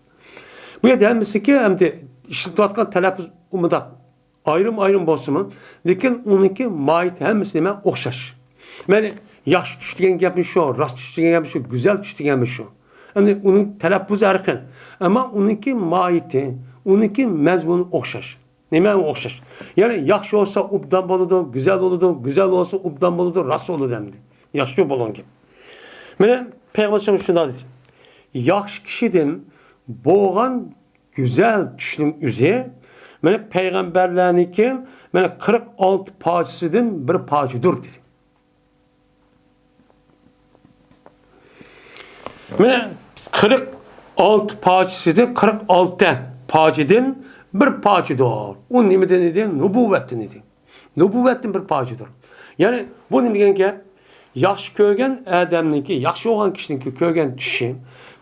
بۇ يەردە ھەممىسىكى ئەمدى ئىشلىتىۋاتقان تەلەپپۇز ئۇمۇنداق ئايرىم-ئايرىم بولسىمۇ، لېكىن ئۇنىڭكى ماھىيىتى ھەممىسى نېمە؟ ئوخشاش. مەيلى، ياخشى چۈش دېگەن گەپمۇ شۇ، راست چۈش دېگەن گەپمۇ شۇ، گۈزەل چۈش دېگەنمۇ شۇ. ئەمدى ئۇنىڭ تەلەپپۇزى ھەر خىل. ئەمما ئۇنىڭكى ماھىيىتى، ئۇنىڭكى مەزمۇنى ئوخشاش. نېمە ئوخشاش؟ يەنى ياخشى بولسا ئوبدان بولىدۇ، گۈزەل بولىدۇ، گۈزەل بولسا ئوبدان بولىدۇ، راست بولىدۇ ئەمدى. ياخشى بولغان گەپ. مانا پەيغەمبەر شۇنداق دېدى. ياخشى كىشىدىن بولغان گۈزەل چۈشنىڭ ئۆزى، مانا پەيغەمبەرلەرنىڭكى، مانا قىرىق ئالتە پاچىسىدىن بىر پاچىدۇر دېدى. مانا قىرىق ئالتە پاچىسىدىن، قىرىق ئالتە پاچىدىن بىر پاچىدۇر. ئۇ نېمىدىن ئىدى؟ نۇبۇۋۋەتتىن ئىدى. نۇبۇۋۋەتتىن بىر پاچىدۇر. يەنى بۇ نېمە دېگەن گەپ؟ ياخشى كۆرگەن ئادەمنىڭكى، ياخشى بولغان كىشىنىڭكى كۆرگەن چۈشى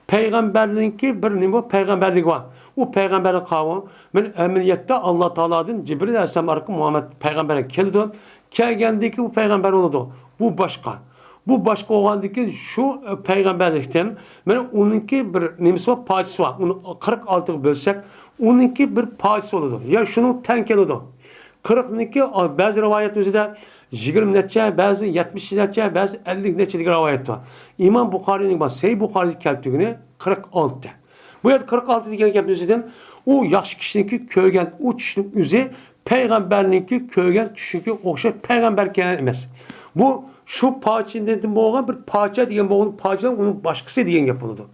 پەيغەمبەرنىڭكى بىر نېمە بار؟ پەيغەمبەرلىكى بار. ئۇ پەيغەمبەرلىك قاۋۇ. مانا ئەمەلىيەتتە ئاللا تائالادىن جىبرىل ئەلەيھىسسالام ئارقىلىق مۇھەممەد پەيغەمبەرگە كېلىدۇ. كەلگەندىكى ئۇ پەيغەمبەر بولىدۇ. بۇ باشقا. بۇ باشقا بولغاندىن كېيىن شۇ پەيغەمبەرلىكتىن، مانا ئۇنىڭكى بىر نېمىسى بار، پاچىسى بار. ئۇنى قىرىق ئالتىغا بۆلسەك، ئۇنىڭكى بىر پاچىسى بولىدۇ. يا شۇنىڭ تەڭ كېلىدۇ. قىرىقنىڭكى، بەزى رىۋايەت ئۆزىدە يىگىرمە نەچچە، بەزى يەتمىش نەچچە، بەزى ئەللىك نەچچە دېگەن رىۋايەت بار. ئىمام بۇخارىينىڭ بار، سەھىھ بۇخارىيدا كەلتۈرگىنى قىرىق ئالتە. بۇ يەردە قىرىق ئالتە دېگەن گەپنىڭ ئۆزىدىن ئۇ ياخشى كىشىنىڭكى كۆرگەن ئۇ چۈشنىڭ ئۆزى پەيغەمبەرنىڭكى كۆرگەن چۈشىگە ئوخشاش پەيغەمبەركەن ئەمەس. بۇ شۇ پاچىدىن بولغان بىر پاچە دېگەن بولغان پاچە ئۇنىڭ باشقىسى دېگەن گەپ بولىدۇ.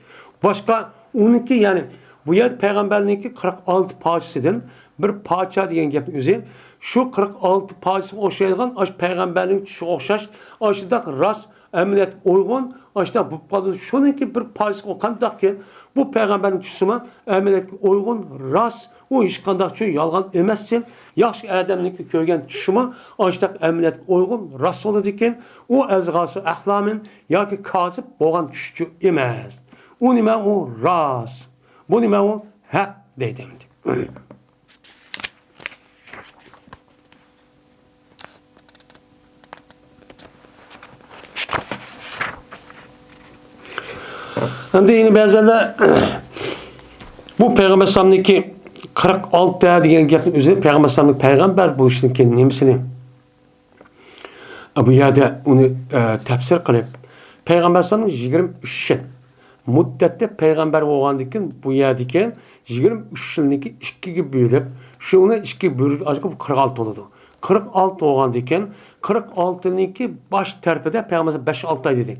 باشقا ئۇنىڭكى، يەنى بۇ يەردە پەيغەمبەرنىڭكى قىرىق ئالتە پاچىسىدىن بىر پاچە دېگەن گەپنىڭ ئۆزى شۇ قىرىق ئالتە پاچىسىغا ئوخشايدىغان ئاشۇ پەيغەمبەرنىڭ چۈشىگە ئوخشاش ئاشۇنداق راست ئەمەلىيەتكە ئۇيغۇن ئاشۇنداق بولۇپ قالىدۇ. شۇنىڭكى بىر پاچىسى قانداقكىن، بۇ پەيغەمبەرنىڭ چۈشىمۇ ئەمەلىيەتكە ئۇيغۇن، راست، ئۇ ھېچقانداق چۈشى يالغان ئەمەسكەن. ياخشى ئادەمنىڭكى كۆرگەن چۈشىمۇ ئاشۇنداق ئەمەلىيەتكە ئۇيغۇن، راست بولىدىكەن. ئۇ ئەزغاسۇ ئەھلامىن ياكى كازىب بولغان چۈشچۇ ئەمەس. ئۇ نېمە؟ ئۇ راست. بۇ نېمە؟ ئۇ ھەق دەيدۇ ئەمدى. ئەمدى يەنە بەزىلەر بۇ پەيغەمبەر ئەلەيھىسسالامنىڭكى قىرىق ئالتە دېگەن گەپنىڭ ئۆزى پەيغەمبەر ئەلەيھىسسالامنىڭ پەيغەمبەر بولۇشىنىڭكى نېمىسىنى، بۇ يەردە ئۇنى، ئە، تەپسىر قىلىپ، پەيغەمبەر ئەلەيھىسسالام يىگىرمە ئۈچ يىل مۇددەتتە پەيغەمبەر بولغاندىن كېيىن، بۇ يەردىكى يىگىرمە ئۈچ يىلنىڭكى ئىككىگە بۆلۈپ، شۇنى ئىككىگە بۆلۈپ ئالغاندا بۇ قىرىق ئالتە بولىدۇ. قىرىق ئالتە بولغاندىن كېيىن، قىرىق ئالتىنىڭكى باش تەرىپىدە پەيغەمبەر بەش-ئالتە ئاي دېدى.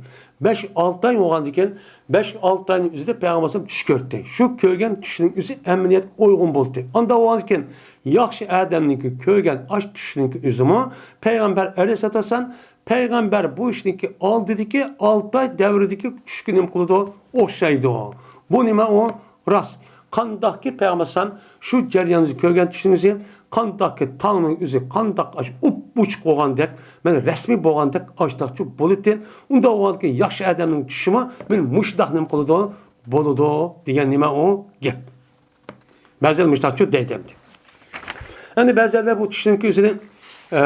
بەش-ئالتە ئاي بولغاندىن كېيىن، بەش-ئالتە ئاينىڭ ئۆزىدە پەيغەمبەر ئەلەيھىسسالام چۈش كۆردى. شۇ كۆرگەن چۈشنىڭ ئۆزى ئەمەلىيەتكە ئۇيغۇن بولدى. ئاندا بولغاندىن كېيىن، ياخشى ئادەمنىڭكى كۆرگەن ئاش چۈشنىڭكى ئۆزىمۇ پەيغەمبەر ئەلەيھىسسالاتۇ ۋەسسالام پەيغەمبەر بۇ ئىشنىڭكى ئالدىدىكى ئالتە ئاي دەۋرىدىكى چۈشكە نېمە قىلىدۇ؟ ئوخشايدۇ. بۇ نېمە ئۇ؟ راست. قانداقكى پەيغەمبەر ئەلەيھىسسالام شۇ جەرياندا كۆرگەن چۈشىنى قانداقكى تاڭنىڭ ئۆزى قانداق ئاش ئۇپئوچۇق بولغاندەك، مانا رەسمىي بولغاندەك ئاشتاقچۇ بولىدىكەن. ئۇنداق بولغاندىكىن ياخشى ئادەمنىڭ چۈشىمۇ مانا مۇشۇنداق نېمە قىلىدۇ؟ بولىدۇ دېگەن نېمە ئۇ گەپ. بەزىلەر مۇشۇنداقچۇ دەيدۇ ئەمدى. ئەمدى بەزىلەر بۇ چۈشنىڭكى ئۆزىنى، ئە،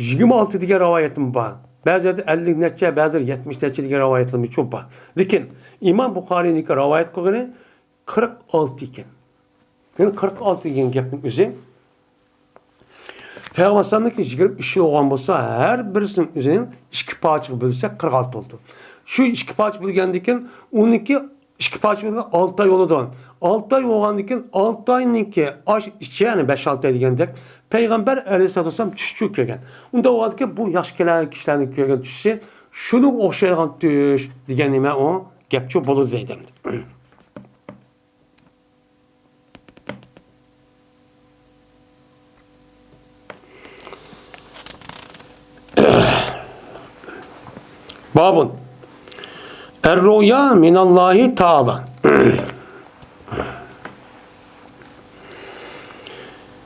يىگىرمە ئالتە دېگەن رىۋايەتمۇ بار. بەزىلەردە ئەللىك نەچچە، بەزىلەردە يەتمىش نەچچە دېگەن رىۋايەتلەرمۇ چوپ بار. لېكىن ئىمام بۇخارىينىڭكى رىۋايەت قىلغىنى قىرىق ئالتە ئىكەن. يەنى قىرىق ئالتە دېگەن گەپنىڭ ئۆزى پەيغەمبەر ئەلەيھىسسالامنىڭكى يىگىرمە ئۈچ يىل بولغان بولسا، ھەر بىرسىنىڭ ئۆزىنى ئىككى پارچىغا بۆلسەك، قىرىق ئالتە بولىدۇ. شۇ ئىككى پارچە بۆلگەندىن كېيىن، ئۇنىڭكى ئىككى پارچە بۆلگەن ئالتە ئاي بولىدۇ. ئالتە ئاي بولغاندىن كېيىن، ئالتە ئاينىڭكى ئاش ئىچى، يەنى بەش-ئالتە ئاي دېگەندەك، پەيغەمبەر ئەلەيھىسسالاتۇ ۋەسسالام چۈشچۇ كۆرگەن. ئۇنداق بولغاندىكىن، بۇ ياخشى كېلەن كىشىلەرنىڭ كۆرگەن چۈشى شۇنىڭغا ئوخشايدىغان چۈش دېگەن نېمە ئۇ؟ گەپچۇ بولىدۇ دەيدۇ ئەمدى. بابۇن. ئەر-رۇئيا مىنەللاھى تائالا.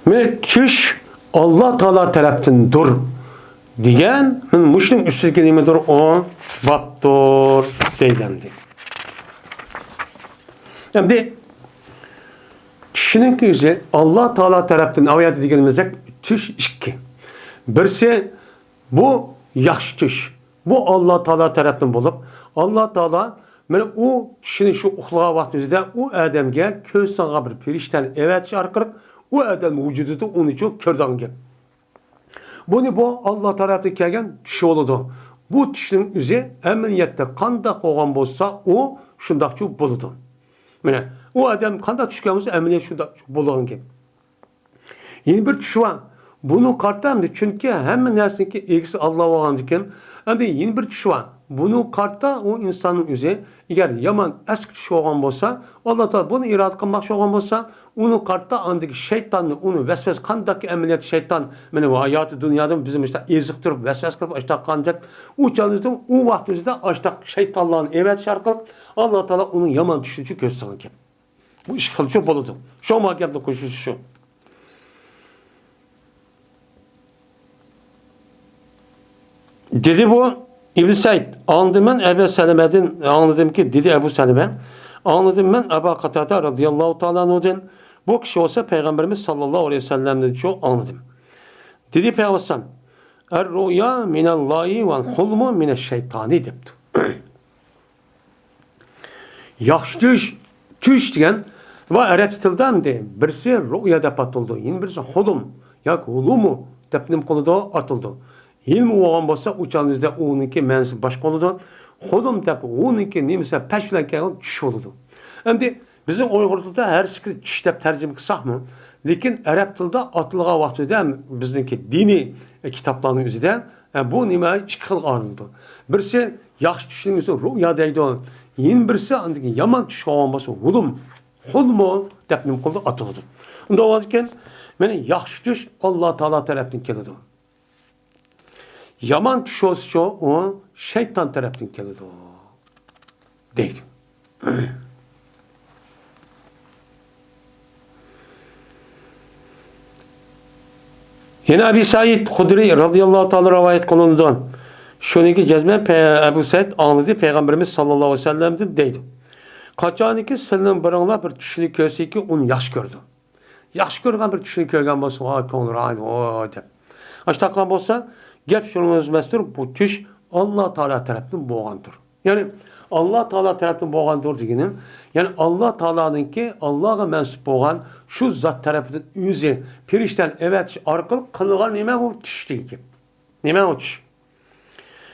مانا چۈش ئاللا تائالا تەرەپتىندۇر دېگەن، مانا مۇشۇنىڭ ئۈستىدىكى نېمىدۇر؟ ئۇ بابتۇر دەيدۇ ئەمدى. ئەمدى چۈشنىڭكى ئۆزى ئاللا تائالا تەرەپتىن، ئايەتتە دېگىنىمىزدەك، چۈش ئىككى. بىرسى، بۇ ياخشى چۈش. بۇ ئاللا تائالا تەرەپتىن بولۇپ، ئاللا تائالا مانا ئۇ چۈشنى شۇ ئۇخلىغان ۋاقتىمىزدا ئۇ ئادەمگە كۆز سالغان بىر پەرىشتەنى ئەۋەتىش ئارقىلىق ئۇ ئادەم ۋۇجۇدىدا ئۇنى چۈش كۆرىدىغان گەپ. بۇنى بۇ ئاللا تەرەپتىن كەلگەن چۈش بولىدۇ. بۇ چۈشنىڭ ئۆزى ئەمەلىيەتتە قانداق بولغان بولسا، ئۇ شۇنداقچۇ بولىدۇ. مانا، ئۇ ئادەم قانداق چۈش كۆرگەن بولسا، ئەمەلىيەت شۇنداق بولىدىغان گەپ. يەنە بىر چۈش بار. بۇنىڭغا قارىتا ئەمدى، چۈنكى ھەممە نەرسىنىڭكى ئىگىسى ئاللا بولغاندىكىن، ئەمدى يەنە بىر چۈش بار. بۇنىڭغا قارىتا ئۇ ئىنساننىڭ ئۆزى، ئەگەر يامان ئەسكى چۈش بولغان بولسا، ئاللا تائالا بۇنى ئىرادە قىلماقچى بولغان بولسا، ئۇنىڭغا قارىتا ئاندىكى شەيتاننى، ئۇنى ۋەسۋەسە، قانداقكى ئەمەلىيەتتە شەيتان، مانا، ھاياتىي دۇنيادا بىزنى مۇشۇنداق ئېزىقتۇرۇپ، ۋەسۋەسە قىلىپ ئاشتاق قاندەك، ئۇ چاغدا، ئۇ ۋاقتىمىزدا ئاشتاق شەيتانلارنى ئەۋەتىش ئارقىلىق ئاللا تائالا ئۇنىڭ يامان چۈشىنى كۆرسىتىدىكەن. بۇ ئىككى خىلچە بولىدۇ. شۇڭا گەپنىڭ قوشۇلۇشى شۇ. دېدى بۇ ئىبن سەئىد، ئاڭلىدىم مەن ئەبۇ سەلەمەدىن، ئاڭلىدىمكى، دېدى ئەبۇ سەلەمە، ئاڭلىدىم مەن ئەبا قاتادە رەزىياللاھۇ تائالا ئەنھۇدىن، بۇ كىشى بولسا پەيغەمبىرىمىز ساللاللاھۇ ئەلەيھى ۋەسەللەمدىنچۇ ئاڭلىدىم. دېدى پەيغەمبەر، «ئەر-رۇئيا مىنەللاھى ۋەل-خۇلمۇ مىنەششەيتانى» دەپتۇ. ياخشى چۈش، چۈش دېگەن ۋە ئەرەب تىلىدا ئەمدى بىرسى رۇئيا دەپ ئاتىلىدۇ، يەنە بىرسى خۇلۇم ياكى ھۇلۇمۇ دەپ نېمە قىلىدۇ؟ ئاتىلىدۇ. ھىلمۇ بولغان بولسا، ئۇ چاغدا ئۇنىڭكى مەنىسى باشقا بولىدۇ. خۇلۇم دەپ ئۇنىڭكى نېمىسى پەش بىلەن كەلگەن چۈش بولىدۇ. ئەمدى بىزنىڭ ئۇيغۇر تىلىدا ھەر ئىككى چۈش دەپ تەرجىمە قىلساقمۇ، لېكىن ئەرەب تىلىدا ئاتىلغان ۋاقتىدا ھەم بىزنىڭكى دىنىي كىتابلارنىڭ ئۆزىدە، ئە، بۇ نېمە ئىككى خىلغا ئايرىلىدۇ. بىرسى ياخشى چۈشنىڭ ئۆزى رۇئيا دەيدۇ. يەنە بىرسى ئاندىن كېيىن يامان چۈش بولغان بولسا، ھۇلۇم، خۇلمۇ دەپ نېمە قىلىدۇ؟ ئاتىلىدۇ. ئۇنداق بولغاندىكىن، مانا ياخشى چۈش ئاللا تائالا تەرەپتىن كېلىدۇ. يامان چۈش بولسىچۇ، ئۇ شەيتان تەرەپتىن كېلىدۇ، دەيدۇ. يەنە ئەبى سەئىد خۇدرى رەزىياللاھۇ تائالا رىۋايەت قىلىنىدۇ. شۇنىڭكى جەزمەن پە-، ئەبۇ سەئىد ئاڭلىدى، پەيغەمبىرىمىز ساللاللاھۇ ئەلەيھى ۋەسەللەمدىن دەيدۇ. قاچانكى سىلەرنىڭ بىرىڭلار بىر چۈشنى كۆرسىكى، ئۇنى ياخشى كۆرىدۇ. ياخشى كۆرگەن بىر چۈشنى كۆرگەن بولسا، ۋاي، كۆڭلى راھەت، ۋاي دەپ. ئاشتاققان بولسا، گەپ شۇنىڭىزمەستۇر، بۇ چۈش ئاللا تائالا تەرەپتىن بولغاندۇر. يەنى، ئاللا تائالا تەرەپتىن بولغاندۇر دېگىنىم، يەنى ئاللا تائالانىڭكى، ئاللاغا مەنسۇپ بولغان شۇ زات تەرىپىدىن ئۆزى پەرىشتىنى ئەۋەتىش ئارقىلىق قىلغان نېمە بۇ چۈش دېگەن گەپ. نېمە ئۇ چۈش؟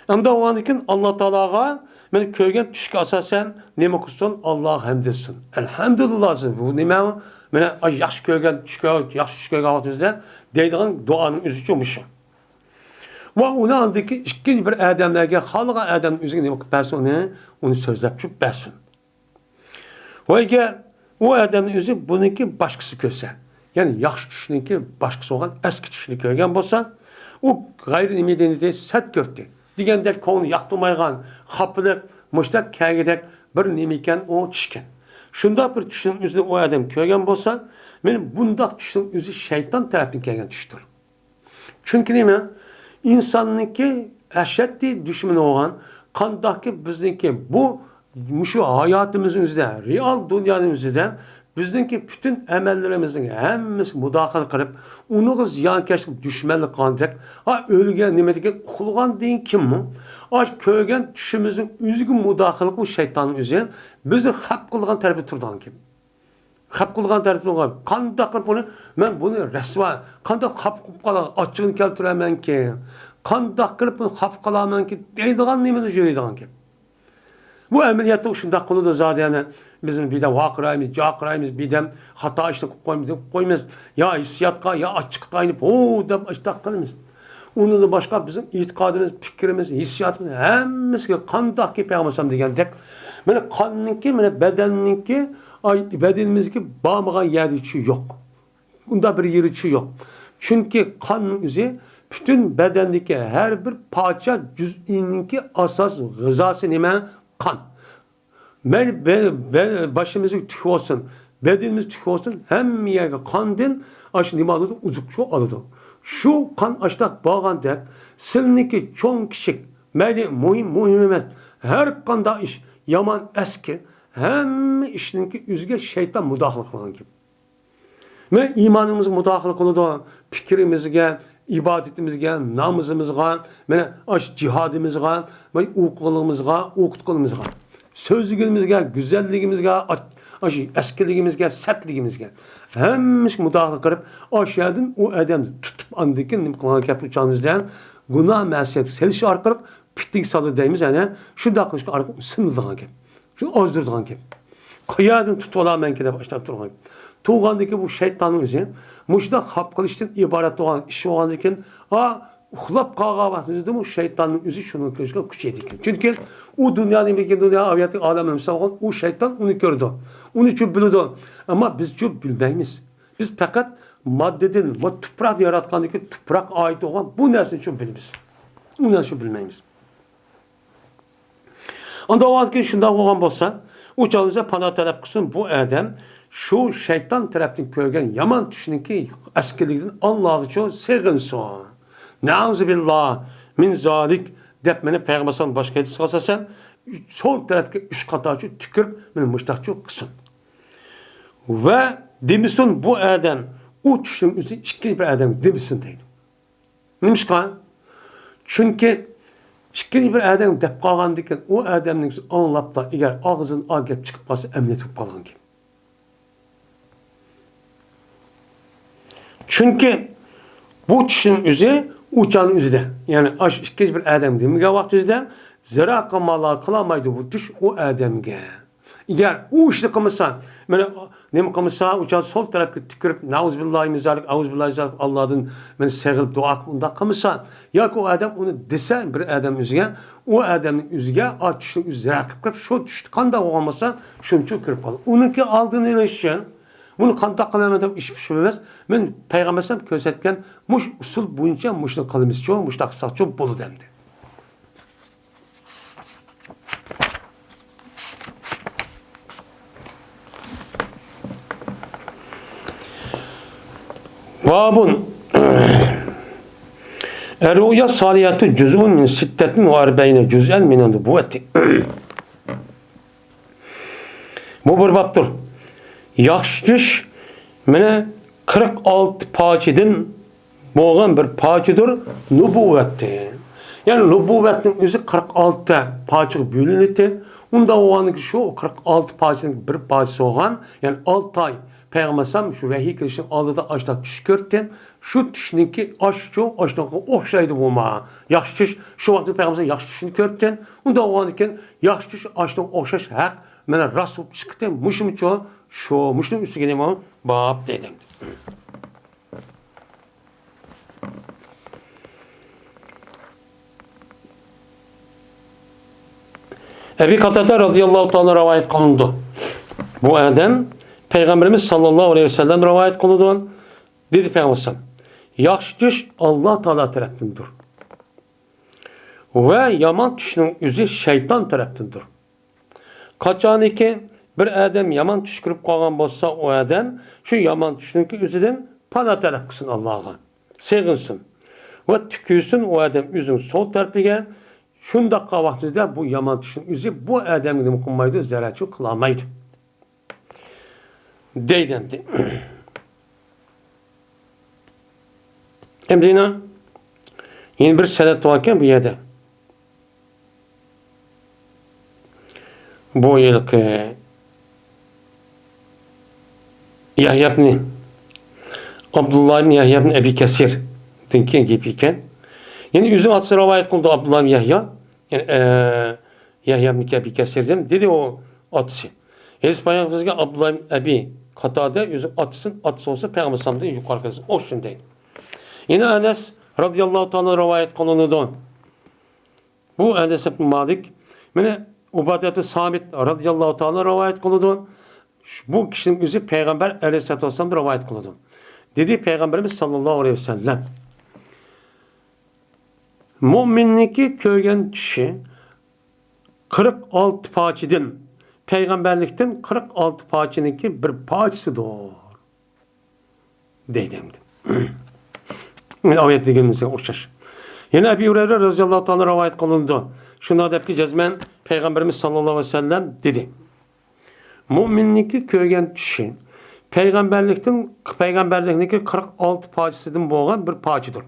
ئەمدى ئۇنىڭدىن كېيىن ئاللا تائالاغا مەن كۆرگەن چۈشكە ئاساسەن نېمە قىلسۇن؟ ئاللاغا ھەمد ئېيتسۇن. ئەلھەمدۇلىللا دېسۇن. بۇ نېمە؟ مانا ياخشى كۆرگەن چۈش كۆر-، ياخشى چۈش كۆرگەن ۋاقتىمىزدا دەيدىغان دۇئانىڭ ئۆزىچۇ مۇشۇ. ۋە ئۇنى ئاندىن كېيىن ئىككىنچى بىر ئادەملەرگە، خالىغان ئادەمنىڭ ئۆزىگە نېمە قىلىپ بەرسۇن ئۇنى، ئۇنى سۆزلەپ چۈشۈپ بەرسۇن. ۋە ئەگەر ئۇ ئادەمنىڭ ئۆزى بۇنىڭكى باشقىسى كۆرسە، يەنى ياخشى چۈشنىڭكى باشقىسى بولغان ئەسكى چۈشنى كۆرگەن بولسا، ئۇ غەيرىي نېمە دېدى، سەت كۆردى دېگەندەك، كۆڭلى ياقتۇرمايدىغان، خاپىلىق، مۇشتەك كەلگۈدەك بىر نېمە ئىكەن، ئۇ چۈشكەن. شۇنداق بىر چۈشنىڭ ئۆزىنى ئۇ ئادەم كۆرگەن بولسا، مانا بۇنداق چۈشنىڭ ئۆزى شەيتان تەرەپتىن كەلگەن چۈشتۇر. چۈنكى نېمە؟ ئىنساننىڭكى ئەشەددىي دۈشمىنى بولغان، قانداقكى بىزنىڭكى بۇ، مۇشۇ ھاياتىمىزنىڭ ئۆزىدە، رېئال دۇنيانىڭ ئۆزىدە بىزنىڭكى پۈتۈن ئەمەللىرىمىزنىڭ ھەممىسىگە مۇداخىلە قىلىپ، ئۇنىڭغا زىيانكەشلىك، دۈشمەنلىك قىلغاندەك، ئا، ئۆلگەن نېمە دېگەن، ئۇخلىغاندىن كېيىنمۇ، ئاشۇ كۆرگەن چۈشىمىزنىڭ ئۆزىگە مۇداخىلە قىلىپ، شەيتاننىڭ ئۆزى بىزنى خەپ قىلىدىغان تەرەپتە تۇرىدىغان گەپ. خەپ قىلىدىغان تەرىپى بولغان. قانداق قىلىپ بۇنى، مەن بۇنى رەسۋا، قانداق خاپا قىلىپ قالا-، ئاچچىقىنى كەلتۈرەمەنكىن، قانداق قىلىپ بۇنى خاپا قىلامەنكىن دەيدىغان نېمىدە يۈرىدىغان گەپ. بۇ ئەمەلىيەتتە شۇنداق قىلىدۇ زادى، يەنى بىز بىردەم ۋارقىرايمىز، جارقىرايمىز، بىردەم خاتا ئىشنى قىلىپ قويمىز، دەپ قويىمىز. يا ھېسسىياتقا، يا ئاچچىققا تايىنىپ، ھو دەپ ئاشتاق قىلىمىز. ئۇنىڭدىن باشقا بىزنىڭ ئېتىقادىمىز، پىكرىمىز، ھېسسىياتىمىز ھەممىسىگە قانداقكى پەيغەمبەر دېگەندەك، مانا قاننىڭكى، مانا بەدەننىڭكى، ئاي، بەدىنىمىزگە بارمىغان يەردە چۈش يوق. ئۇنداق بىر يېرى چۈش يوق. چۈنكى قاننىڭ ئۆزى پۈتۈن بەدەندىكى ھەر بىر پارچە جۈزئىنىڭكى ئاساس غىزاسى نېمە؟ قان. مەيلى بە-، بە-، باشىمىزدىكى تۈك بولسۇن، بەدىنىمىز تۈك بولسۇن، ھەممە يەرگە قاندىن ئاشۇ نېمە ئالىدۇ؟ ئوزۇقلۇق ئالىدۇ. شۇ قان ئاشتاق بارغاندەك، سىلىنىڭكى چوڭ كىچىك، مەيلى مۇھىم، مۇھىم ئەمەس، ھەر قانداق ئىش، يامان، ئەسكى، ھەممە ئىشنىڭكى ئۆزىگە شەيتان مۇداخىلە قىلغان گەپ. مانا ئىمانىمىزغا مۇداخىلە قىلىدۇ، پىكرىمىزگە، ئىبادىتىمىزگە، نامىزىمىزغا، مانا ئاشۇ جىھادىمىزغا، مانا ئوقۇغىنىمىزغا، ئوقۇتقىنىمىزغا، سۆزلىگىنىمىزگە، گۈزەللىكىمىزگە، ئاچ-، ئاشۇ ئەسكىلىكىمىزگە، سەتلىكىمىزگە، ھەممە ئىشقا مۇداخىلە قىلىپ، ئاشۇ يەردىن ئۇ ئادەمنى تۇتۇپ، ئاندىن كېيىن نېمە قىلغان گەپ ئۇ چاغىمىزدا؟ گۇناھ مەسىيەتكە سېلىش ئارقىلىق پىتنىگە سالدى دەيمىز، يەنى شۇنداق قىلىشقا ئارقىلىق سىنىدىغان گەپ. شۇ ئازدۇرىدىغان گەپ. قەيەردىن تۇتۇۋالامەنكى دەپ ئاشتاپ تۇرغان گەپ. تۇرغاندىكى بۇ شەيتاننىڭ ئۆزى مۇشۇنداق خاپا قىلىشتىن ئىبارەت بولغان ئىش بولغاندىكىن، ئا، ئۇخلاپ قالغان ۋاقتىمىزدىمۇ شەيتاننىڭ ئۆزى شۇنىڭ كۆرۈشكە كۈچەيدىكەن. چۈنكى ئۇ دۇنيانىڭ بىر دۇنيا ئاۋىياتلىق ئالەمنى مىسال قىلغان ئۇ شەيتان ئۇنى كۆرىدۇ. ئۇنى شۇ بىلىدۇ. ئەمما بىز شۇ بىلمەيمىز. بىز پەقەت ماددىدىن ۋە تۇپراقنى ياراتقاندىكى تۇپراققا ئائىت بولغان بۇ نەرسىنى شۇ بىلىمىز. ئۇ نەرسىنى شۇ بىلمەيمىز. ئاندىن ئاۋۋالكى شۇنداق بولغان بولسا، ئۇ چاغدا پانا تەلەپ قىلسۇن، بۇ ئادەم شۇ شەيتان تەرەپتىن كۆرگەن يامان چۈشنىڭكى ئەسكىلىكىدىن ئاللاغىچۇ سېغىنسۇن. نەئۇزۇبىللا مىن زالىك دەپ مانا پەيغەمبەر ئەلەيھىسسالام باشقا ھەدىسكە ئاساسەن، سول تەرەپكە ئۈچ قاتارچۇ تۈكۈرۈپ، مانا مۇشتاقچۇ قىلسۇن. ۋە دېمىسۇن بۇ ئادەم، ئۇ چۈشنىڭ ئۆزى ئىككىنچى بىر ئادەم دېمىسۇن دەيدۇ. نېمىشقا؟ چۈنكى ئىككىنچى بىر ئادەم دەپ قالغاندىكىن، ئۇ ئادەمنىڭ ئاڭلاپلا، ئەگەر ئاغزىدىن ئا گەپ چىقىپ قالسا، ئەمەلىيەت بولۇپ قالغان گەپ. چۈنكى بۇ چۈشنىڭ ئۆزى ئۇ چاغنىڭ ئۆزىدە، يەنى ئاشۇ ئىككىنچى بىر ئادەم دېمىگەن ۋاقىت ئۆزىدە، زىرا قىلمالا قىلالمايدۇ بۇ چۈش ئۇ ئادەمگە. ئەگەر ئۇ ئىشنى قىلمىسا، مانا نېمە قىلمىسا، ئۇ چاغ سول تەرەپكە تۈكۈرۈپ، نەئۇزۇبىللاھى مىن زالىك، ئەئۇزۇبىللاھى زالىك، ئاللادىن مېنى سېغىنىپ دۇئا قىلىپ ئۇنداق قىلمىسا، ياكى ئۇ ئادەم ئۇنى دېسە بىر ئادەم ئۆزىگە، ئۇ ئادەمنىڭ ئۆزىگە ئا چۈشنى ئۆزى زىرا قىلىپ كىرىپ، شۇ چۈشتە قانداق بولغان بولسا، شۇنچە كۆرۈپ قالىدۇ. ئۇنىڭكى ئالدىنى ئېلىش ئۈچۈن، بۇنى قانداق قىلىمەن دەپ ئىش پىشۇرۇپ ئەمەس، مەن پەيغەمبەر ئەلەيھىسسالام كۆرسەتكەن مۇشۇ ئۇسۇل بويىچە مۇشۇنى قىلىمىزچۇ، مۇشۇنداق قىلساقچۇ بولىدۇ ئەمدى. بابٌ. الرؤيا الصالحة جزء من ستة وأربعين جزءا من النبوة. بۇ بىر بابتۇر. ياخشى چۈش مانا قىرىق ئالتە پارچىدىن بولغان بىر پارچىدۇر نۇبۇۋۋەتتىن. يەنى نۇبۇۋۋەتنىڭ ئۆزى قىرىق ئالتە پارچىغا بۆلۈنىدىكەن. ئۇنداق بولغاندىكىن شۇ قىرىق ئالتە پارچىنىڭ بىر پارچىسى بولغان، يەنى ئالتە ئاي پەيغەمبەر ئەلەيھىسسالام شۇ ۋەھىي كېلىشنىڭ ئالدىدا ئاشۇنداق چۈش كۆرۈپتىكەن. شۇ چۈشنىڭكى ئاشۇ، ئاشۇنىڭغا ئوخشايدۇ بۇمۇ. ياخشى چۈش، شۇ ۋاقىتتا پەيغەمبەر ئەلەيھىسسالام ياخشى چۈشنى كۆرۈپتىكەن. ئۇنداق بولغاندىكىن ياخشى چۈش ئاشۇنىڭغا ئوخشاش ھەق، مانا راست بولۇپ چىقتى. مۇشۇمۇچۇ، شۇ، مۇشۇنىڭ ئۈستىگە نېمە باب دېدىم. ئەبى قاتادە رازىياللاھۇ تائالا رىۋايەت قىلىنىدۇ. بۇ ئادەم پەيغەمبىرىمىز ساللاللاھۇ ئەلەيھى ۋەسەللەم رىۋايەت قىلىدۇ. دېدى پەيغەمبەر ئەلەيھىسسالام، ياخشى چۈش ئاللا تائالا تەرەپتىندۇر. ۋە يامان چۈشنىڭ ئۆزى شەيتان تەرەپتىندۇر. قاچانكى بىر ئادەم يامان چۈش كۆرۈپ قالغان بولسا، ئۇ ئادەم شۇ يامان چۈشنىڭكى ئۆزىدىن پانا تەلەپ قىلسۇن ئاللاغا، سېغىنسۇن ۋە تۈكۈرسۇن ئۇ ئادەم ئۆزىنىڭ سول تەرىپىگە. شۇنداق قىلغان ۋاقتىدا بۇ يامان چۈشنىڭ ئۆزى بۇ ئادەمگە نېمە قىلمايدۇ، زەرەرچۇ قىلالمايدۇ. دەيدۇ ئەمدى. ئەمدى يەنە، يەنە بىر سەنەد باركەن بۇ يەردە. بۇ ھېلىقى يەھيا ئىبنى، ئابدۇللا ئىبنى يەھيا ئىبنى ئەبى كەسىردىن كېيىن گېپى ئىكەن. يەنە ئۆزىنىڭ ئاتىسى رىۋايەت قىلدى، ئابدۇللا ئىبنى يەھيا. يەنى، ئە، يەھيا ئىبنى ئەبى كەسىردىن دېدى ئۇ ئاتىسى. ھەدىس بايان قىلغان ئابدۇللا ئىبنى ئەبى قاتادە ئۆزى ئاتىسىدىن، ئاتىسى بولسا پەيغەمبەر ئەلەيھىسسالامدىن يۇقىرى قىلسا ئوخشىدى دەيدۇ. يەنە ئەنەس رازىياللاھۇ تائالا رىۋايەت قىلىنىدۇ. بۇ ئەنەس ئىبنى مالىك، مانا ئۇبادەتۇ سامىت رازىياللاھۇ تائالا رىۋايەت قىلىدۇ. بۇ كىشىنىڭ ئۆزى پەيغەمبەر ئەلەيھىسسالاتۇ ۋەسسالامدىن رىۋايەت قىلىدۇ. دېدى پەيغەمبىرىمىز ساللاللاھۇ ئەلەيھى ۋەسەللەم، مۇئمىننىڭكى كۆرگەن چۈشى قىرىق ئالتە پارچىدىن، پەيغەمبەرلىكتىن قىرىق ئالتە پارچىنىڭكى بىر پارچىسىدۇر. دەيدۇ ئەمدى. ئايەت دېگىنىمىزگە ئوخشاش. يەنە ئەبى ھۇرەيرە رەزىياللاھۇ تائالا رىۋايەت قىلىنىدۇ. شۇنداق دەپكى، جەزمەن پەيغەمبىرىمىز ساللاللاھۇ ئەلەيھى ۋەسەللەم دېدى: مۇئمىننىڭكى كۆرگەن چۈشى پەيغەمبەرلىكتىن، پەيغەمبەرلىكنىڭكى قىرىق ئالتە پارچىسىدىن بولغان بىر پارچىدۇر،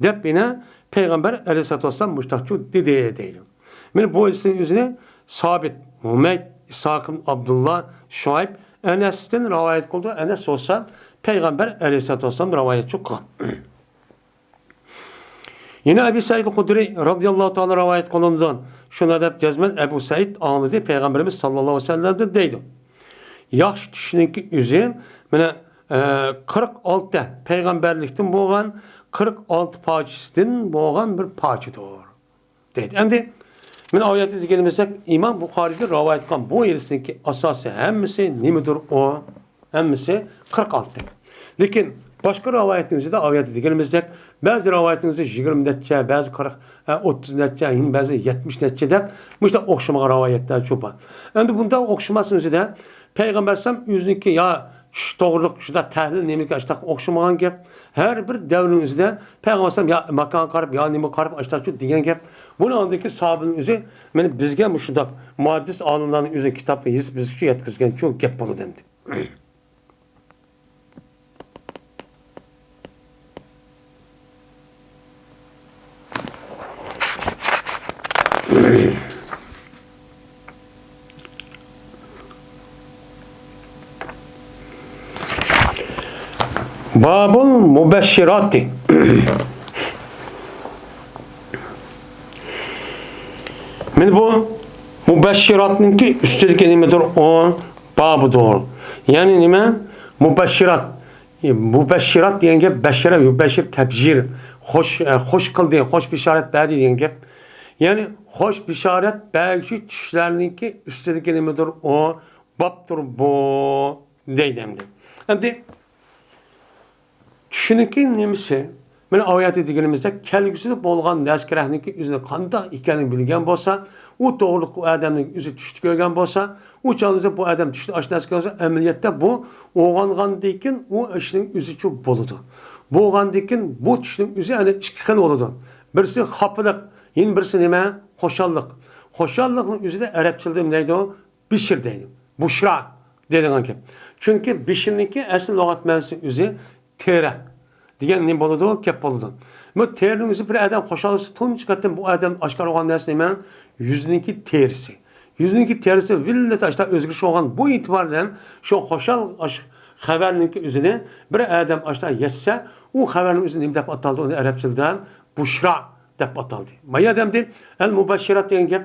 دەپ يەنە پەيغەمبەر ئەلەيھىسسالاتۇ ۋەسسالام مۇشۇنداقچۇ دېدى، دەيدۇ. مانا بۇ ھەدىسنىڭ ئۆزىنى سابىت، ھۇمەيد، ئىسھاق ئىبن ئابدۇللا، شۇئەيب، ئەنەستىن رىۋايەت قىلىدۇ. ئەنەس بولسا پەيغەمبەر ئەلەيھىسسالاتۇ ۋەسسالام رىۋايەتچى قىلغان. يەنە ئەبى سەئىد خۇدرىي رەزىياللاھۇ تائالا رىۋايەت قىلىنىدۇ. شۇنداق دەپ جەزمەن ئەبۇ سەئىد ئاڭلىدى، پەيغەمبىرىمىز ساللاللاھۇ ئەلەيھى ۋەسەللەمدىن دەيدۇ. ياخشى چۈشنىڭكى ئۆزى، مانا، ئە، قىرىق ئالتە پەيغەمبەرلىكتىن بولغان، قىرىق ئالتە پارچىسىدىن بولغان بىر پارچىدۇر، دەيدۇ. ئەمدى، مانا ئايەتتە دېگىنىمىزدەك، ئىمام بۇخارىيدىن رىۋايەت قىلغان بۇ ھەدىسنىڭكى ئاساسى ھەممىسى نېمىدۇر ئۇ؟ ھەممىسى قىرىق ئالتە. لېكىن باشقا رىۋايەتنىڭ ئۆزىدە، ئايەتتە دېگىنىمىزدەك، بەزى رىۋايەتنىڭ ئۆزىدە يىگىرمە نەچچە، بەزى قىرىق، ئە، ئوتتۇز نەچچە، يەنە بەزى يەتمىش نەچچە دەپ، مۇشۇنداق ئوخشىمىغان رىۋايەتلەر چوپان. ئەمدى بۇنداق ئوخشىماسنىڭ ئۆزىدە پەيغەمبەر ئەلەيھىسسالام ئۆزىنىڭكى يا چۈش توغرۇلۇق شۇنداق تەھلىل نېمىگە ئاشتاق ئوخشىمىغان گەپ. ھەر بىر دەۋرنىڭ ئۆزىدە پەيغەمبەر ئەلەيھىسسالام يا ماكانغا قاراپ، يا نېمىگە قاراپ ئاشتاقچۇ دېگەن گەپ. بۇنىڭ ئالدىدىكى ساھابىنىڭ ئۆزى، مانا بىزگە مۇشۇنداق مۇھەددىس ئالىملارنىڭ ئۆزى كىتابنى يېزىپ بىزگىچە يەتكۈزگەنچۇ گەپ بولىدۇ ئەمدى. بابۇل مۇبەششىراتى. مانا بۇ مۇبەششىراتنىڭكى ئۈستىدىكى نېمىدۇر؟ ئۇ بابىدۇر. يەنى نېمە؟ مۇبەششىرات. مۇبەششىرات دېگەن گەپ، بەششەرە يۇبەششىر تەبشىر. خوش، ئە، خوش قىلدى، خوش بېشارەت بەردى دېگەن گەپ. يەنى خوش بېشارەت بەرگۈچى چۈشلەرنىڭكى ئۈستىدىكى نېمىدۇر؟ ئۇ بابتۇر بۇ، دەيدۇ ئەمدى. ئەمدى چۈشنىڭكى نېمىسى؟ مانا ئايەتتە دېگىنىمىزدەك، كەلگۈسىدە بولغان نەرسە-كېرەكنىڭكى ئۆزىنى قانداق ئىكەنلىكىنى بىلگەن بولسا، ئۇ توغرىلىق ئۇ ئادەمنىڭ ئۆزى چۈشتە كۆرگەن بولسا، ئۇ چاغدا بۇ ئادەم چۈشتە ئاشۇ نەرسە كۆرسە، ئەمەلىيەتتە بۇ ئويغانغاندىن كېيىن ئۇ ئىشنىڭ ئۆزىچۇ بولىدۇ. بولغاندىن كېيىن بۇ چۈشنىڭ ئۆزى ئەنە ئىككى خىل بولىدۇ. بىرسى خاپىلىق، يەنە بىرسى نېمە؟ خۇشاللىق. خۇشاللىقنىڭ ئۆزىدە ئەرەبچىلىكتە نېمە دەيدۇ؟ بىشر دەيدۇ. بۇشرا دەيدىغان گەپ. چۈنكى بىشرنىڭكى ئەسلى لۇغەت مەنىسى ئۆزى تېرە دېگەن نېمە بولىدۇ؟ گەپ بولىدۇ. بۇ تېرىنىڭ ئۆزى بىر ئادەم خۇشال بولسا، تۇنجى قېتىم بۇ ئادەم ئاشكارا بولغان نەرسە نېمە؟ يۈزنىڭكى تېرىسى. يۈزنىڭكى تېرىسى ۋىللىتى ئاشتا ئۆزگىرىش بولغان. بۇ ئېتىبار بىلەن شۇ خۇشال ئاش-، خەۋەرنىڭكى ئۆزىنى بىر ئادەم ئاشتا يەتسە، ئۇ خەۋەرنىڭ ئۆزىنى نېمە دەپ ئاتالدى؟ ئۇنى ئەرەبچىلىدە بۇشرا دەپ ئاتالدى. ما يەردە ئەمدى ئەل مۇبەششىرات دېگەن گەپ،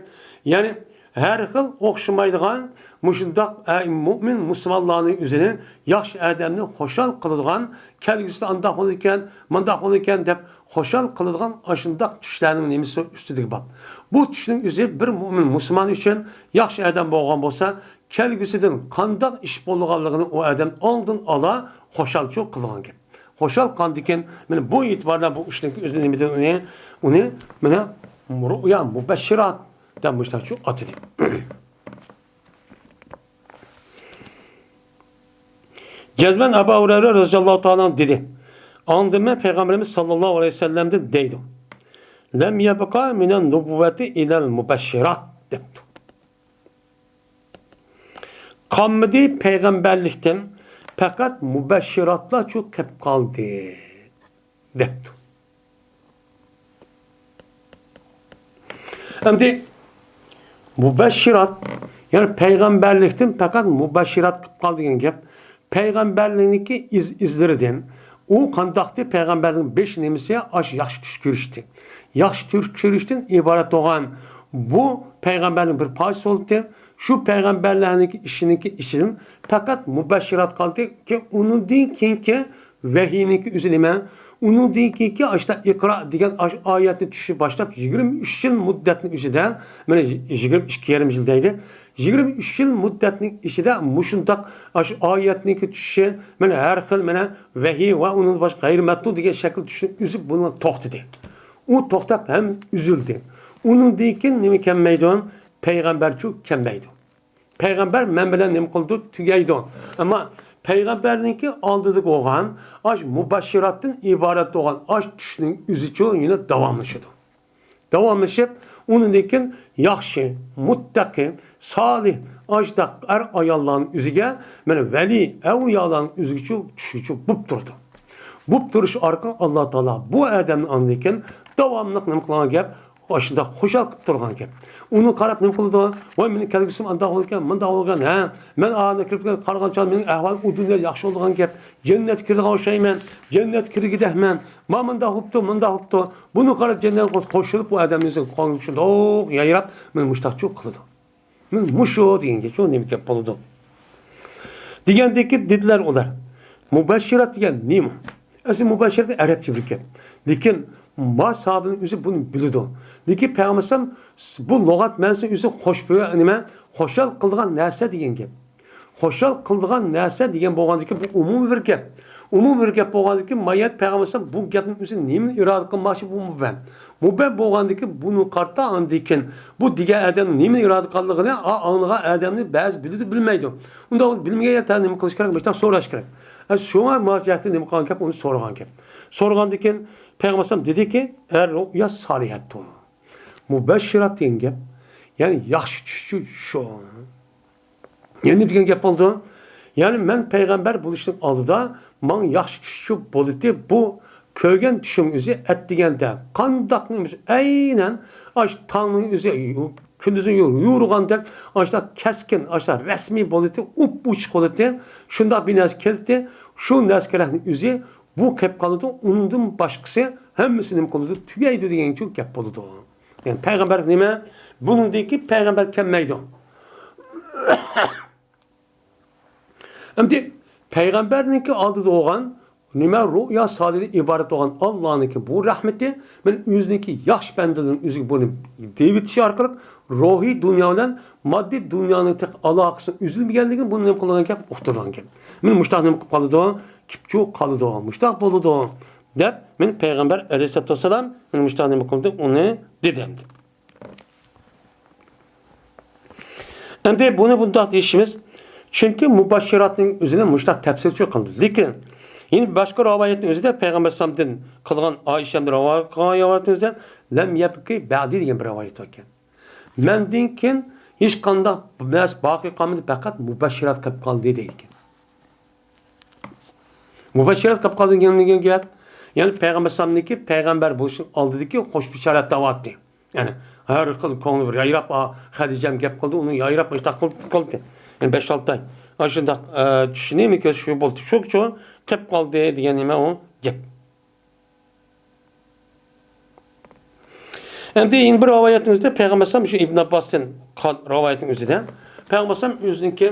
يەنى ھەر خىل ئوخشىمايدىغان مۇشۇنداق، ئە، مۇئمىن مۇسۇلمانلارنىڭ ئۆزىنى، ياخشى ئادەمنى خۇشال قىلىدىغان، كەلگۈسىدە ئانداق بولىدىكەن، مانداق بولىدىكەن دەپ خۇشال قىلىدىغان ئاشۇنداق چۈشلەرنىڭ نېمىسى ئۈستىدىكى باب. بۇ چۈشنىڭ ئۆزى بىر مۇئمىن مۇسۇلمان ئۈچۈن، ياخشى ئادەم بولغان بولسا، كەلگۈسىدىن قانداق ئىش بولىدىغانلىقىنى ئۇ ئادەم ئالدىن ئالا خۇشالچۇ قىلغان گەپ. خۇشال قىلغاندىن كېيىن، مانا بۇ ئېتىبار بىلەن بۇ ئىشنىڭ ئۆزى نېمە دېدى ئۇنى؟ ئۇنى مانا رۇئيا مۇبەششىرات دەپ مۇشۇنداقچۇ ئاتىدى. جەزمەن ئەبۇ ھۇرەيرە رەزىياللاھۇ تائالا ئەنھۇ دېدى. ئاڭلىدىم مەن پەيغەمبىرىمىز ساللاللاھۇ ئەلەيھى ۋەسەللەمدىن دەيدۇ. لەم يەبقە مىنەن نۇبۇۋۋەتى ئىلەل مۇبەششىرات دەپتۇ. قالمىدى پەيغەمبەرلىكتىن، پەقەت مۇبەششىراتلارچۇ قېلىپ قالدى، دەپتۇ. ئەمدى مۇبەششىرات، يەنى پەيغەمبەرلىكتىن پەقەت مۇبەششىرات قىلىپ قالدى دېگەن گەپ. پەيغەمبەرلىكنىڭكى ئىز-، ئىزلىرىدىن ئۇ قانداقتى؟ پەيغەمبەرنىڭ بېشى نېمىسى؟ ئاش ياخشى چۈش كۆرۈشتى. ياخشى چۈش كۆرۈشتىن ئىبارەت بولغان بۇ پەيغەمبەرنىڭ بىر پارچىسى بولدى. شۇ پەيغەمبەرلەرنىڭكى ئىشىنىڭكى ئىچىدىن پەقەت مۇبەششىرات قالدى. كېيىن ئۇنىڭدىن كېيىنكى ۋەھىينىڭكى ئۆزى نېمە؟ ئۇنىڭدىن كېيىنكى ئاشتا ئىقرا دېگەن ئاش-، ئايەتنى چۈشۈپ باشلاپ يىگىرمە ئۈچ يىل مۇددەتنىڭ ئۆزىدە، مانا يىگىرمە ئىككى يېرىم يىل دەيلى. يىگىرمە ئۈچ يىل مۇددەتنىڭ ئىچىدە مۇشۇنداق ئاشۇ ئايەتنىڭكى چۈشۈشى، مانا ھەر خىل مانا ۋەھىي ۋە ئۇنىڭدىن باشقا غەيرىي مەتلۇ دېگەن شەكىل چۈشۈشنىڭ ئۆزى بۇنىڭ توختىدى. ئۇ توختاپ ھەم ئۈزۈلدى. ئۇنىڭدىن كېيىن نېمە كەلمەيدۇ؟ پەيغەمبەرچۇ كەلمەيدۇ. پەيغەمبەر مەن بىلەن نېمە قىلىدۇ؟ تۈگەيدۇ. ئەمما پەيغەمبەرنىڭكى ئالدىدا بولغان ئاش مۇبەششىراتتىن ئىبارەت بولغان ئاش چۈشنىڭ ئۆزىچۇ يەنە داۋاملىشىدۇ. داۋاملىشىپ، ئۇنىڭدىن كېيىن ياخشى، مۇتتەقى، سالىھ، ئاشتاق ئەر-ئاياللارنىڭ ئۆزىگە، مانا ۋەلى، ئەۋلىيالارنىڭ ئۆزىگىچۇ چۈشىچۇ بوپ تۇرىدۇ. بوپ تۇرۇش ئارقىلىق ئاللا تائالا بۇ ئادەمنى ئاندىن كېيىن داۋاملىق نېمە قىلغان گەپ؟ ئاشۇنداق خۇشال قىلىپ تۇرغان گەپ. ئۇنى قاراپ نېمە قىلىدۇ؟ ۋاي، مېنىڭ كەلگۈسىم ئانداق بولىدىكەن، مۇنداق بولىدىكەن، ھە؟ مەن ئانا كىرىپ قارىغانچە مېنىڭ ئەھۋالىم ئۇ دۇنيادا ياخشى بولىدىغان گەپ. جەننەتكە كىرىدىغان ئوخشايمەن، جەننەتكە كىرگۈدەكمەن. ما مۇنداق بوپتۇ، مۇنداق بوپتۇ. بۇنى قاراپ جەننەتكە قوشۇلۇپ، بۇ ئادەمنىڭ كۆڭلى شۇنداق يايراپ، مانا مۇشتاقچۇ قىلىدۇ. مانا مۇشۇ دېگەن گەپ، شۇ نېمە گەپ بولىدۇ؟ دېگەندىكى دېدىلەر ئۇلار. مۇبەششىرات دېگەن نېمە؟ ئەسلى مۇبەششىرات ئەرەبچە بىر گەپ. لېكىن ما ساھابىنىڭ ئۆزى بۇنى بىلىدۇ. لېكىن پەيغەمبەر ئەلەيھىسسالام بۇ لۇغەت مەنىسى ئۆزى خوش، نېمە؟ خۇشال قىلىدىغان نەرسە دېگەن گەپ. خۇشال قىلىدىغان نەرسە دېگەن بولغاندىكىن بۇ ئومۇمىي بىر گەپ. ئومۇمىي بىر گەپ بولغاندىكىن ما يەردە پەيغەمبەر ئەلەيھىسسالام بۇ گەپنىڭ ئۆزى نېمىنى ئىرادە قىلماقچى بۇ مۇبەم. مۇبەم بولغاندىكىن بۇنى قارىتا ئاندىكىن بۇ دېگەن ئادەمنىڭ نېمىنى ئىرادە قىلغانلىقىنى ئا-، ئاڭلىغان ئادەمنى بەزى بىلىدۇ، بىلمەيدۇ. ئۇنداق بولۇپ بىلمىگەن يەردە نېمە قىلىش كېرەك؟ مۇشۇنداق سوراش كېرەك. ئە، شۇڭا ما يەردە نېمە قىلغان گەپ، ئۇنى سورىغان گەپ. سورىغاندىكىن پەيغەمبەر ئەلەيھىسسالام دېدىكى، ئەر رۇئيا سالىھەتتۇ. مۇبەششىرات دېگەن گەپ، يەنى ياخشى چۈشچۇ شۇ. يەنە دېگەن گەپ بولدى. يەنى مەن پەيغەمبەر بولۇشنىڭ ئالدىدا ماڭا ياخشى چۈشچۇ بولىدى. بۇ كۆرگەن چۈشۈم ئۆزى ئەتىگەندە قانداقنى ئەينەن ئاش تاڭنىڭ ئۆزى، كۈندۈزنىڭ يورۇغاندەك ئاشۇنداق كەسكىن، ئاشۇنداق رەسمىي بولىدۇ، ئوپئوچۇق بولىدۇ. شۇنداق بىر نەرسە كەلدى. شۇ نەرسىلەرنىڭ ئۆزى بۇ كەپ قالىدۇ. ئۇنىڭدىن باشقىسى ھەممىسى نېمە قىلىدۇ؟ تۈگەيدۇ دېگەنچۇ گەپ بولىدۇ. يەنى پەيغەمبەر نېمە؟ بۇنىڭدىن كېيىن پەيغەمبەر كەلمەيدۇ. ئەمدى پەيغەمبەرنىڭكى ئالدىدا بولغان نېمە؟ رۇئيا سالىھىدىن ئىبارەت بولغان ئاللانىڭكى بۇ رەھمىتى، مانا ئۆزىنىڭكى ياخشى بەندىلىرىنىڭ ئۆزىگە بۇنى دەيۋېتىشى ئارقىلىق روھىي دۇنيا بىلەن ماددىي دۇنيانىڭ تېخى ئالاقىسىنىڭ ئۈزۈلمىگەنلىكىنى بۇ نېمە قىلىدىغان گەپ؟ ئۇقتۇرىدىغان گەپ. مانا مۇشۇنداق نېمە قىلىپ قالىدۇ؟ كېپچۇ قالىدۇ، مۇشۇنداق بولىدۇ، دەپ مانا پەيغەمبەر ئەلەيھىسسالاتۇ ۋەسسالام مانا مۇشۇنداق نېمە قىلدى؟ ئۇنى دېدى ئەمدى. ئەمدى بۇنى بۇنداق دېيىشىمىز، چۈنكى مۇبەششىراتنىڭ ئۆزىنى مۇشۇنداق تەپسىرچۇ قىلدى. لېكىن يەنە باشقا رىۋايەتنىڭ ئۆزىدە پەيغەمبەر ئەلەيھىسسالامدىن قىلغان ئائىشەمدىن رىۋايەت قىلغان رىۋايەتنىڭ ئۆزىدە لەم يەبقى بەئدى دېگەن بىر رىۋايەت بار ئىكەن. مەندىن كېيىن ھېچقانداق نەرسە باقىي قالمىدى، پەقەت مۇبەششىرات قېلىپ قالدى دەيدىكەن. مۇبەششىرات قېلىپ قالدى دېگەن گەپ، يەنى پەيغەمبەر ئەلەيھىسسالامنىڭكى پەيغەمبەر بولۇشنىڭ ئالدىدىكى خوش بېشارەت دەۋاتتى. يەنى ھەر خىل كۆڭلى بىر يايراپ، ئا، خەدىجەم گەپ قىلدى، ئۇنىڭ يايراپ مۇشۇنداق قىلدى، قىلدى. يەنى بەش-ئالتە ئاي. ئاشۇنداق، ئە، چۈشنى نېمە كۆرسە شۇ بولدى. شۇ، شۇ قېلىپ قالدى دېگەن نېمە ئۇ گەپ. ئەمدى يەنە بىر رىۋايەتنىڭ ئۆزىدە پەيغەمبەر ئەلەيھىسسالام شۇ ئىبن ئابباستىن قىلغان رىۋايەتنىڭ ئۆزىدە پەيغەمبەر ئەلەيھىسسالام ئۆزىنىڭكى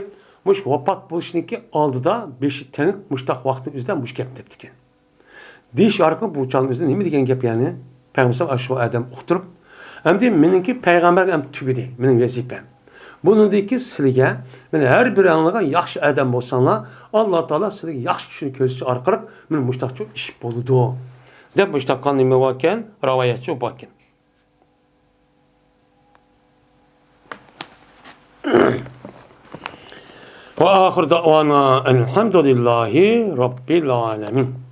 مۇشۇ ۋاپات بولۇشنىڭكى ئالدىدا بېشى تېڭىق مۇشۇنداق ۋاقىتنىڭ ئۆزىدە مۇشۇ گەپنى دەپتىكەن. دېيىش ئارقىلىق بۇ چاغنىڭ ئۆزىدە نېمە دېگەن گەپ يەنى؟ پەيغەمبەر ئەلەيھىسسالام ئاشۇ ئادەم ئۇقتۇرۇپ، ئەمدى مېنىڭكى پەيغەمبەرلىك ئەمدى تۈگىدى، مېنىڭ ۋەزىپەم. بۇنىڭدىن كېيىن سىلىگە، مانا ھەر بىرىڭلارغا ياخشى ئادەم بولساڭلار، ئاللا تائالا سىلىگە ياخشى چۈشنى كۆرسىتىش ئارقىلىق مانا مۇشۇنداقچۇ ئىش بولىدۇ، دەپ مۇشۇنداق قىلغان نېمە باركەن؟ رىۋايەتچۇ باركەن. وآخر دعوانا أن الحمد لله رب العالمين.